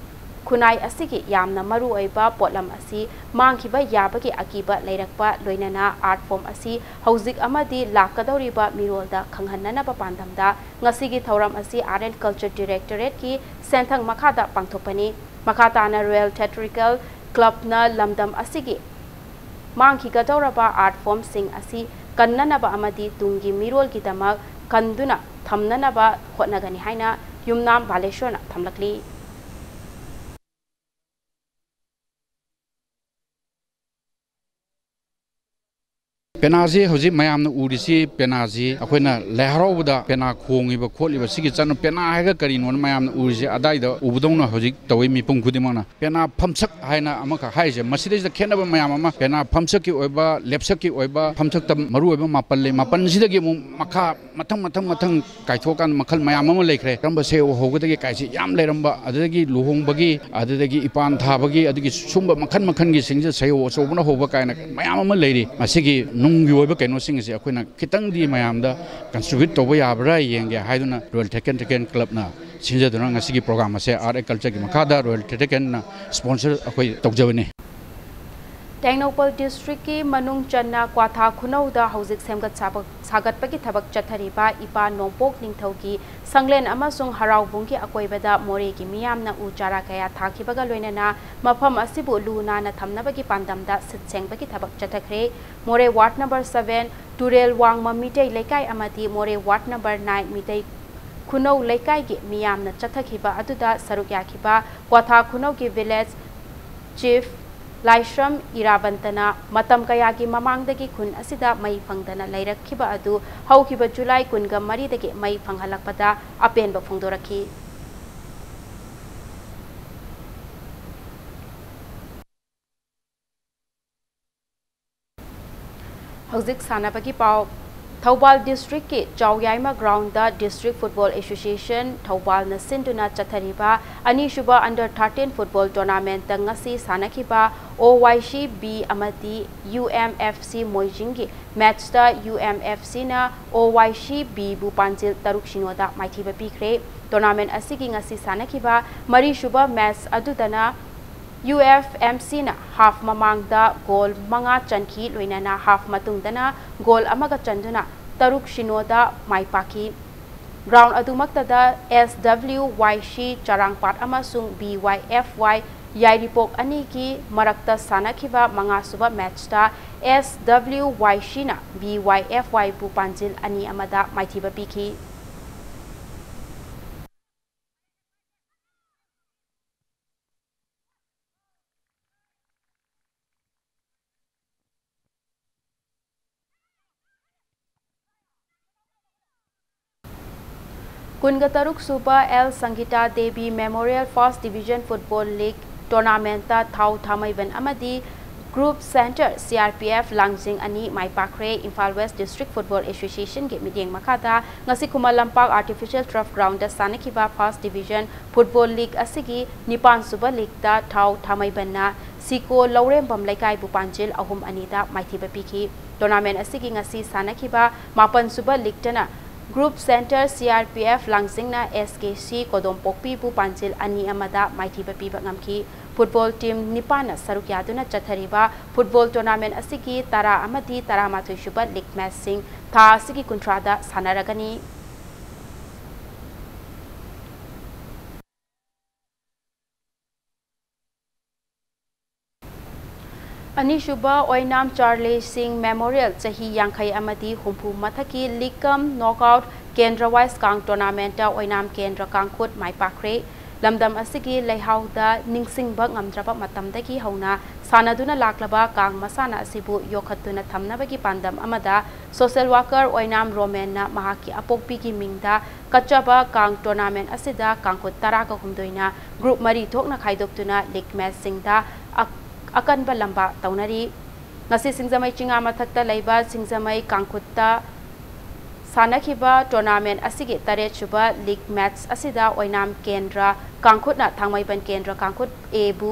ꯈꯨꯟꯅꯥꯏ ꯑꯁꯤꯒꯤ ꯌꯥꯝꯅ ꯃꯔꯨꯑꯣꯏꯕ ꯄꯣꯠꯂꯝ ꯑꯁꯤ ꯃꯥꯡꯈꯤꯕ ꯌꯥꯕꯒꯤ ꯑꯀꯤꯕ ꯂꯩꯔꯛꯄ ꯂꯣꯏꯅꯅ art form ꯑꯁꯤ ꯍꯧꯖꯤꯛ ꯑꯃꯗꯤ ꯂꯥꯛꯀꯗꯧꯔꯤꯕ ꯃꯤꯔꯣꯜꯗ ꯈꯪꯍꯟꯅꯅꯕ ꯄꯥꯟꯗꯝꯗ ꯉꯁꯤꯒꯤ ꯊꯧꯔꯝ ꯑꯁꯤ Art and Culture Directorateꯀꯤ ꯁꯦꯟꯊꯪ ꯃꯈꯥꯗ ꯄꯥꯡꯊꯣꯛꯄꯅꯤ꯫ ꯃꯈꯥ ꯇꯥꯅ Royal Theatrical Clubꯅ ꯂꯝꯗꯝ ꯑꯁꯤꯒꯤ ꯃꯥꯡꯈꯤꯒꯗꯧꯔꯕ art formꯁꯤꯡ ꯑꯁꯤ ꯀꯟꯅꯅꯕ ꯑꯃꯗꯤ ꯇꯨꯡꯒꯤ ꯃꯤꯔꯣꯜꯒꯤꯗꯃꯛ ꯀꯟꯗꯨꯅ ꯊꯝꯅꯅꯕ ꯍꯣꯠꯅꯒꯅꯤ ꯍꯥꯏꯅ ꯌꯨꯝꯅꯥꯝ ꯕꯥꯂꯦꯁꯣꯔꯅ ꯊꯝꯂꯛꯂꯤ꯫ ꯄꯦꯅꯥꯁꯤ ꯍꯧꯖꯤꯛ ꯃꯌꯥꯝꯅ ꯎꯔꯤꯁꯤ, ꯄꯦꯅꯥꯁꯤ ꯑꯩꯈꯣꯏꯅ ꯂꯥꯏ ꯍꯔꯥꯎꯕꯗ ꯄꯦꯅꯥ ꯈꯣꯡꯉꯤꯕ ꯈꯣꯠꯂꯤꯕ ꯁꯤꯒꯤ ꯆꯠꯅ, ꯄꯦꯅꯥ ꯍꯥꯏꯔꯒ ꯀꯔꯤꯅꯣꯅ ꯃꯌꯥꯝꯅ ꯎꯔꯤꯁꯦ ꯑꯗꯥꯏꯗ ꯎꯕꯗꯧꯅ ꯍꯧꯖꯤꯛ ꯇꯧꯏ ꯃꯤꯄꯨꯝ ꯈꯨꯗꯤꯡꯃꯛꯅ꯫ ꯄꯦꯅꯥ ꯐꯝꯁꯛ ꯍꯥꯏꯅ ꯑꯃꯈꯛ ꯍꯥꯏꯔꯤꯁꯦ, ꯃꯁꯤꯗꯩꯁꯤꯗ ꯈꯦꯠꯅꯕ ꯃꯌꯥꯝ ꯑꯃ, ꯄꯦꯅꯥ ꯐꯝꯁꯛꯀꯤ ꯑꯣꯏꯕ, ꯂꯦꯞꯁꯛꯀꯤ ꯑꯣꯏꯕ, ꯐꯝꯁꯛꯇ ꯃꯔꯨ ꯑꯣꯏꯕ ꯃꯥꯄꯜ ꯂꯩ꯫ ꯃꯥꯄꯜꯁꯤꯗꯒꯤ ꯑꯃꯨꯛ ꯃꯈꯥ ꯃꯊꯪ, ꯃꯊꯪ, ꯃꯊꯪ ꯀꯥꯏꯊꯣꯛꯑꯀꯥꯟꯗ ꯃꯈꯜ ꯃꯌꯥꯝ ꯑꯃ ꯂꯩꯈ꯭ꯔꯦ꯫ ꯀꯔꯝꯕ ꯁꯩꯍꯧ ꯍꯧꯒꯗꯒꯦ ꯀꯥꯏꯁꯤ ꯌꯥꯝ ꯂꯩꯔꯝꯕ, ꯑꯗꯨꯗꯒꯤ ꯂꯨꯍꯣꯡꯕꯒꯤ, ꯑꯗꯨꯗꯒꯤ ꯏꯄꯥꯟ ꯊꯥꯕꯒꯤ, ꯑꯗꯨꯒꯤ ꯁꯨꯝꯕ ꯃꯈꯜ ꯃꯈꯜꯒꯤ ꯁꯤꯡꯁꯦ ꯁꯩꯍꯧ ꯑꯆꯧꯕꯅ ꯍꯧꯕ ꯀꯥꯏꯅ ꯃꯌꯥꯝ ꯑꯃ ꯂꯩꯔꯤ꯫ ꯃꯁꯤꯒꯤ ꯅꯨꯡꯒꯤ ꯑꯣꯏꯕ ꯀꯩꯅꯣꯁꯤꯡ ꯑꯁꯤ ꯑꯩꯈꯣꯏꯅ ꯈꯤꯇꯪꯗꯤ ꯃꯌꯥꯝꯗ contribute ꯇꯧꯕ ꯌꯥꯕ꯭ꯔꯥ ꯌꯦꯡꯒꯦ ꯍꯥꯏꯗꯨꯅ Royal Theater Club ꯅ ꯁꯤꯟꯖꯗꯨꯅ ꯉꯁꯤꯒꯤ program ꯑꯁꯦ Art and Culture ꯒꯤ ꯃꯈꯥꯗ Royal Theater ꯅ sponsor ꯑꯩꯈꯣꯏ ꯇꯧꯖꯕꯅꯤ꯫ ꯇꯦꯡꯅꯧꯄꯜ district ꯀꯤ ꯃꯅꯨꯡ ꯆꯟꯅ ꯀ꯭ꯋꯥꯊꯥ ꯈꯨꯅꯧꯗ ꯍꯧꯖꯤꯛ ꯁꯦꯝꯒꯠ ꯁꯥꯕ-, ꯁꯥꯒꯠꯄꯒꯤ ꯊꯕꯛ ꯆꯠꯊꯔꯤꯕ ꯏꯄꯥ ꯅꯣꯡꯄꯣꯛ ꯅꯤꯡꯊꯧꯒꯤ ꯁꯪꯂꯦꯟ ꯑꯃꯁꯨꯡ ꯍꯔꯥꯎꯕꯨꯡꯒꯤ ꯑꯀꯣꯏꯕꯗ ꯃꯣꯔꯦꯒꯤ ꯃꯤꯌꯥꯝꯅ ꯎ ꯆꯥꯔꯥ ꯀꯌꯥ ꯊꯥꯈꯤꯕꯒ ꯂꯣꯏꯅꯅ ꯃꯐꯝ ꯑꯁꯤꯕꯨ ꯂꯨ ꯅꯥꯟꯅ ꯊꯝꯅꯕꯒꯤ ꯄꯥꯟꯗꯝꯗ ꯁꯤꯠ ꯁꯦꯡꯕꯒꯤ ꯊꯕꯛ ꯆꯠꯊꯈ꯭ꯔꯦ꯫ ꯃꯣꯔꯦ ward number seven ꯇꯨꯔꯦꯜ ꯋꯥꯡꯃ ꯃꯤꯇꯩ ꯂꯩꯀꯥꯏ ꯑꯃꯗꯤ ꯃꯣꯔꯦ ward number nine ꯃꯤꯇꯩ ꯈꯨꯅꯧ ꯂꯩꯀꯥꯏꯒꯤ ꯃꯤꯌꯥꯝꯅ ꯆꯠꯊꯈꯤꯕ ꯑꯗꯨꯗ ꯁꯔꯨꯛ ꯌꯥꯈꯤꯕ ꯀ꯭ꯋꯥꯊꯥ ꯈꯨꯅꯧꯒꯤ village chief ꯂꯥꯏꯁ꯭ꯔꯝ ꯏꯔꯥꯕꯟꯇꯅ ꯃꯇꯝ ꯀꯌꯥꯒꯤ ꯃꯃꯥꯡꯗꯒꯤ ꯈꯨꯟ ꯑꯁꯤꯗ ꯃꯩ ꯐꯪꯗꯅ ꯂꯩꯔꯛꯈꯤꯕ ꯑꯗꯨ ꯍꯧꯈꯤꯕ ꯖꯨꯂꯥꯏ ꯀꯨꯟꯒ ꯃꯔꯤꯗꯒꯤ ꯃꯩ ꯐꯪꯍꯜꯂꯛꯄꯗ ꯑꯄꯦꯟꯕ ꯐꯣꯡꯗꯣꯔꯛꯈꯤ꯫ ꯍꯧꯖꯤꯛ ꯁꯥꯟꯅꯕꯒꯤ ꯄꯥꯎ꯫ ꯊꯧꯕꯥꯜ district ꯀꯤ ꯆꯥꯎꯌꯥꯏꯃ ground ꯗ District Football Association ꯊꯧꯕꯥꯜꯅ ꯁꯤꯟꯗꯨꯅ ꯆꯠꯊꯔꯤꯕ ꯑꯅꯤꯁꯨꯕ under thirteen football tournament ꯇ ꯉꯁꯤ ꯁꯥꯟꯅꯈꯤꯕ O Y C B ꯑꯃꯗꯤ U M F C ꯃꯣꯏꯖꯤꯡꯒꯤ match ꯇ U M F C ꯅ O Y C B ꯕꯨ ꯄꯥꯟꯖꯤꯜ ꯇꯔꯨꯛ ꯁꯤꯅꯣ ꯗ ꯃꯥꯏꯊꯤꯕ ꯄꯤꯈ꯭ꯔꯦ꯫ Tournament ꯑꯁꯤꯒꯤ ꯉꯁꯤ ꯁꯥꯟꯅꯈꯤꯕ ꯃꯔꯤꯁꯨꯕ match ꯑꯗꯨꯗꯅ U F M C ꯅ half ꯃꯃꯥꯡꯗ goal ꯃꯉꯥ ꯆꯟꯈꯤ, ꯂꯣꯏꯅꯅ half ꯃꯇꯨꯡꯗꯅ goal ꯑꯃꯒ ꯆꯟꯗꯨꯅ ꯇꯔꯨꯛ ꯁꯤꯅꯣ ꯗ ꯃꯥꯏ ꯄꯥꯛꯈꯤ꯫ Ground ꯑꯗꯨꯃꯛꯇꯗ S W Y C ꯆꯔꯥꯡꯄꯥꯠ ꯑꯃꯁꯨꯡ B Y F Y ꯌꯥꯏꯔꯤꯄꯣꯛ ꯑꯅꯤꯒꯤ ꯃꯔꯛꯇ ꯁꯥꯟꯅꯈꯤꯕ ꯃꯉꯥꯁꯨꯕ match ꯇ S W Y C ꯅ B Y F Y ꯕꯨ ꯄꯥꯟꯖꯤꯜ ꯑꯅꯤ ꯑꯃꯗ ꯃꯥꯏꯊꯤꯕ ꯄꯤꯈꯤ꯫ ꯀꯨꯟꯒ ꯇꯔꯨꯛ ꯁꯨꯕ L Sangita Devi memorial first division football league ꯇꯣꯔꯅꯥꯃꯦꯟꯠꯇ ꯊꯥꯎ ꯊꯥꯡꯃꯩꯕꯟ ꯑꯃꯗꯤ group centre C R P F Langjing ꯑꯅꯤ ꯃꯥꯏ ꯄꯥꯛꯈ꯭ꯔꯦ꯫ ꯏꯝꯐꯥꯜ ꯋꯦꯁ ꯗꯤꯁꯇ꯭ꯔꯤꯛ ꯐꯨꯠꯕꯣꯜ ꯑꯦꯁꯣꯁꯤꯌꯦꯁꯟꯒꯤ ꯃꯤꯠꯌꯦꯡ ꯃꯈꯥꯗ ꯉꯁꯤ ꯈꯨꯃꯟ ꯂꯝꯄꯥꯛ ꯑꯥꯔꯇꯤꯐꯤꯁꯤꯌꯦꯜ ꯇꯔꯐ ꯒ꯭ꯔꯥꯎꯟꯗ ꯁꯥꯟꯅꯈꯤꯕ ꯐꯥꯔꯁꯠ ꯗꯤꯕꯤꯖꯟ ꯐꯨꯠꯕꯣꯜ ꯂꯤꯒ ꯑꯁꯤꯒꯤ ꯅꯤꯄꯥꯟ ꯁꯨꯕ ꯂꯤꯒꯇ ꯊꯥꯎ ꯊꯥꯡꯃꯩꯕꯟꯅ ꯁꯤꯀꯣ ꯂꯧꯔꯦꯝꯕꯝ ꯂꯩꯀꯥꯏꯕꯨ ꯄꯥꯟꯖꯤꯜ ꯑꯍꯨꯝ ꯑꯅꯤꯗ ꯃꯥꯏꯊꯤꯕ ꯄꯤꯈꯤ꯫ ꯇꯣꯔꯅꯥꯃꯦꯟꯠ ꯑꯁꯤꯒꯤ ꯉꯁꯤ ꯁꯥꯟꯅꯈꯤꯕ ꯃꯥꯄꯟ ꯁꯨꯕ ꯂꯤꯒꯇꯅ group centre C R P F ꯂꯥꯡꯖꯤꯡꯅ ꯑꯦꯁ ꯀꯦ ꯁꯤ ꯀꯣꯗꯣꯝꯄꯣꯛꯄꯤꯕꯨ ꯄꯥꯟꯖꯤꯜ ꯑꯅꯤ ꯑꯃꯗ ꯃꯥꯏꯊꯤꯕ ꯄꯤꯕ ꯉꯝꯈꯤ꯫ ꯐꯨꯠꯕꯣꯜ ꯇꯤꯝ ꯅꯤꯄꯥꯟꯅ ꯁꯔꯨꯛ ꯌꯥꯗꯨꯅ ꯆꯠꯊꯔꯤꯕ ꯐꯨꯠꯕꯣꯜ ꯇꯣꯔꯅꯥꯃꯦꯟꯠ ꯑꯁꯤꯒꯤ ꯇꯔꯥ ꯑꯃꯗꯤ ꯇꯔꯥꯃꯥꯊꯣꯏ ꯁꯨꯕ ꯂꯤꯒ ꯃꯦꯆꯁꯤꯡ ꯊꯥ ꯑꯁꯤꯒꯤ ꯀꯨꯟꯊ꯭ꯔꯥꯗ ꯁꯥꯟꯅꯔꯒꯅꯤ꯫ ꯑꯅꯤꯁꯨꯕ ꯑꯣꯏꯅꯥꯝ ꯆꯥꯔꯂꯤ ꯁꯤꯡ ꯃꯦꯃꯣꯔꯤꯌꯦꯜ ꯆꯍꯤ ꯌꯥꯡꯈꯩ ꯑꯃꯗꯤ ꯍꯨꯝꯐꯨ ꯃꯊꯛꯀꯤ ꯂꯤꯒ ꯀꯝ ꯅꯣꯛꯑꯥꯎꯠ ꯀꯦꯟꯗ꯭ꯔ ꯋꯥꯏꯁ ꯀꯥꯡ ꯇꯣꯔꯅꯥꯃꯦꯟꯠꯇ ꯑꯣꯏꯅꯥꯝ ꯀꯦꯟꯗ꯭ꯔ ꯀꯥꯡꯈꯨꯠ ꯃꯥꯏ ꯄꯥꯛꯈ꯭ꯔꯦ꯫ ꯂꯝꯗꯝ ꯑꯁꯤꯒꯤ ꯂꯩꯍꯥꯎꯗ ꯅꯤꯡꯁꯤꯡꯕ ꯉꯝꯗ꯭ꯔꯕ ꯃꯇꯝꯗꯒꯤ ꯍꯧꯅ ꯁꯥꯟꯅꯗꯨꯅ ꯂꯥꯛꯂꯕ ꯀꯥꯡ ꯃꯁꯥꯟꯅ ꯑꯁꯤꯕꯨ ꯌꯣꯛꯈꯠꯇꯨꯅ ꯊꯝꯅꯕꯒꯤ ꯄꯥꯟꯗꯝ ꯑꯃꯗ ꯁꯣꯁꯤꯌꯦꯜ ꯋꯥꯔꯀꯔ ꯑꯣꯏꯅꯥꯝ ꯔꯣꯃꯦꯟꯅ ꯃꯍꯥꯛꯀꯤ ꯑꯄꯣꯛꯄꯤꯒꯤ ꯃꯤꯡꯗ ꯀꯠꯆꯕ ꯀꯥꯡ ꯇꯣꯔꯅꯥꯃꯦꯟꯠ ꯑꯁꯤꯗ ꯀꯥꯡꯈꯨꯠ ꯇꯔꯥꯒ ꯍꯨꯝꯗꯣꯏꯅ ꯒ꯭ꯔꯨꯞ ꯃꯔꯤ ꯊꯣꯛꯅ ꯈꯥꯏꯗꯣꯛꯇꯨꯅ ꯂꯤꯒ ꯃꯦꯆꯁꯤꯡꯗ ꯑꯛ-, ꯑꯀꯟꯕ ꯂꯝꯕꯥ ꯇꯧꯅꯔꯤ꯫ ꯉꯁꯤ ꯁꯤꯡꯖꯃꯩ ꯆꯤꯉꯥ ꯃꯊꯛꯇ ꯂꯩꯕ ꯁꯤꯡꯖꯃꯩ ꯀꯥꯡꯈꯨꯠꯇ ꯁꯥꯟꯅꯈꯤꯕ ꯇꯣꯔꯅꯥꯃꯦꯟꯠ ꯑꯁꯤꯒꯤ ꯇꯔꯦꯠ ꯁꯨꯕ ꯂꯤꯒ ꯃꯦꯆ ꯑꯁꯤꯗ ꯑꯣꯏꯅꯥꯝ ꯀꯦꯟꯗ꯭ꯔ ꯀꯥꯡꯈꯨꯠꯅ ꯊꯥꯡꯃꯩꯕꯟ ꯀꯦꯟꯗ꯭ꯔ ꯀꯥꯡꯈꯨꯠ ꯑꯦꯕꯨ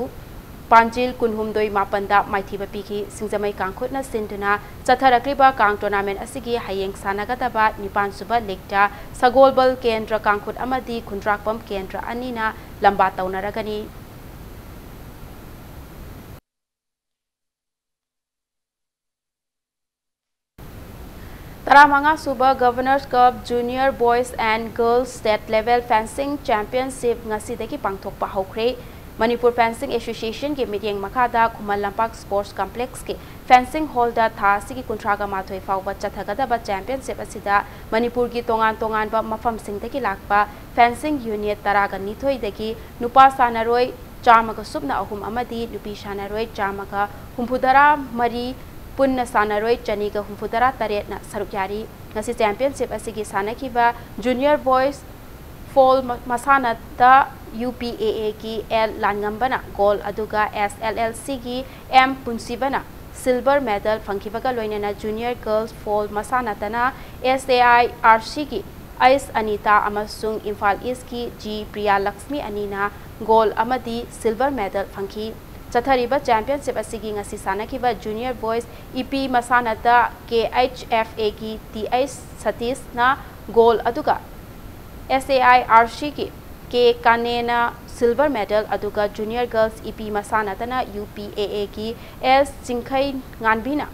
ꯄꯥꯟꯖꯤꯜ ꯀꯨꯟꯍꯨꯝꯗꯣꯏ ꯃꯥꯄꯟꯗ ꯃꯥꯏꯊꯤꯕ ꯄꯤꯈꯤ꯫ ꯁꯤꯡꯖꯃꯩ ꯀꯥꯡꯈꯨꯠꯅ ꯁꯤꯟꯗꯨꯅ ꯆꯠꯊꯔꯛꯂꯤꯕ ꯀꯥꯡ ꯇꯣꯔꯅꯥꯃꯦꯟꯠ ꯑꯁꯤꯒꯤ ꯍꯌꯦꯡ ꯁꯥꯟꯅꯒꯗꯕ ꯅꯤꯄꯥꯟ ꯁꯨꯕ ꯂꯤꯒꯇ ꯁꯒꯣꯜꯕꯜ ꯀꯦꯟꯗ꯭ꯔ ꯀꯥꯡꯈꯨꯠ ꯑꯃꯗꯤ ꯈꯨꯟꯗ꯭ꯔꯥꯛꯄꯝ ꯀꯦꯟꯗ꯭ꯔ ꯑꯅꯤꯅ ꯂꯝꯕꯥ ꯇꯧꯅꯔꯒꯅꯤ꯫ ꯇꯔꯥꯃꯉꯥ ꯁꯨꯕ Governor's Cup Junior Boys and Girls State Level Fencing Championship ꯉꯁꯤꯗꯒꯤ ꯄꯥꯡꯊꯣꯛꯄ ꯍꯧꯈ꯭ꯔꯦ꯫ ꯃꯅꯤꯄꯨꯔ ꯐꯦꯟꯁꯤꯡ ꯑꯦꯁꯣꯁꯤꯌꯦꯁꯟꯒꯤ ꯃꯤꯠꯌꯦꯡ ꯃꯈꯥꯗ ꯈꯨꯃꯟ ꯂꯝꯄꯥꯛ ꯁ꯭ꯄꯣꯔꯠꯁ ꯀꯝꯄ꯭ꯂꯦꯛꯁꯀꯤ ꯐꯦꯟꯁꯤꯡ ꯍꯣꯜꯗ ꯊꯥ ꯑꯁꯤꯒꯤ ꯀꯨꯟꯊ꯭ꯔꯥꯒ ꯃꯥꯊꯣꯏ ꯐꯥꯎꯕ ꯆꯠꯊꯒꯗꯕ ꯆꯦꯝꯄꯤꯌꯟꯁꯤꯞ ꯑꯁꯤꯗ ꯃꯅꯤꯄꯨꯔꯒꯤ ꯇꯣꯉꯥꯟ ꯇꯣꯉꯥꯟꯕ ꯃꯐꯝꯁꯤꯡꯗꯒꯤ ꯂꯥꯛꯄ ꯐꯦꯟꯁꯤꯡ ꯌꯨꯅꯤꯠ ꯇꯔꯥꯒ ꯅꯤꯊꯣꯏꯗꯒꯤ ꯅꯨꯄꯥ ꯁꯥꯟꯅꯔꯣꯏ ꯆꯥꯝꯃꯒ ꯁꯨꯞꯅ ꯑꯍꯨꯝ ꯑꯃꯗꯤ ꯅꯨꯄꯤ ꯁꯥꯟꯅꯔꯣꯏ ꯆꯥꯝꯃꯒ ꯍꯨꯝꯐꯨꯇꯔꯥ ꯃꯔꯤ, ꯄꯨꯟꯅ ꯁꯥꯟꯅꯔꯣꯏ ꯆꯅꯤꯒ ꯍꯨꯝꯐꯨꯇꯔꯥ ꯇꯔꯦꯠꯅ ꯁꯔꯨꯛ ꯌꯥꯔꯤ꯫ ꯉꯁꯤ ꯆꯦꯝꯄꯤꯌꯟꯁꯤꯞ ꯑꯁꯤꯒꯤ ꯁꯥꯟꯅꯈꯤꯕ ꯖꯨꯅꯤꯌꯔ ꯕꯣꯏꯁ Foul ꯃ-, ꯃꯁꯥꯟꯅꯗ U P A A ꯒꯤ L ꯂꯥꯟꯉꯝꯕꯅ gold ꯑꯗꯨꯒ S L L C ꯒꯤ M ꯄꯨꯟꯁꯤꯕꯅ silver medal ꯐꯪꯈꯤꯕꯒ ꯂꯣꯏꯅꯅ junior girls foul ꯃꯁꯥꯟꯅꯗꯅ S A I R C ꯒꯤ ꯑꯩꯁ ꯑꯅꯤꯇꯥ ꯑꯃꯁꯨꯡ ꯏꯝꯐꯥꯜ ꯏꯁꯀꯤ ꯖꯤ ꯄ꯭ꯔꯤꯌꯥ ꯂꯛꯁꯃꯤ ꯑꯅꯤꯅ gold ꯑꯃꯗꯤ silver medal ꯐꯪꯈꯤ꯫ ꯆꯠꯊꯔꯤꯕ championship ꯑꯁꯤꯒꯤ ꯉꯁꯤ ꯁꯥꯟꯅꯈꯤꯕ junior boys ꯏꯄꯤ ꯃꯁꯥꯟꯅꯗ K H F A ꯒꯤ T H ꯁꯇꯤꯁꯅ gold ꯑꯗꯨꯒ S A I R C ꯒꯤ K ꯀꯥꯅꯦꯅ silver medal ꯑꯗꯨꯒ junior girls ꯏꯄꯤ ꯃꯁꯥꯟꯅꯗꯅ U P A A ꯒꯤ S ꯆꯤꯡꯈꯩ ꯉꯥꯟꯕꯤꯅ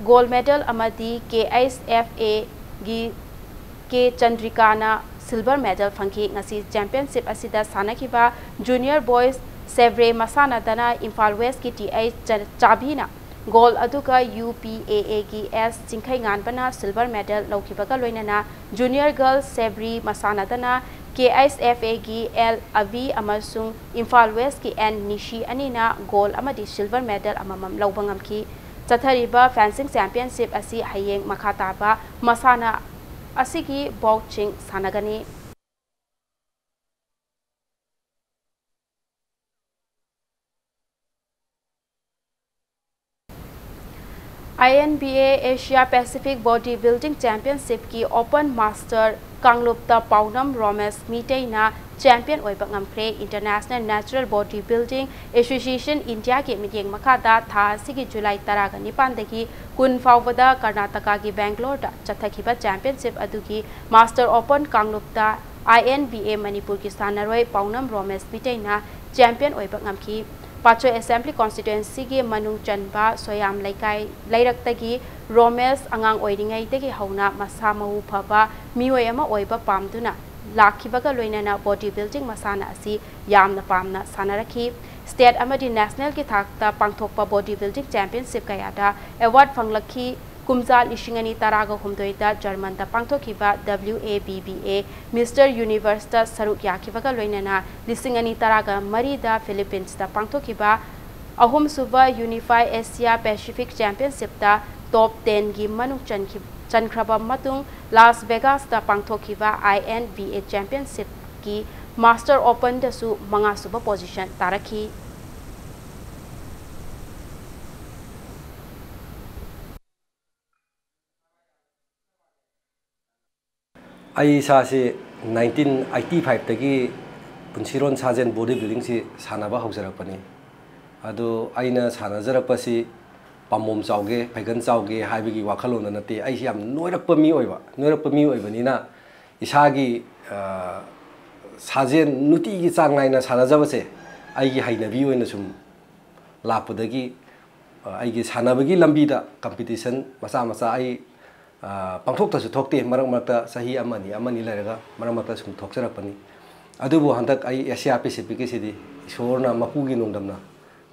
gold medal ꯑꯃꯗꯤ K H F A ꯒꯤ K ꯆꯟꯗ꯭ꯔꯤꯀꯥꯅ silver medal ꯐꯪꯈꯤ꯫ ꯉꯁꯤ championship ꯑꯁꯤꯗ ꯁꯥꯟꯅꯈꯤꯕ junior boys ꯁꯦꯕ꯭ꯔꯦ ꯃꯁꯥꯟꯅꯗꯅ ꯏꯝꯐꯥꯜ ꯋꯦꯁꯀꯤ T H ꯆ-, ꯆꯥꯕꯤꯅ gold ꯑꯗꯨꯒ U P A A ꯒꯤ S ꯆꯤꯡꯈꯩꯉꯥꯟꯕꯅ silver medal ꯂꯧꯈꯤꯕꯒ ꯂꯣꯏꯅꯅ junior girls ꯁꯦꯕ꯭ꯔꯤ ꯃꯁꯥꯟꯅꯗꯅ K H F A ꯒꯤ L ꯑꯕꯤ ꯑꯃꯁꯨꯡ ꯏꯝꯐꯥꯜ ꯋꯦꯁꯀꯤ N ꯅꯤꯁꯤ ꯑꯅꯤꯅ gold ꯑꯃꯗꯤ silver medal ꯑꯃꯃꯝ ꯂꯧꯕ ꯉꯝꯈꯤ꯫ ꯆꯠꯊꯔꯤꯕ fencing championship ꯑꯁꯤ ꯍꯌꯦꯡ ꯃꯈꯥ ꯇꯥꯕ ꯃꯁꯥꯟꯅ ꯑꯁꯤꯒꯤ boutꯁꯤꯡ ꯁꯥꯟꯅꯒꯅꯤ꯫ I N B A Asia Pacific Body Building Championshipꯀꯤ Open Master ꯀꯥꯡꯂꯨꯞꯇ ꯄꯥꯎꯅꯝ ꯔꯣꯃꯦꯁ ꯃꯤꯇꯩꯅ champion ꯑꯣꯏꯕ ꯉꯝꯈ꯭ꯔꯦ꯫ International Natural Body Building Association Indiaꯒꯤ ꯃꯤꯠꯌꯦꯡ ꯃꯈꯥꯗ ꯊꯥ ꯑꯁꯤꯒꯤ ꯖꯨꯂꯥꯏ ꯇꯔꯥꯒ ꯅꯤꯄꯥꯟꯗꯒꯤ ꯀꯨꯟ ꯐꯥꯎꯕꯗ ꯀꯔꯅꯥꯇꯀꯥꯒꯤ ꯕꯦꯡꯒ꯭ꯂꯣꯔꯗ ꯆꯠꯊꯈꯤꯕ championship ꯑꯗꯨꯒꯤ Master Open ꯀꯥꯡꯂꯨꯞꯇ I N B A ꯃꯅꯤꯄꯨꯔꯒꯤ ꯁꯥꯟꯅꯔꯣꯏ ꯄꯥꯎꯅꯝ ꯔꯣꯃꯦꯁ ꯃꯤꯇꯩꯅ champion ꯑꯣꯏꯕ ꯉꯝꯈꯤ꯫ ꯄꯥꯠꯁꯣꯏ Assembly Constituencyꯒꯤ ꯃꯅꯨꯡ ꯆꯟꯕ ꯁꯣꯌꯥꯝ ꯂꯩꯀꯥꯏ ꯂꯩꯔꯛꯇꯒꯤ ꯔꯣꯃꯦꯁ ꯑꯉꯥꯡ ꯑꯣꯏꯔꯤꯉꯩꯗꯒꯤ ꯍꯧꯅ ꯃꯁꯥ ꯃꯎ ꯐꯕ ꯃꯤꯑꯣꯏ ꯑꯃ ꯑꯣꯏꯕ ꯄꯥꯝꯗꯨꯅ ꯂꯥꯛꯈꯤꯕꯒ ꯂꯣꯏꯅꯅ body building ꯃꯁꯥꯟꯅ ꯑꯁꯤ ꯌꯥꯝꯅ ꯄꯥꯝꯅ ꯁꯥꯟꯅꯔꯛꯈꯤ꯫ State ꯑꯃꯗꯤ nationalꯒꯤ ꯊꯥꯛꯇ ꯄꯥꯡꯊꯣꯛꯄ body building championship ꯀꯌꯥꯗ award ꯐꯪꯂꯛꯈꯤ꯫ ꯀꯨꯝꯖꯥ ꯂꯤꯁꯤꯡ ꯑꯅꯤ ꯇꯔꯥꯒ ꯍꯨꯝꯗꯣꯏꯗ ꯖꯔꯃꯟꯗ ꯄꯥꯡꯊꯣꯛꯈꯤꯕ W A B B A Mister Universeꯇ ꯁꯔꯨꯛ ꯌꯥꯈꯤꯕꯒ ꯂꯣꯏꯅꯅ ꯂꯤꯁꯤꯡ ꯑꯅꯤ ꯇꯔꯥꯒ ꯃꯔꯤꯗ Philippinesꯇ ꯄꯥꯡꯊꯣꯛꯈꯤꯕ ꯑꯍꯨꯝꯁꯨꯕ Unify Asia Pacific Championshipꯇ top tenꯒꯤ ꯃꯅꯨꯡ ꯆꯟꯈꯤ-, ꯆꯟꯈ꯭ꯔꯕ ꯃꯇꯨꯡ ꯂꯥꯁ ꯚꯦꯒꯥꯁꯇ ꯄꯥꯡꯊꯣꯛꯈꯤꯕ ꯑꯥꯏ ꯑꯦꯟ ꯕꯤ ꯑꯦ ꯆꯦꯝꯄꯤꯌꯟꯁꯤꯞꯀꯤ ꯃꯥꯁꯇꯔ ꯑꯣꯄꯟꯗꯁꯨ ꯃꯉꯥꯁꯨꯕ ꯄꯣꯖꯤꯁꯟ ꯇꯥꯔꯛꯈꯤ꯫ ꯑꯩ ꯏꯁꯥꯁꯤ ꯅꯥꯏꯟꯇꯤꯟ ꯑꯩꯠꯇꯤ ꯐꯥꯏꯚꯇꯒꯤ ꯄꯨꯟꯁꯤꯔꯣꯟ ꯁꯥꯖꯦꯜ ꯕꯣꯗꯤ ꯕꯤꯜꯗꯤꯡꯁꯤ ꯁꯥꯟꯅꯕ ꯍꯧꯖꯔꯛꯄꯅꯤ꯫ ꯑꯗꯨ ꯑꯩꯅ ꯁꯥꯟꯅꯖꯔꯛꯄꯁꯤ ꯄꯥꯝꯕꯣꯝ ꯆꯥꯎꯒꯦ, ꯐꯩꯒꯟ ꯆꯥꯎꯒꯦ ꯍꯥꯏꯕꯒꯤ ꯋꯥꯈꯜꯂꯣꯟꯗ ꯅꯠꯇꯦ꯫ ꯑꯩꯁꯤ ꯌꯥꯝ ꯅꯣꯏꯔꯛꯄ ꯃꯤ ꯑꯣꯏꯕ, ꯅꯣꯏꯔꯛꯄ ꯃꯤ ꯑꯣꯏꯕꯅꯤꯅ ꯏꯁꯥꯒꯤ, ꯑ, ꯁꯥꯖꯦꯜ ꯅꯨꯡꯇꯤꯒꯤ ꯆꯥꯡ ꯅꯥꯏꯅ ꯁꯥꯟꯅꯖꯕꯁꯦ ꯑꯩꯒꯤ ꯍꯩꯅꯕꯤ ꯑꯣꯏꯅ ꯁꯨꯝ ꯂꯥꯛꯄꯗꯒꯤ, ꯑ, ꯑꯩꯒꯤ ꯁꯥꯟꯅꯕꯒꯤ ꯂꯝꯕꯤꯗ ꯀꯝꯄꯤꯇꯤꯁꯟ ꯃꯆꯥ ꯃꯆꯥ ꯑꯩ, ꯑ, ꯄꯥꯡꯊꯣꯛꯇꯁꯨ ꯊꯣꯛꯇꯦ꯫ ꯃꯔꯛ ꯃꯔꯛꯇ ꯆꯍꯤ ꯑꯃꯅꯤ, ꯑꯃꯅꯤ ꯂꯩꯔꯒ ꯃꯔꯛ ꯃꯔꯛꯇ ꯁꯨꯝ ꯊꯣꯛꯆꯔꯛꯄꯅꯤ꯫ ꯑꯗꯨꯕꯨ ꯍꯟꯗꯛ ꯑꯩ ꯑꯦꯁꯤꯌꯥ ꯄꯦꯁꯤꯐꯤꯛꯀꯤꯁꯤꯗꯤ ꯏꯁꯣꯔꯅ ꯃꯄꯨꯒꯤ ꯅꯣꯡꯗꯝꯅ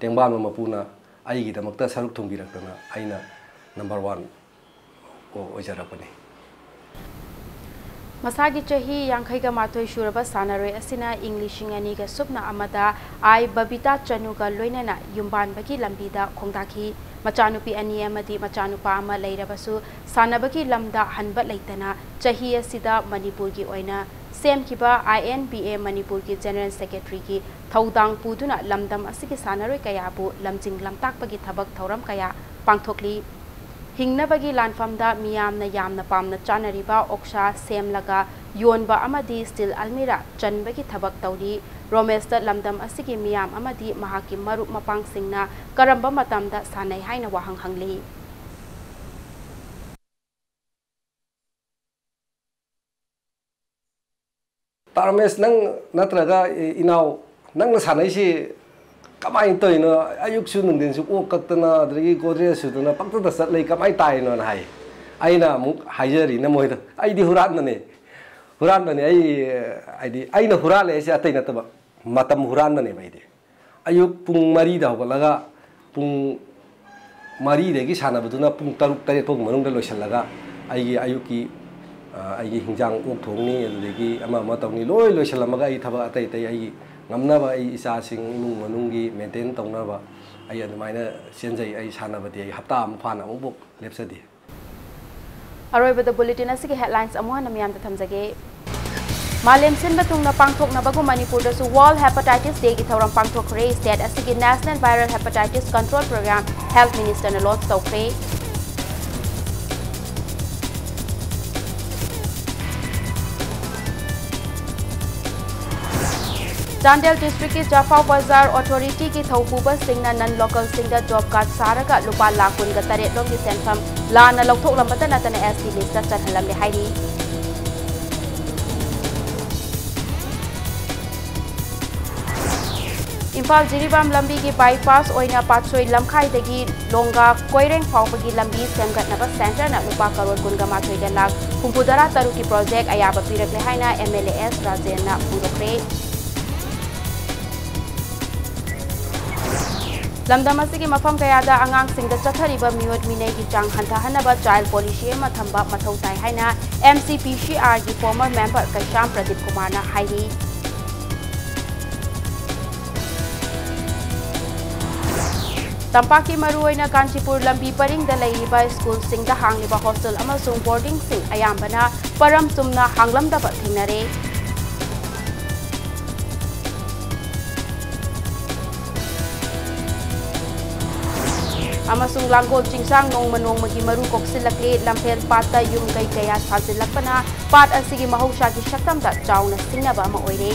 ꯇꯦꯡꯕꯥꯟꯕ ꯃꯄꯨꯅ ꯑꯩꯒꯤꯗꯃꯛꯇ ꯁꯔꯨꯛ ꯊꯨꯡꯕꯤꯔꯛꯇꯅ ꯑꯩꯅ ꯅꯝꯕꯔ ꯋꯥꯟ ꯑꯣꯏꯖꯔꯛꯄꯅꯤ꯫ ꯃꯁꯥꯒꯤ ꯆꯍꯤ ꯌꯥꯡꯈꯩꯒ ꯃꯥꯊꯣꯏ ꯁꯨꯔꯕ ꯁꯥꯟꯅꯔꯣꯏ ꯑꯁꯤꯅ ꯏꯪ ꯂꯤꯁꯤꯡ ꯑꯅꯤꯒ ꯁꯨꯞꯅ ꯑꯃꯗ ꯑꯥꯏ ꯕꯕꯤꯇꯥ ꯆꯅꯨꯒ ꯂꯣꯏꯅꯅ ꯌꯨꯝꯕꯥꯟꯕꯒꯤ ꯂꯝꯕꯤꯗ ꯈꯣꯡꯗꯥꯈꯤ꯫ ꯃꯆꯥꯅꯨꯄꯤ ꯑꯅꯤ ꯑꯃꯗꯤ ꯃꯆꯥꯅꯨꯄꯥ ꯑꯃ ꯂꯩꯔꯕꯁꯨ ꯁꯥꯟꯅꯕꯒꯤ ꯂꯝꯗ ꯍꯟꯕ ꯂꯩꯇꯅ ꯆꯍꯤ ꯑꯁꯤꯗ ꯃꯅꯤꯄꯨꯔꯒꯤ ꯑꯣꯏꯅ ꯁꯦꯝꯈꯤꯕ ꯑꯥꯏ ꯑꯦꯟ ꯕꯤ ꯑꯦ ꯃꯅꯤꯄꯨꯔꯒꯤ ꯖꯦꯅꯔꯦꯜ ꯁꯦꯀ꯭ꯔꯦꯇꯔꯤꯒꯤ ꯊꯧꯗꯥꯡ ꯄꯨꯗꯨꯅ ꯂꯝꯗꯝ ꯑꯁꯤꯒꯤ ꯁꯥꯟꯅꯔꯣꯏ ꯀꯌꯥꯕꯨ ꯂꯝꯖꯤꯡ ꯂꯝꯇꯥꯛꯄꯒꯤ ꯊꯕꯛ ꯊꯧꯔꯝ ꯀꯌꯥ ꯄꯥꯡꯊꯣꯛꯂꯤ꯫ ꯍꯤꯡꯅꯕꯒꯤ ꯂꯥꯟꯐꯝꯗ ꯃꯤꯌꯥꯝꯅ ꯌꯥꯝꯅ ꯄꯥꯝꯅ ꯆꯥꯅꯔꯤꯕ ꯑꯣꯛꯁꯥ ꯁꯦꯝꯂꯒ ꯌꯣꯟꯕ ꯑꯃꯗꯤ ꯁ꯭ꯇꯤꯜ ꯑꯜꯃꯤꯔꯥ ꯆꯟꯕꯒꯤ ꯊꯕꯛ ꯇꯧꯔꯤ꯫ ꯔꯣꯃꯦꯁꯇ ꯂꯝꯗꯝ ꯑꯁꯤꯒꯤ ꯃꯤꯌꯥꯝ ꯑꯃꯗꯤ ꯃꯍꯥꯛꯀꯤ ꯃꯔꯨꯞ ꯃꯄꯥꯡꯁꯤꯡꯅ ꯀꯔꯝꯕ ꯃꯇꯝꯗ ꯁꯥꯟꯅꯩ ꯍꯥꯏꯅ ꯋꯥꯍꯪ ꯍꯪꯂꯤ꯫ ꯇꯥꯔꯃꯦꯁ, ꯅꯪ ꯅꯠꯇ꯭ꯔꯒ ꯏ-, ꯏꯅꯥꯎ, ꯅꯪꯅ ꯁꯥꯟꯅꯩꯁꯤ ꯀꯃꯥꯏꯅ ꯇꯧꯔꯤꯅꯣ? ꯑꯌꯨꯛꯁꯨ ꯅꯨꯡꯊꯤꯟꯁꯨ ꯑꯣꯛ ꯀꯛꯇꯅ, ꯑꯗꯨꯗꯒꯤ ꯒꯣꯗ꯭ꯔꯦꯖ ꯁꯨꯗꯅ ꯄꯪꯆꯠꯇ ꯆꯠ ꯂꯩ, ꯀꯃꯥꯏꯅ ꯇꯥꯏꯅꯣꯅ ꯍꯥꯏ꯫ ꯑꯩꯅ ꯑꯃꯨꯛ ꯍꯥꯏꯖꯔꯤꯅ ꯃꯣꯏꯗ, "ꯑꯩꯗꯤ ꯍꯨꯔꯥꯟꯕꯅꯦ, ꯍꯨꯔꯥꯟꯕꯅꯦ꯫ ꯑꯩ, ꯍꯥꯏꯗꯤ, ꯑꯩꯅ ꯍꯨꯔꯥꯜꯂꯦ ꯍꯥꯏꯁꯦ ꯑꯇꯩ ꯅꯠꯇꯕ, ꯃꯇꯝ ꯍꯨꯔꯥꯟꯕꯅꯦꯕ ꯑꯩꯗꯤ꯫ ꯑꯌꯨꯛ ꯄꯨꯡ ꯃꯔꯤꯗ ꯍꯧꯒꯠꯂꯒ ꯄꯨꯡ ꯃꯔꯤꯗꯒꯤ ꯁꯥꯟꯅꯕꯗꯨꯅ ꯄꯨꯡ ꯇꯔꯨꯛ, ꯇꯔꯦꯠ ꯐꯥꯎꯒꯤ ꯃꯅꯨꯡꯗ ꯂꯣꯏꯁꯤꯜꯂꯒ ꯑꯩꯒꯤ ꯑꯌꯨꯛꯀꯤ, ꯑ, ꯑꯩꯒꯤ ꯍꯤꯟꯖꯥꯡ ꯑꯣꯛ ꯊꯣꯡꯅꯤ, ꯑꯗꯨꯗꯒꯤ ꯑꯃ ꯑꯃ ꯇꯧꯅꯤ, ꯂꯣꯏ ꯂꯣꯏꯁꯤꯜꯂꯝꯃꯒ ꯑꯩ ꯊꯕꯛ ꯑꯇꯩ ꯑꯇꯩ ꯑꯩꯒꯤ ꯉꯝꯅꯕ ꯑꯩ ꯏꯆꯥꯁꯤꯡ ꯏꯃꯨꯡ ꯃꯅꯨꯡꯒꯤ ꯃꯦꯟꯇꯦꯟ ꯇꯧꯅꯕ ꯑꯩ ꯑꯗꯨꯃꯥꯏꯅ ꯆꯦꯟꯖꯩ꯫ ꯑꯩ ꯁꯥꯟꯅꯕꯗꯤ ꯑꯩ ꯍꯞꯇꯥ ꯑꯃ ꯐꯥꯅ ꯑꯃꯨꯛꯐꯥꯎ ꯂꯦꯞꯆꯗꯦ"꯫ ꯑꯔꯣꯏꯕꯗ bulletin ꯑꯁꯤꯒꯤ headlines ꯑꯃꯨꯛ ꯍꯟꯅ ꯃꯤꯌꯥꯝꯗ ꯊꯝꯖꯒꯦ꯫ ꯃꯥꯂꯦꯝ ꯁꯤꯟꯕ ꯊꯨꯡꯅ ꯄꯥꯡꯊꯣꯛꯅꯕꯒꯨꯝ ꯃꯅꯤꯄꯨꯔꯗꯁꯨ World Hepatitis Day ꯒꯤ ꯊꯧꯔꯝ ꯄꯥꯡꯊꯣꯛꯈ꯭ꯔꯦ꯫ State ꯑꯁꯤꯒꯤ National Viral Hepatitis Control Program Health Minister ꯅ launch ꯇꯧꯈ꯭ꯔꯦ꯫ ꯆꯥꯟꯗꯦꯜ district ꯀꯤ ꯖꯐꯥꯎ ꯕꯖꯥꯔ authority ꯒꯤ ꯊꯧꯄꯨꯕꯁꯤꯡꯅ non local ꯁꯤꯡꯗ job card ꯁꯥꯔꯒ ꯂꯨꯄꯥ ꯂꯥꯈ ꯀꯨꯟꯒ ꯇꯔꯦꯠ ꯂꯣꯝꯒꯤ ꯁꯦꯟꯐꯝ ꯂꯥꯟꯅ ꯂꯧꯊꯣꯛꯂꯝꯕꯇ ꯅꯠꯇꯅ S T list ꯇ ꯆꯜꯍꯜꯂꯝꯂꯦ ꯍꯥꯏꯔꯤ꯫ ꯏꯝꯐꯥꯜ ꯖꯤꯔꯤꯕꯥꯝ ꯂꯝꯕꯤꯒꯤ bypass ꯑꯣꯏꯅ ꯄꯥꯠꯁꯣꯏ ꯂꯝꯈꯥꯏꯗꯒꯤ ꯂꯣꯡꯒꯥ ꯀꯣꯏꯔꯦꯡ ꯐꯥꯎꯕꯒꯤ ꯂꯝꯕꯤ ꯁꯦꯝꯒꯠꯅꯕ centre ꯅ ꯂꯨꯄꯥ ꯀꯔꯣꯔ ꯀꯨꯟꯒ ꯃꯥꯊꯣꯏꯒ ꯂꯥꯈ ꯍꯨꯝꯐꯨꯇꯔꯥ ꯇꯔꯨꯛꯀꯤ project ꯑꯌꯥꯕ ꯄꯤꯔꯛꯂꯦ ꯍꯥꯏꯅ M L A S ꯔꯥꯖꯦꯟꯅ ꯐꯣꯡꯗꯣꯛꯈ꯭ꯔꯦ꯫ ꯂꯝꯗꯝ ꯑꯁꯤꯒꯤ ꯃꯐꯝ ꯀꯌꯥꯗ ꯑꯉꯥꯡꯁꯤꯡꯗ ꯆꯠꯊꯔꯤꯕ ꯃꯤꯑꯣꯠ ꯃꯤꯅꯩꯒꯤ ꯆꯥꯡ ꯍꯟꯊꯍꯟꯅꯕ child policy ꯑꯃ ꯊꯝꯕ ꯃꯊꯧ ꯇꯥꯏ ꯍꯥꯏꯅ M C P C R ꯒꯤ former member ꯀꯩꯁꯥꯝ ꯄ꯭ꯔꯗꯤꯞ ꯀꯨꯃꯥꯔꯅ ꯍꯥꯏꯔꯤ꯫ ꯇꯝꯄꯥꯛꯀꯤ ꯃꯔꯨꯑꯣꯏꯅ ꯀꯥꯟꯆꯤꯄꯨꯔ ꯂꯝꯕꯤ ꯄꯔꯤꯡꯗ ꯂꯩꯔꯤꯕ ꯁ꯭ꯀꯨꯜꯁꯤꯡꯗ ꯍꯥꯡꯂꯤꯕ hostel ꯑꯃꯁꯨꯡ boardingꯁꯤꯡ ꯑꯌꯥꯝꯕꯅ ꯄꯔꯝ ꯆꯨꯝꯅ ꯍꯥꯡꯂꯝꯗꯕ ꯊꯦꯡꯅꯔꯦ꯫ ꯑꯃꯁꯨꯡ ꯂꯥꯡꯒꯣꯜ ꯆꯤꯡꯁꯥꯡ ꯅꯣꯡꯃ ꯅꯣꯡꯃꯒꯤ ꯃꯔꯨ ꯀꯣꯛꯁꯤꯜꯂꯛꯂꯦ꯫ ꯂꯝꯐꯦꯜ ꯄꯥꯠꯇ ꯌꯨꯝ ꯀꯩ ꯀꯌꯥ ꯁꯥꯖꯤꯜꯂꯛꯄꯅ ꯄꯥꯠ ꯑꯁꯤꯒꯤ ꯃꯍꯧꯁꯥꯒꯤ ꯁꯛꯇꯝꯗ ꯆꯥꯎꯅ ꯁꯤꯡꯅꯕ ꯑꯃ ꯑꯣꯏꯔꯦ꯫